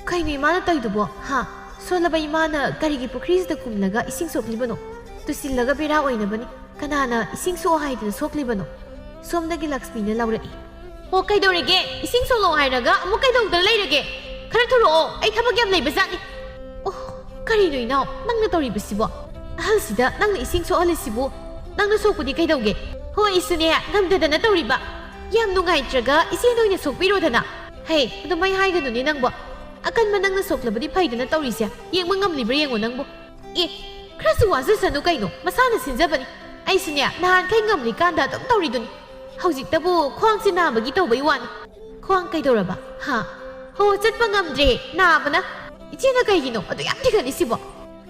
"ꯀꯩꯅꯣ ꯏꯃꯥꯅ ꯇꯧꯔꯤꯗꯨꯕꯣ? ꯍꯥ? ꯁꯣꯜꯂꯕ ꯏꯃꯥꯅ ꯀꯔꯤꯒꯤ ꯄꯨꯈ꯭ꯔꯤꯁꯤꯗ ꯀꯨꯝꯂꯒ ꯏꯁꯤꯡ ꯁꯣꯛꯂꯤꯕꯅꯣ? ꯇꯨꯁꯤꯜꯂꯒ ꯕꯦꯔꯥ ꯑꯣꯏꯅꯕꯅꯤ꯫ ꯀꯅꯥꯅ ꯏꯁꯤꯡ ꯁꯣꯛꯑꯣ ꯍꯥꯏꯗꯅ ꯁꯣꯛꯂꯤꯕꯅꯣ?" ꯁꯣꯝꯗꯒꯤ ꯂꯛꯁꯃꯤꯅ ꯂꯥꯎꯔꯛꯏ꯫ "ꯑꯣ, ꯀꯩꯗꯧꯔꯒꯦ? ꯏꯁꯤꯡ ꯁꯣꯛꯂꯛꯑꯣ ꯍꯥꯏꯔꯒ ꯑꯃꯨꯛ ꯀꯩꯗꯧꯗꯅ ꯂꯩꯔꯒꯦ? ꯈꯔ ꯊꯨꯔꯛꯑꯣ, ꯑꯩ ꯊꯕꯛ ꯌꯥꯝ ꯂꯩꯕ ꯖꯥꯠꯅꯤ꯫" "ꯑꯣ, ꯀꯔꯤꯅꯣ ꯏꯅꯥꯎ, ꯅꯪꯅ ꯇꯧꯔꯤꯕꯁꯤꯕꯣ? ꯑꯍꯜꯁꯤꯗ ꯅꯪꯅ ꯏꯁꯤꯡ ꯁꯣꯛꯍꯜꯂꯤꯁꯤꯕꯨ? ꯅꯪꯅ ꯁꯣꯛꯄꯗꯤ ꯀꯩꯗꯧꯒꯦ? ꯍꯣꯏ, ꯑꯩꯁꯨꯅꯦ, ꯉꯝꯗꯗꯅ ꯇꯧꯔꯤꯕ꯫ ꯌꯥꯝ ꯅꯨꯡꯉꯥꯏꯇ꯭ꯔꯒ ꯏꯆꯦꯅ ꯑꯣꯏꯅ ꯁꯣꯛꯄꯤꯔꯣꯗꯅ꯫" "ꯍꯦ, ꯑꯗꯨꯃꯥꯏ ꯍꯥꯏꯒꯅꯨꯅꯦ ꯅꯪꯕꯣ꯫ ꯑꯀꯟꯕ ꯅꯪꯅ ꯁꯣꯛꯂꯕꯗꯤ ꯐꯩꯗꯅ ꯇꯧꯔꯤꯁꯦ꯫ ꯌꯦꯡꯕ ꯉꯝꯂꯤꯕ꯭ꯔꯥ ꯌꯦꯡꯉꯣ ꯅꯪꯕꯨ꯫ ꯑꯦ, ꯈꯔꯁꯨ ꯋꯥꯖꯁꯅꯨ ꯀꯩꯅꯣ, ꯃꯁꯥꯅ ꯁꯤꯟꯖꯕꯅꯤ꯫ ꯑꯩꯁꯨꯅꯦ, ꯅꯍꯥꯟꯈꯩ ꯉꯝꯂꯤꯀꯥꯟꯗ ꯑꯗꯨꯝ ꯇꯧꯔꯤꯗꯨꯅꯤ꯫ ꯍꯧꯖꯤꯛꯇꯕꯨ ꯈ꯭ꯋꯥꯡꯁꯦ ꯅꯥꯕꯒꯤ ꯇꯧꯕꯩ ꯋꯥꯅꯤ꯫" "ꯈ꯭ꯋꯥꯡ ꯀꯩꯗꯧꯔꯕ? ꯍꯥ? ꯍꯣ, ꯆꯠꯄ ꯉꯝꯗ꯭ꯔꯦ, ꯅꯥꯕꯅ꯫ ꯏꯆꯦꯅ ꯀꯩꯒꯤꯅꯣ ꯑꯗꯨ ꯌꯥꯝ ꯊꯤꯒꯠꯂꯤꯁꯤꯕꯣ?"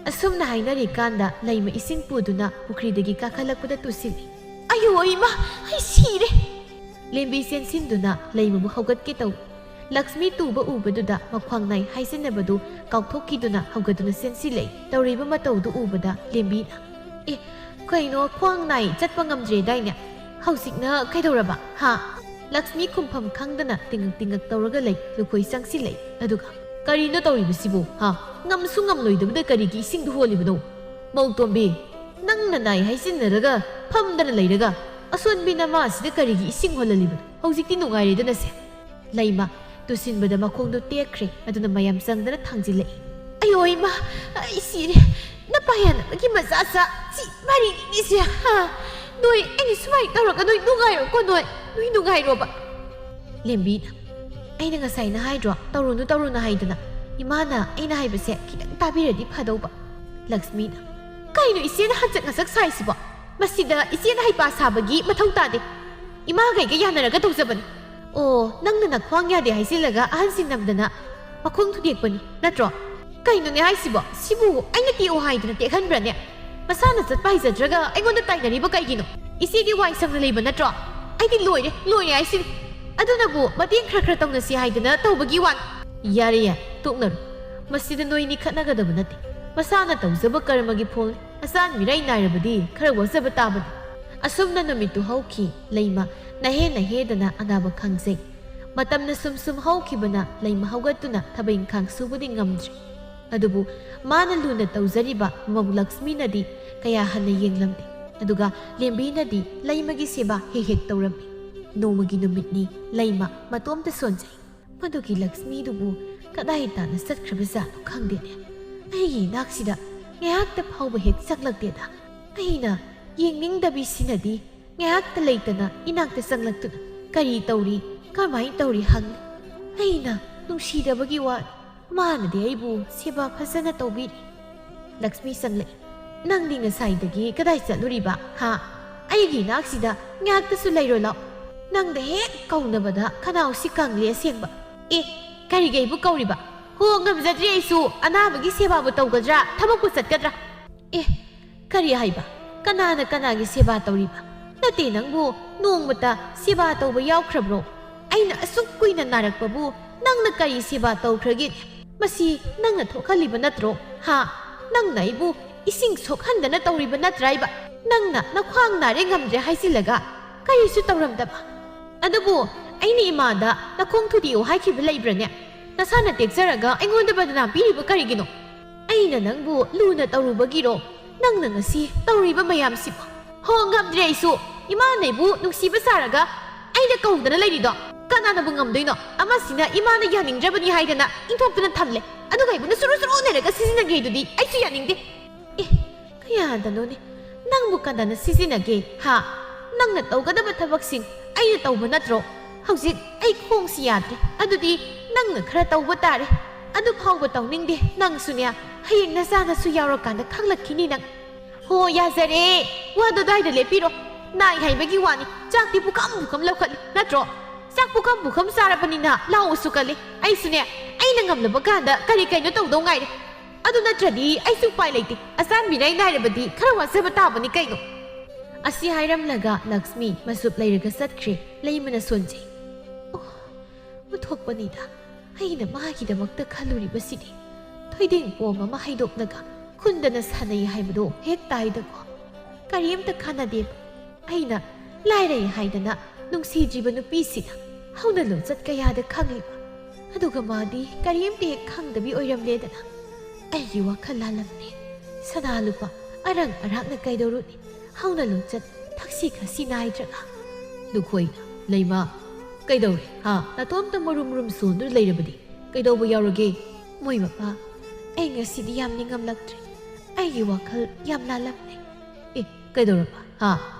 ꯑꯁꯨꯝꯅ ꯍꯥꯏꯅꯔꯤꯀꯥꯟꯗ ꯂꯩꯃ ꯏꯁꯤꯡ ꯄꯨꯗꯨꯅ ꯄꯨꯈ꯭ꯔꯤꯗꯒꯤ ꯀꯥꯈꯠꯂꯛꯄꯗ ꯇꯨꯁꯤꯜꯂꯤ꯫ "ꯑꯌꯣ, ꯏꯃꯥ, ꯑꯩ ꯁꯤꯔꯦ!" ꯂꯦꯝꯕꯤ ꯆꯦꯟꯁꯤꯟꯗꯨꯅ ꯂꯩꯃꯕꯨ ꯍꯧꯒꯠꯀꯦ ꯇꯧꯏ꯫ ꯂꯛꯁꯃꯤ ꯇꯨꯕ ꯎꯕꯗꯨꯗ ꯃꯈ꯭ꯋꯥꯡ ꯅꯥꯏ ꯍꯥꯏꯖꯤꯟꯅꯕꯗꯨ ꯀꯥꯎꯊꯣꯛꯈꯤꯗꯨꯅ ꯍꯧꯒꯠꯇꯨꯅ ꯆꯦꯟꯁꯤꯜꯂꯛꯏ꯫ ꯇꯧꯔꯤꯕ ꯃꯇꯧꯗꯨ ꯎꯕꯗ ꯂꯦꯝꯕꯤꯅ, "ꯑꯦ, ꯀꯩꯅꯣ, ꯈ꯭ꯋꯥꯡ ꯅꯥꯏ, ꯆꯠꯄ ꯉꯝꯗ꯭ꯔꯦꯗꯥꯏꯅꯦ? ꯍꯧꯖꯤꯛꯅ ꯀꯩꯗꯧꯔꯕ, ꯍꯥ?" ꯂꯛꯁꯃꯤ ꯈꯨꯝꯐꯝ ꯈꯪꯗꯅ ꯇꯤꯡꯉꯛ ꯇꯤꯡꯉꯛ ꯇꯧꯔꯒ ꯂꯩ꯫ ꯂꯨꯈꯣꯏ ꯆꯪꯁꯤꯜꯂꯛꯏ꯫ ꯑꯗꯨꯒ, "ꯀꯔꯤꯅꯣ ꯇꯧꯔꯤꯕꯁꯤꯕꯨ, ꯍꯥ? ꯉꯝꯁꯨ ꯉꯝꯂꯣꯏꯗꯕꯗ ꯀꯔꯤꯒꯤ ꯏꯁꯤꯡꯗꯨ ꯍꯣꯜꯂꯤꯕꯅꯣ? ꯃꯧꯇꯣꯝꯕꯤ, ꯅꯪꯅ ꯅꯥꯏ ꯍꯥꯏꯖꯤꯟꯅꯔꯒ ꯐꯝꯗꯅ ꯂꯩꯔꯒ ꯑꯁꯣꯟꯕꯤ ꯅꯃꯥꯁꯤꯗ ꯀꯔꯤꯒꯤ ꯏꯁꯤꯡ ꯍꯣꯜꯍꯜꯂꯤꯕꯅꯣ? ꯍꯧꯖꯤꯛꯇꯤ ꯅꯨꯡꯉꯥꯏꯔꯦꯗꯅꯁꯦ꯫" ꯂꯩꯃ ꯇꯨꯁꯤꯟꯕꯗ ꯃꯈꯣꯡꯗꯨ ꯇꯦꯛꯈ꯭ꯔꯦ꯫ ꯑꯗꯨꯅ ꯃꯌꯥꯝ ꯆꯪꯗꯅ ꯊꯥꯡꯖꯤꯜꯂꯛꯏ꯫ "ꯑꯌꯣ ꯏꯃꯥ, ꯑꯩ ꯁꯤꯔꯦ꯫ ꯅꯄꯥ ꯌꯥꯅꯕꯒꯤ ꯃꯆꯥ ꯆꯥ ꯁꯤ ꯃꯔꯤꯅꯤꯁꯦ, ꯍꯥ? ꯅꯣꯏ ꯑꯩꯅ ꯁꯨꯃꯥꯏꯅ ꯇꯧꯔꯒ ꯅꯣꯏ ꯅꯨꯡꯉꯥꯏꯔꯣꯀꯣ, ꯅꯣꯏ, ꯅꯣꯏ ꯅꯨꯡꯉꯥꯏꯔꯣꯕ?" ꯂꯦꯝꯕꯤꯅ, "ꯑꯩꯅ ꯉꯁꯥꯏꯅ ꯍꯥꯏꯗ꯭ꯔꯣ, ꯇꯧꯔꯨꯅꯨ, ꯇꯧꯔꯨꯅꯨ ꯍꯥꯏꯗꯅ? ꯏꯃꯥꯅ ꯑꯩꯅ ꯍꯥꯏꯕꯁꯦ ꯈꯤꯇꯪ ꯇꯥꯕꯤꯔꯗꯤ ꯐꯗꯧꯕ꯫" ꯂꯛꯁꯃꯤꯅ, "ꯀꯩꯅꯣ ꯏꯆꯦꯅ ꯍꯟꯆꯛ ꯉꯁꯛ ꯁꯥꯏꯁꯤꯕꯣ? ꯃꯁꯤꯗ ꯏꯆꯦꯅ ꯍꯩꯄꯥ ꯁꯥꯕꯒꯤ ꯃꯊꯧ ꯇꯥꯗꯦ꯫ ꯏꯃꯥꯒ ꯑꯩꯒ ꯌꯥꯅꯔꯒ ꯇꯧꯖꯕꯅꯤ꯫" "ꯑꯣ, ꯅꯪꯅ ꯅꯈ꯭ꯋꯥꯡ ꯌꯥꯗꯦ ꯍꯥꯏꯖꯤꯜꯂꯒ ꯑꯍꯟꯁꯤꯡ ꯅꯝꯗꯅ ꯃꯈꯣꯡ ꯊꯨꯗꯦꯛꯄꯅꯤ ꯅꯠꯇ꯭ꯔꯣ? ꯀꯩꯅꯣꯅꯦ ꯍꯥꯏꯁꯤꯕꯣ? ꯁꯤꯕꯨ ꯑꯩꯅ ꯇꯦꯛꯑꯣ ꯍꯥꯏꯗꯅ ꯇꯦꯛꯍꯟꯕ꯭ꯔꯅꯦ? ꯃꯁꯥꯅ ꯆꯠꯄ ꯍꯩꯖꯗ꯭ꯔꯒ ꯑꯩꯉꯣꯟꯗ ꯇꯥꯏꯅꯔꯤꯕ ꯀꯩꯒꯤꯅꯣ? ꯏꯆꯦꯗꯤ ꯋꯥꯏ ꯁꯪꯅ ꯂꯩꯕ ꯅꯠꯇ꯭ꯔꯣ? ꯑꯩꯗꯤ ꯂꯣꯏꯔꯦ, ꯂꯣꯏꯔꯦ ꯍꯥꯏꯁꯤꯅꯤ꯫ ꯑꯗꯨꯅꯕꯨ ꯃꯇꯦꯡ ꯈꯔ ꯈꯔ ꯇꯧꯅꯁꯤ ꯍꯥꯏꯗꯅ ꯇꯧꯕꯒꯤ ꯋꯥꯅꯤ꯫" "ꯌꯥꯔꯦ, ꯌꯥꯔꯦ, ꯇꯣꯛꯅꯔꯣ꯫ ꯃꯁꯤꯗ ꯅꯣꯏꯅꯤ ꯈꯠꯅꯒꯗꯕ ꯅꯠꯇꯦ꯫ ꯃꯁꯥꯅ ꯇꯧꯖꯕ ꯀꯔꯃꯒꯤ ꯐꯣꯜꯅꯤ꯫ ꯑꯆꯥꯟ ꯃꯤꯔꯥꯏ ꯅꯥꯏꯔꯕꯗꯤ ꯈꯔ ꯋꯥꯖꯕ ꯇꯥꯕꯅꯤ꯫" ꯑꯁꯨꯝꯅ ꯅꯨꯃꯤꯠꯇꯨ ꯍꯧꯈꯤ꯫ ꯂꯩꯃ ꯅꯍꯦ ꯅꯍꯦꯗꯅ ꯑꯅꯥꯕ ꯈꯪꯖꯩ꯫ ꯃꯇꯝꯅ ꯁꯨꯝ ꯁꯨꯝ ꯍꯧꯈꯤꯕꯅ ꯂꯩꯃ ꯍꯧꯒꯠꯇꯨꯅ ꯊꯕꯛ ꯏꯪꯈꯥꯡ ꯁꯨꯕꯗꯤ ꯉꯝꯗ꯭ꯔꯤ꯫ ꯑꯗꯨꯕꯨ ꯃꯥꯅ ꯂꯨꯅ ꯇꯧꯖꯔꯤꯕ ꯃꯃꯧ ꯂꯛꯁꯃꯤꯅꯗꯤ ꯀꯌꯥ ꯍꯟꯅ ꯌꯦꯡꯂꯝꯗꯦ꯫ ꯑꯗꯨꯒ ꯂꯦꯝꯕꯤꯅꯗꯤ ꯂꯩꯃꯒꯤ ꯁꯦꯕꯥ ꯍꯦꯛ ꯍꯦꯛ ꯇꯧꯔꯝꯃꯤ꯫ ꯅꯣꯡꯃꯒꯤ ꯅꯨꯃꯤꯠꯅꯤ ꯂꯩꯃ ꯃꯇꯣꯝꯇ ꯁꯣꯟꯖꯩ꯫ ꯃꯗꯨꯒꯤ ꯂꯛꯁꯃꯤꯗꯨꯕꯨ ꯀꯗꯥꯏ ꯇꯥꯅ ꯆꯠꯈ꯭ꯔꯕꯖꯥꯠꯅꯣ ꯈꯪꯗꯦꯅꯦ꯫ ꯑꯩꯒꯤ ꯏꯅꯥꯛꯁꯤꯗ ꯉꯥꯏꯍꯥꯛꯇ ꯐꯥꯎꯕ ꯍꯦꯛ ꯆꯪꯂꯛꯇꯦꯗ꯫ ꯑꯩꯅ ꯌꯦꯡꯅꯤꯡꯗꯕꯤꯁꯤꯅꯗꯤ ꯉꯥꯏꯍꯥꯛꯇ ꯂꯩꯇꯅ ꯏꯅꯥꯛꯇ ꯆꯪꯂꯛꯇꯨꯅ "ꯀꯔꯤ ꯇꯧꯔꯤ? ꯀꯔꯝꯍꯥꯏꯅ ꯇꯧꯔꯤ?" ꯍꯪꯂꯤ꯫ ꯑꯩꯅ ꯅꯨꯡꯁꯤꯗꯕꯒꯤ ꯋꯥꯅꯤ꯫ ꯃꯥꯅꯗꯤ ꯑꯩꯕꯨ ꯁꯦꯕꯥ ꯐꯖꯅ ꯇꯧꯕꯤꯔꯤ꯫ ꯂꯛꯁꯃꯤ ꯆꯪꯂꯛꯏ꯫ "ꯅꯪꯗꯤ ꯉꯁꯥꯏꯗꯒꯤ ꯀꯗꯥꯏ ꯆꯠꯂꯨꯔꯤꯕ? ꯍꯥ? ꯑꯩꯒꯤ ꯏꯅꯥꯛꯁꯤꯗ ꯉꯥꯏꯍꯥꯛꯇꯁꯨ ꯂꯩꯔꯣ ꯂꯥꯎ꯫ ꯅꯪꯗ ꯍꯦꯛ ꯀꯧꯅꯕꯗ ꯈꯅꯥꯎꯁꯤ ꯀꯪꯂꯦ ꯑꯁꯦꯡꯕ꯫ ꯑꯦ, ꯀꯔꯤꯒꯤ ꯑꯩꯕꯨ ꯀꯧꯔꯤꯕ? ꯍꯣ, ꯉꯝꯖꯗ꯭ꯔꯤ ꯑꯩꯁꯨ꯫ ꯑꯅꯥꯕꯒꯤ ꯁꯦꯕꯥꯕꯨ ꯇꯧꯒꯗ꯭ꯔꯥ? ꯊꯕꯛꯄꯨ ꯆꯠꯀꯗ꯭ꯔꯥ?" "ꯑꯦ, ꯀꯔꯤ ꯍꯥꯏꯕ? ꯀꯅꯥꯅ ꯀꯅꯥꯒꯤ ꯁꯦꯕꯥ ꯇꯧꯔꯤꯕ? ꯅꯠꯇꯦ, ꯅꯪꯕꯨ ꯅꯣꯡꯃꯇ ꯁꯦꯕꯥ ꯇꯧꯕ ꯌꯥꯎꯈ꯭ꯔꯕ꯭ꯔꯣ? ꯑꯩꯅ ꯑꯁꯨꯛ ꯀꯨꯏꯅ ꯅꯥꯔꯛꯄꯕꯨ ꯅꯪꯅ ꯀꯔꯤ ꯁꯦꯕꯥ ꯇꯧꯈ꯭ꯔꯒꯦ? ꯃꯁꯤ ꯅꯪꯅ ꯊꯣꯛꯍꯜꯂꯤꯕ ꯅꯠꯇ꯭ꯔꯣ? ꯍꯥ? ꯅꯪꯅ ꯑꯩꯕꯨ ꯏꯁꯤꯡ ꯁꯣꯛꯍꯟꯗꯅ ꯇꯧꯔꯤꯕ ꯅꯠꯇ꯭ꯔꯥꯏꯕ? ꯅꯪꯅ ꯅꯈ꯭ꯋꯥꯡ ꯅꯥꯔꯦ ꯉꯝꯗ꯭ꯔꯦ ꯍꯥꯏꯖꯤꯜꯂꯒ ꯀꯔꯤꯁꯨ ꯇꯧꯔꯝꯗꯕ? ꯑꯗꯨꯕꯨ ꯑꯩꯅ ꯏꯃꯥꯗ ꯅꯈꯣꯡ ꯊꯨꯗꯦꯛꯎ ꯍꯥꯏꯈꯤꯕ ꯂꯩꯕ꯭ꯔꯅꯦ? ꯅꯁꯥꯅ ꯇꯦꯛꯆꯔꯒ ꯑꯩꯉꯣꯟꯗ ꯕꯗꯅꯥꯝ ꯄꯤꯔꯤꯕ ꯀꯔꯤꯒꯤꯅꯣ? ꯑꯩꯅ ꯅꯪꯕꯨ ꯂꯨꯅ ꯇꯧꯔꯨꯕꯒꯤꯔꯣ ꯅꯪꯅ ꯉꯁꯤ ꯇꯧꯔꯤꯕ ꯃꯌꯥꯝꯁꯤꯕꯨ? ꯍꯣ, ꯉꯝꯗ꯭ꯔꯦ ꯑꯩꯁꯨ꯫ ꯏꯃꯥꯅ ꯑꯩꯕꯨ ꯅꯨꯡꯁꯤꯕ ꯁꯥꯔꯒ ꯑꯩꯅ ꯀꯧꯗꯅ ꯂꯩꯔꯤꯗꯣ ꯀꯅꯥꯅꯕꯨ ꯉꯝꯗꯣꯏꯅꯣ? ꯑꯃꯁꯤꯅ ꯏꯃꯥꯅ ꯌꯥꯅꯤꯡꯗ꯭ꯔꯕꯅꯤ ꯍꯥꯏꯗꯅ ꯏꯟꯊꯣꯛꯇꯨꯅ ꯊꯝꯂꯦ, ꯑꯗꯨꯒ ꯑꯩꯕꯨꯅ ꯁꯨꯔꯨ ꯁꯨꯔꯨ ꯅꯩꯔꯒ ꯁꯤꯖꯤꯟꯅꯒꯦ ꯍꯥꯏꯗꯨꯗꯤ ꯑꯩꯁꯨ ꯌꯥꯅꯤꯡꯗꯦ꯫ ꯑꯦ, ꯀꯌꯥꯗꯅꯣꯅꯦ? ꯅꯪꯕꯨ ꯀꯅꯥꯅ ꯁꯤꯖꯤꯟꯅꯒꯦ? ꯍꯥ? ꯅꯪꯅ ꯇꯧꯒꯗꯕ ꯊꯕꯛꯁꯤꯡ ꯑꯩꯅ ꯇꯧꯕ ꯅꯠꯇ꯭ꯔꯣ? ꯍꯧꯖꯤꯛ ꯑꯩ ꯈꯣꯡꯁꯤ ꯌꯥꯗ꯭ꯔꯦ꯫ ꯑꯗꯨꯗꯤ ꯅꯪꯅ ꯈꯔ ꯇꯧꯕ ꯇꯥꯔꯦ꯫ ꯑꯗꯨ ꯐꯥꯎꯕ ꯇꯧꯅꯤꯡꯗꯦ꯫ ꯅꯪꯁꯨꯅꯦ, ꯍꯌꯦꯡ ꯅꯆꯥ ꯅꯁꯨ ꯌꯥꯎꯔꯀꯥꯟꯗ ꯈꯪꯂꯛꯈꯤꯅꯤ ꯅꯪ꯫ ꯍꯣ, ꯌꯥꯖꯔꯦ꯫ ꯋꯥꯗꯣ ꯑꯗꯨꯋꯥꯏꯗ ꯂꯦꯞꯄꯤꯔꯣ꯫ ꯅꯥꯏ ꯍꯥꯏꯕꯒꯤ ꯋꯥꯅꯤ꯫ ꯆꯥꯛꯇꯤ ꯄꯨꯈꯝ ꯄꯨꯈꯝ ꯂꯧꯈꯠꯂꯤ, ꯅꯠꯇ꯭ꯔꯣ? ꯆꯥꯛ ꯄꯨꯈꯝ ꯄꯨꯈꯝ ꯆꯥꯔꯕꯅꯤꯅ ꯂꯥꯎꯕꯁꯨ ꯀꯜꯂꯤ꯫ ꯑꯩꯁꯨꯅꯦ, ꯑꯩꯅ ꯉꯝꯂꯕ ꯀꯥꯟꯗ ꯀꯔꯤ ꯀꯩꯅꯣ ꯇꯧꯗꯧ ꯉꯥꯏꯔꯦ꯫ ꯑꯗꯨ ꯅꯠꯇ꯭ꯔꯗꯤ ꯑꯩꯁꯨ ꯎꯄꯥꯏ ꯂꯩꯇꯦ꯫ ꯑꯆꯥꯟꯕꯤ ꯅꯥꯏ ꯅꯥꯏꯔꯕꯗꯤ ꯈꯔ ꯋꯥꯖꯕ ꯇꯥꯕꯅꯤ ꯀꯩꯅꯣ꯫ ꯑꯁꯤ ꯍꯥꯏꯔꯝꯂꯒ ꯂꯛꯁꯃꯤ ꯃꯆꯨꯞ ꯂꯩꯔꯒ ꯆꯠꯈ꯭ꯔꯦ꯫ ꯂꯩꯃꯅ ꯁꯣꯟꯖꯩ꯫ ꯑꯣ, ꯃꯊꯣꯛꯄꯅꯤꯗ꯫ ꯑꯩꯅ ꯃꯥꯒꯤꯗꯃꯛꯇ ꯈꯜꯂꯨꯔꯤꯕꯁꯤꯗꯤ꯫ ꯊꯣꯏꯗꯤꯡ ꯄꯣꯝ ꯑꯃ ꯍꯩꯗꯣꯛꯂꯒ ꯈꯨꯟꯗꯅ ꯁꯥꯟꯅꯩ ꯍꯥꯏꯕꯗꯣ ꯍꯦꯛ ꯇꯥꯏꯗꯀꯣ꯫ ꯀꯔꯤꯝꯇ ꯀꯥꯟꯅꯗꯦꯕ꯫ ꯑꯩꯅ ꯂꯥꯏꯔꯩ ꯍꯥꯏꯗꯅ ꯅꯨꯡꯁꯤꯗ꯭ꯔꯤꯕ ꯅꯨꯄꯤꯁꯤꯅ ꯍꯧꯅ ꯂꯣꯟꯆꯠ ꯀꯌꯥꯗ ꯈꯪꯂꯤꯕ, ꯑꯗꯨꯒ ꯃꯥꯗꯤ ꯀꯔꯤꯝꯇ ꯍꯦꯛ ꯈꯪꯗꯕꯤ ꯑꯣꯏꯔꯝꯂꯦꯗꯅ꯫ ꯑꯩꯒꯤ ꯋꯥꯈꯜ ꯂꯥꯜꯂꯝꯂꯦ꯫ ꯁꯅꯥ ꯂꯨꯄꯥ ꯑꯔꯪ ꯑꯔꯥꯛꯅ ꯀꯩꯗꯧꯔꯨꯅꯤ? ꯍꯧꯅ ꯂꯣꯟꯆꯠ ꯊꯛꯁꯤ ꯈꯥꯁꯤ ꯅꯥꯏꯗ꯭ꯔꯒ꯫ ꯂꯨꯈꯣꯏꯅ, "ꯂꯩꯃ, ꯀꯩꯗꯧꯔꯦ? ꯍꯥ? ꯅꯇꯣꯝꯇ ꯃꯔꯨꯝ ꯃꯔꯨꯝ ꯁꯣꯟꯗꯨꯅ ꯂꯩꯔꯕꯗꯤ ꯀꯩꯗꯧꯕ ꯌꯥꯎꯔꯒꯦ?" "ꯃꯣꯏ ꯃꯄꯥ, ꯑꯩ ꯉꯁꯤꯗꯤ ꯌꯥꯝ ꯅꯤꯡꯉꯝꯂꯛꯇ꯭ꯔꯦ꯫ ꯑꯩꯒꯤ ꯋꯥꯈꯜ ꯌꯥꯝ ꯂꯥꯜꯂꯝꯂꯦ꯫" "ꯑꯦ, ꯀꯩꯗꯧꯔꯕ? ꯍꯥ?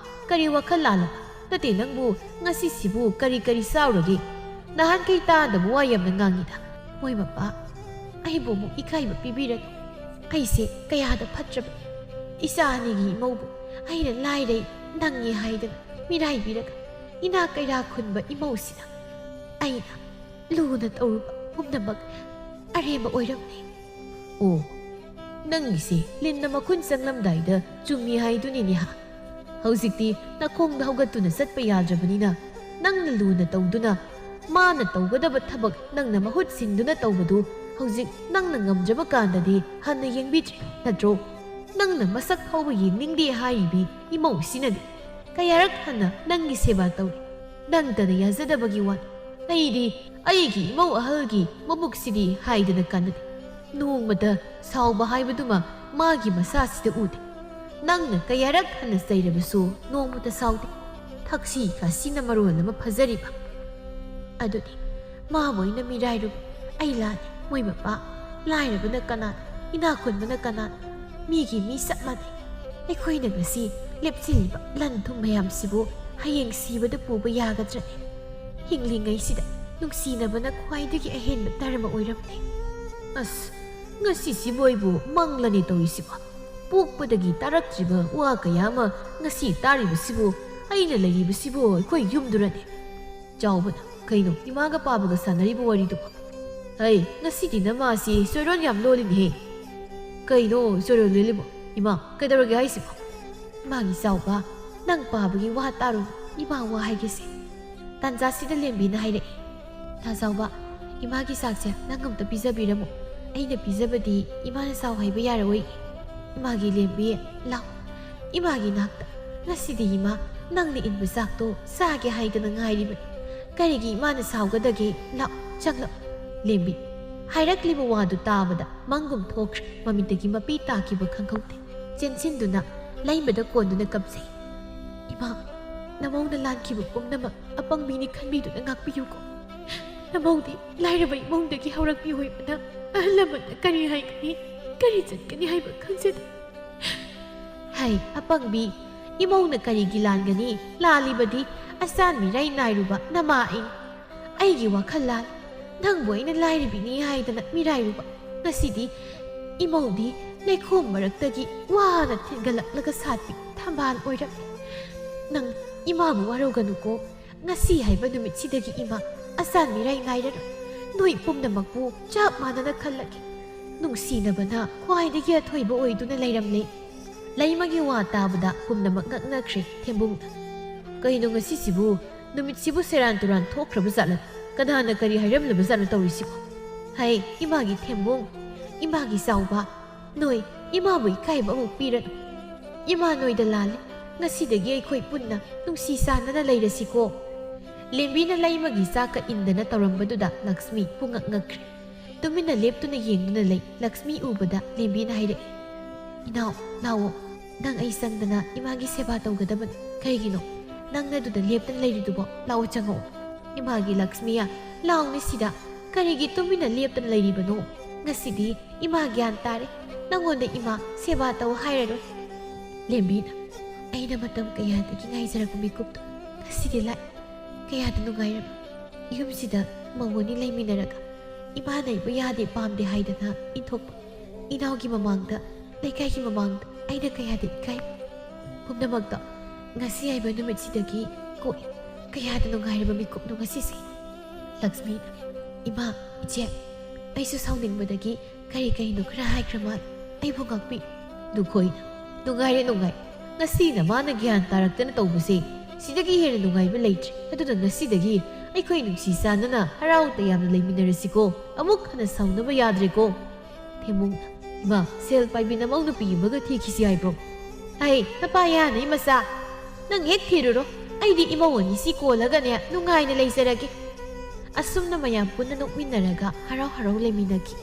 ꯀꯔꯤ ꯋꯥꯈꯜ ꯂꯥꯜꯂꯕ? ꯅꯠꯇꯦ, ꯅꯪꯕꯨ ꯉꯁꯤꯁꯤꯕꯨ ꯀꯔꯤ ꯀꯔꯤ ꯆꯥꯎꯔꯒꯦ? ꯅꯍꯥꯟꯈꯩ ꯇꯥꯗꯕ ꯋꯥ ꯌꯥꯝꯅ ꯉꯥꯡꯉꯤꯗ꯫ ꯃꯣꯏ ꯃꯄꯥ, ꯑꯩꯕꯨ ꯑꯃꯨꯛ ꯏꯀꯥꯏꯕ ꯄꯤꯕꯤꯔꯅꯨ꯫ ꯑꯩꯁꯦ ꯀꯌꯥꯗ ꯐꯠꯇ꯭ꯔꯕꯅꯤ꯫ ꯏꯆꯥ ꯑꯅꯤꯒꯤ ꯏꯃꯧꯕꯨ ꯑꯩꯅ ꯂꯥꯏꯔꯩ ꯅꯪꯉꯤ ꯍꯥꯏꯗꯅ ꯃꯤꯔꯥꯏꯕꯤꯔꯒ ꯏꯅꯥꯛ ꯀꯩꯔꯥ ꯈꯨꯟꯕ ꯏꯃꯧꯁꯤꯅ ꯑꯩꯅ ꯂꯨꯅ ꯇꯧꯔꯨꯕ ꯄꯨꯝꯅꯃꯛ ꯑꯔꯦꯝꯕ ꯑꯣꯏꯔꯝꯂꯦ꯫" "ꯑꯣ, ꯅꯪꯒꯤꯁꯦ ꯂꯤꯟꯅ ꯃꯈꯨꯟ ꯆꯪꯂꯝꯗꯥꯏꯗ ꯆꯨꯝꯃꯤ ꯍꯥꯏꯗꯨꯅꯤꯅꯦ ꯍꯥ? ꯍꯧꯖꯤꯛꯇꯤ ꯅꯈꯣꯡꯗ ꯍꯧꯒꯠꯇꯨꯅ ꯆꯠꯄ ꯌꯥꯗ꯭ꯔꯕꯅꯤꯅ, ꯅꯪꯅ ꯂꯨꯅ ꯇꯧꯗꯨꯅ ꯃꯥꯅ ꯇꯧꯒꯗꯕ ꯊꯕꯛ ꯅꯪꯅ ꯃꯍꯨꯠ ꯁꯤꯟꯗꯨꯅ ꯇꯧꯕꯗꯨ ꯍꯧꯖꯤꯛ ꯅꯪꯅ ꯉꯝꯗ꯭ꯔꯕ ꯀꯥꯟꯗꯗꯤ ꯍꯟꯅ ꯌꯦꯡꯕꯤꯗ꯭ꯔꯦ ꯅꯠꯇ꯭ꯔꯣ? ꯅꯪꯅ ꯃꯁꯛ ꯐꯥꯎꯕ ꯌꯦꯡꯅꯤꯡꯗꯦ ꯍꯥꯏꯔꯤꯕꯤ ꯏꯃꯧꯁꯤꯅꯗꯤ ꯀꯌꯥꯔꯛ ꯍꯟꯅ ꯅꯪꯒꯤ ꯁꯦꯕꯥ ꯇꯧꯔꯤ? ꯅꯪꯇꯅ ꯌꯥꯖꯗꯕꯒꯤ ꯋꯥꯅꯤ꯫ ꯑꯩꯗꯤ ꯑꯩꯒꯤ ꯏꯃꯧ ꯑꯍꯜꯒꯤ ꯃꯕꯨꯛꯁꯤꯗꯤ ꯍꯥꯏꯗꯅ ꯀꯥꯟꯅꯗꯦ꯫ ꯅꯣꯡꯃꯇ ꯁꯥꯎꯕ ꯍꯥꯏꯕꯗꯨꯃ ꯃꯥꯒꯤ ꯃꯁꯥꯁꯤꯗ ꯎꯗꯦ꯫ ꯅꯪꯅ ꯀꯌꯥꯔꯛ ꯍꯟꯅ ꯆꯩꯔꯕꯁꯨ ꯅꯣꯡꯃꯇ ꯁꯥꯎꯗꯦ꯫ ꯊꯛꯁꯤ ꯈꯥꯁꯤꯅ ꯃꯔꯣꯜ ꯑꯃ ꯐꯖꯔꯤꯕ꯫ ꯑꯗꯨꯅꯤ, ꯃꯥꯕꯨ ꯑꯩꯅ ꯃꯤꯔꯥꯏꯔꯨꯕ꯫ ꯑꯩ ꯂꯥꯜꯂꯦ, ꯃꯣꯏ ꯃꯄꯥ꯫ ꯂꯥꯏꯔꯕꯅ ꯀꯅꯥꯅ? ꯏꯅꯥꯛ ꯈꯨꯟꯕꯅ ꯀꯅꯥꯅ? ꯃꯤꯒꯤ ꯃꯤ ꯆꯞ ꯃꯥꯟꯅꯩ꯫ ꯑꯩꯈꯣꯏꯅ ꯉꯁꯤ ꯂꯦꯞꯁꯤꯜꯂꯤꯕ ꯂꯟ ꯊꯨꯝ ꯃꯌꯥꯝꯁꯤꯕꯨ ꯍꯌꯦꯡ ꯁꯤꯕꯗ ꯄꯨꯕ ꯌꯥꯒꯗ꯭ꯔꯅꯦ? ꯍꯤꯡꯂꯤꯉꯩꯁꯤꯗ ꯅꯨꯡꯁꯤꯅꯕꯅ ꯈ꯭ꯋꯥꯏꯗꯒꯤ ꯑꯍꯦꯟꯕ ꯙꯔꯃ ꯑꯣꯏꯔꯝꯂꯦ꯫" "ꯑꯁ, ꯉꯁꯤꯁꯤꯕꯨ ꯑꯩꯕꯨ ꯃꯪꯂꯅꯦ ꯇꯧꯔꯤꯁꯤꯕꯣ? ꯄꯣꯛꯄꯗꯒꯤ ꯇꯥꯔꯛꯇ꯭ꯔꯤꯕ ꯋꯥ ꯀꯌꯥ ꯑꯃ ꯉꯁꯤ ꯇꯥꯔꯤꯕꯁꯤꯕꯨ, ꯑꯩꯅ ꯂꯩꯔꯤꯕꯁꯤꯕꯨ ꯑꯩꯈꯣꯏ ꯌꯨꯝꯗꯨꯔꯅꯦ?" ꯆꯥꯎꯕꯅ, "ꯀꯩꯅꯣ ꯏꯃꯥꯒ ꯄꯥꯕꯒ ꯁꯥꯟꯅꯔꯤꯕ ꯋꯥꯔꯤꯗꯨꯕꯣ? ꯍꯩ, ꯉꯁꯤꯗꯤ ꯅꯃꯥꯁꯤ ꯆꯣꯏꯔꯣꯟ ꯌꯥꯝ ꯂꯣꯜꯂꯤꯅꯦꯍꯦ꯫ ꯀꯩꯅꯣ ꯆꯣꯏꯔꯣꯟ ꯂꯣꯜꯂꯤꯕꯣ? ꯏꯃꯥ, ꯀꯩꯗꯧꯔꯒꯦ ꯍꯥꯏꯁꯤꯕꯣ?" "ꯃꯥꯒꯤ ꯆꯥꯎꯕ, ꯅꯪ ꯄꯥꯕꯒꯤ ꯋꯥ ꯇꯥꯔꯨ, ꯏꯃꯥ ꯋꯥ ꯍꯥꯏꯒꯦꯁꯦ꯫" ꯇꯥꯟꯖꯥꯁꯤꯗ ꯂꯦꯝꯕꯤꯅ ꯍꯥꯏꯔꯛꯏ, "ꯇꯥ ꯆꯥꯎꯕ, ꯏꯃꯥꯒꯤ ꯆꯥꯛꯁꯦ ꯅꯪ ꯑꯝꯇ ꯄꯤꯖꯕꯤꯔꯝꯃꯣ꯫ ꯑꯩꯅ ꯄꯤꯖꯕꯗꯤ ꯏꯃꯥꯅ ꯆꯥꯎ ꯍꯥꯏꯕ ꯌꯥꯔꯛꯑꯣꯏ꯫ ꯏꯃꯥꯒꯤ ꯂꯦꯝꯕꯤ, ꯂꯥꯎ, ꯏꯃꯥꯒꯤ ꯅꯥꯛꯇ "ꯉꯁꯤꯗꯤ ꯏꯃꯥ, ꯅꯪꯅ ꯏꯟꯕ ꯆꯥꯛꯇꯣ ꯆꯥꯒꯦ ꯍꯥꯏꯗꯅ ꯉꯥꯏꯔꯤꯕꯅꯤ꯫ ꯀꯔꯤꯒꯤ ꯏꯃꯥꯅ ꯁꯥꯎꯒꯗꯒꯦ? ꯂꯥꯛ, ꯆꯪꯂꯛ꯫" ꯂꯦꯝꯕꯤ ꯍꯥꯏꯔꯛꯂꯤꯕ ꯋꯥꯗꯨ ꯇꯥꯕꯗ ꯃꯪꯒꯨꯝ ꯊꯣꯛꯈ꯭ꯔꯦ꯫ ꯃꯃꯤꯠꯇꯒꯤ ꯃꯄꯤ ꯇꯥꯈꯤꯕ ꯈꯪꯍꯧꯗꯦ꯫ ꯆꯦꯟꯁꯤꯟꯗꯨꯅ ꯂꯩꯃꯗ ꯀꯣꯟꯗꯨꯅ ꯀꯞꯆꯩ꯫ "ꯏꯃꯥ, ꯅꯃꯧꯅ ꯂꯥꯟꯈꯤꯕ ꯄꯨꯝꯅꯃꯛ ꯑꯄꯪꯕꯤꯅꯤ ꯈꯟꯕꯤꯗꯨꯅ ꯉꯥꯛꯄꯤꯌꯨꯀꯣ꯫ ꯅꯃꯧꯗꯤ ꯂꯥꯏꯔꯕ ꯏꯃꯨꯡꯗꯒꯤ ꯍꯧꯔꯛꯄꯤ ꯑꯣꯏꯕꯅ ꯑꯍꯜ ꯂꯃꯟꯅ ꯀꯔꯤ ꯍꯥꯏꯒꯅꯤ, ꯀꯔꯤ ꯆꯠꯀꯅꯤ ꯍꯥꯏꯕ ꯈꯪꯖꯗꯦ꯫" "ꯍꯩ, ꯑꯄꯪꯕꯤ, ꯏꯃꯧꯅ ꯀꯔꯤꯒꯤ ꯂꯥꯟꯒꯅꯤ? ꯂꯥꯜꯂꯤꯕꯗꯤ ꯑꯆꯥꯟ ꯃꯤꯔꯥꯏ ꯅꯥꯏꯔꯨꯕ ꯅꯃꯥ ꯑꯩꯅꯤ꯫ ꯑꯩꯒꯤ ꯋꯥꯈꯜ ꯂꯥꯜꯂꯤ꯫ ꯅꯪꯕꯨ ꯑꯩꯅ ꯂꯥꯏꯔꯕꯤꯅꯤ ꯍꯥꯏꯗꯅ ꯃꯤꯔꯥꯏꯔꯨꯕ꯫ ꯉꯁꯤꯗꯤ ꯏꯃꯧꯗꯤ ꯂꯩꯈꯣꯝ ꯃꯔꯛꯇꯒꯤ ꯋꯥꯅ ꯊꯤꯟꯒꯠꯂꯛꯂꯒ ꯁꯥꯠꯄꯤ ꯊꯝꯕꯥꯜ ꯑꯣꯏꯔꯝꯃꯤ꯫ ꯅꯪ ꯏꯃꯥꯕꯨ ꯋꯥꯔꯧꯒꯅꯨꯀꯣ꯫ ꯉꯁꯤ ꯍꯥꯏꯕ ꯅꯨꯃꯤꯠꯁꯤꯗꯒꯤ ꯏꯃꯥ ꯑꯆꯥꯟ ꯃꯤꯔꯥꯏ ꯅꯥꯏꯔꯔꯣꯏ꯫ ꯅꯣꯏ ꯄꯨꯝꯅꯃꯛꯄꯨ ꯆꯞ ꯃꯥꯟꯅꯅ ꯈꯜꯂꯒꯦ꯫ ꯅꯨꯡꯁꯤꯅꯕꯅ ꯈ꯭ꯋꯥꯏꯗꯒꯤ ꯑꯊꯣꯏꯕ ꯑꯣꯏꯗꯨꯅ ꯂꯩꯔꯝꯂꯦ꯫" ꯂꯩꯃꯒꯤ ꯋꯥ ꯇꯥꯕꯗ ꯄꯨꯝꯅꯃꯛ ꯉꯛꯅꯈ꯭ꯔꯦ꯫ ꯊꯦꯝꯕꯨꯡꯅ, "ꯀꯩꯅꯣ ꯉꯁꯤꯁꯤꯕꯨ? ꯅꯨꯃꯤꯠꯁꯤꯕꯨ ꯁꯦꯔꯥꯟ ꯇꯨꯔꯥꯟ ꯊꯣꯛꯈ꯭ꯔꯕ ꯖꯥꯠꯂ? ꯀꯅꯥꯅ ꯀꯔꯤ ꯍꯥꯏꯔꯝꯂꯕ ꯖꯥꯠꯅꯣ ꯇꯧꯔꯤꯁꯤꯕꯣ?" "ꯍꯩ, ꯏꯃꯥꯒꯤ ꯊꯦꯝꯕꯨꯡ, ꯏꯃꯥꯒꯤ ꯆꯥꯎꯕ, ꯅꯣꯏ ꯏꯃꯥꯕꯨ ꯏꯀꯥꯏꯕ ꯑꯃꯨꯛ ꯄꯤꯔꯅꯨ꯫ ꯏꯃꯥ ꯅꯣꯏꯗ ꯂꯥꯜꯂꯦ꯫ ꯉꯁꯤꯗꯒꯤ ꯑꯩꯈꯣꯏ ꯄꯨꯟꯅ ꯅꯨꯡꯁꯤ ꯆꯥꯟꯅꯅ ꯂꯩꯔꯁꯤꯀꯣ꯫" ꯂꯦꯝꯕꯤꯅ ꯂꯩꯃꯒꯤ ꯆꯥꯛꯀ ꯏꯟꯗꯅ ꯇꯧꯔꯝꯕꯗꯨꯗ ꯂꯛꯁꯃꯤ ꯄꯨꯡꯉꯛ ꯉꯛꯈ꯭ꯔꯦ꯫ ꯇꯨꯃꯤꯟꯅ ꯂꯦꯞꯇꯨꯅ ꯌꯦꯡꯗꯨꯅ ꯂꯩ꯫ ꯂꯛꯁꯃꯤ ꯎꯕꯗ ꯂꯦꯝꯕꯤꯅ ꯍꯥꯏꯔꯛꯏ, "ꯏꯅꯥꯎ, ꯂꯥꯛꯑꯣ꯫ ꯅꯪ ꯑꯩ ꯆꯪꯗꯅ ꯏꯃꯥꯒꯤ ꯁꯦꯕꯥ ꯇꯧꯒꯗꯕꯅꯤ꯫ ꯀꯔꯤꯒꯤꯅꯣ ꯅꯪꯅ ꯑꯗꯨꯗ ꯂꯦꯞꯇꯅ ꯂꯩꯔꯤꯗꯨꯕꯣ? ꯂꯥꯛꯑꯣ, ꯆꯪꯉꯛꯑꯣ꯫" "ꯏꯃꯥꯒꯤ ꯂꯛꯁꯃꯤꯌꯥ, ꯂꯥꯛꯑꯣꯅꯦ ꯁꯤꯗ꯫ ꯀꯔꯤꯒꯤ ꯇꯨꯃꯤꯟꯅ ꯂꯦꯞꯇꯅ ꯂꯩꯔꯤꯕꯅꯣ? ꯉꯁꯤꯗꯤ ꯏꯃꯥ ꯒ꯭ꯌꯥꯟ ꯇꯥꯔꯦ꯫ ꯅꯪꯉꯣꯟꯗ ꯏꯃꯥ ꯁꯦꯕꯥ ꯇꯧ ꯍꯥꯏꯔꯔꯣꯏ꯫" ꯂꯦꯝꯕꯤꯅ, "ꯑꯩꯅ ꯃꯇꯝ ꯀꯌꯥꯗꯒꯤ ꯉꯥꯏꯖꯔꯛꯄ ꯃꯤꯀꯨꯞꯇꯣ ꯉꯁꯤꯗꯤ ꯂꯥꯛꯑꯦ꯫ ꯀꯌꯥꯗ ꯅꯨꯡꯉꯥꯏꯔꯕ꯫ ꯌꯨꯝꯁꯤꯗ ꯃꯧ ꯑꯅꯤ ꯂꯩꯃꯤꯟꯅꯔꯒ ꯏꯃꯥ ꯂꯩꯕ ꯌꯥꯗꯦ ꯄꯥꯝꯗꯦ ꯍꯥꯏꯗꯅ ꯏꯟꯊꯣꯛꯄ ꯏꯅꯥꯎꯒꯤ ꯃꯃꯥꯡꯗ, ꯂꯩꯀꯥꯏꯒꯤ ꯃꯃꯥꯡꯗ ꯑꯩꯅ ꯀꯌꯥꯗ ꯏꯀꯥꯏ꯫ ꯄꯨꯝꯅꯃꯛꯇꯣ ꯉꯁꯤ ꯍꯥꯏꯕ ꯅꯨꯃꯤꯠꯁꯤꯗꯒꯤ ꯀꯣꯛꯑꯦ꯫ ꯀꯌꯥꯗ ꯅꯨꯡꯉꯥꯏꯔꯕ ꯃꯤꯀꯨꯞꯅꯣ ꯉꯁꯤꯁꯦ꯫" ꯂꯛꯁꯃꯤꯅ, "ꯏꯃꯥ, ꯏꯆꯦ, ꯑꯩꯁꯨ ꯁꯥꯎꯅꯤꯡꯕꯗꯒꯤ ꯀꯔꯤ ꯀꯔꯤꯅꯣ ꯈꯔ ꯍꯥꯏꯈ꯭ꯔ ꯃꯥꯜꯂꯦ꯫ ꯑꯩꯕꯨ ꯉꯥꯛꯄꯤ꯫" ꯂꯨꯈꯣꯏꯅ, "ꯅꯨꯡꯉꯥꯏꯔꯦ, ꯅꯨꯡꯉꯥꯏ꯫ ꯉꯁꯤ ꯅꯃꯥꯅ ꯒ꯭ꯌꯥꯟ ꯇꯥꯔꯛꯇꯅ ꯇꯧꯕꯁꯦ, ꯁꯤꯗꯒꯤ ꯍꯦꯟꯅ ꯅꯨꯡꯉꯥꯏꯕ ꯂꯩꯇ꯭ꯔꯦ꯫ ꯑꯗꯨꯅ ꯉꯁꯤꯗꯒꯤ ꯑꯩꯈꯣꯏ ꯅꯨꯡꯁꯤ ꯆꯥꯟꯅꯅ ꯍꯔꯥꯎ ꯇꯌꯥꯝꯅ ꯂꯩꯃꯤꯟꯅꯔꯁꯤꯀꯣ꯫ ꯑꯃꯨꯛ ꯍꯟꯅ ꯁꯥꯎꯅꯕ ꯌꯥꯗ꯭ꯔꯦꯀꯣ꯫" ꯊꯦꯝꯕꯨꯡꯅ, "ꯏꯃꯥ, ꯁꯦꯜ ꯄꯥꯏꯕꯤ ꯅꯃꯧ ꯅꯨꯄꯤ ꯑꯃꯒ ꯊꯤꯈꯤꯁꯤ ꯍꯥꯏꯕ꯭ꯔꯣ?" ꯑꯩ ꯅꯄꯥ ꯌꯥꯅꯤ ꯃꯆꯥ, ꯅꯪ ꯍꯦꯛ ꯊꯤꯔꯨꯔꯣ, ꯑꯩꯗꯤ ꯏꯃꯧ ꯑꯅꯤꯁꯤ ꯀꯣꯜꯂꯒꯅꯦ ꯅꯨꯡꯉꯥꯏꯅ ꯂꯩꯖꯔꯒꯦ꯫ ꯑꯁꯨꯝꯅ ꯃꯌꯥꯝ ꯄꯨꯟꯅ ꯅꯣꯛꯃꯤꯟꯅꯔꯒ ꯍꯔꯥꯎ ꯍꯔꯥꯎ ꯂꯩꯃꯤꯟꯅꯈꯤ꯫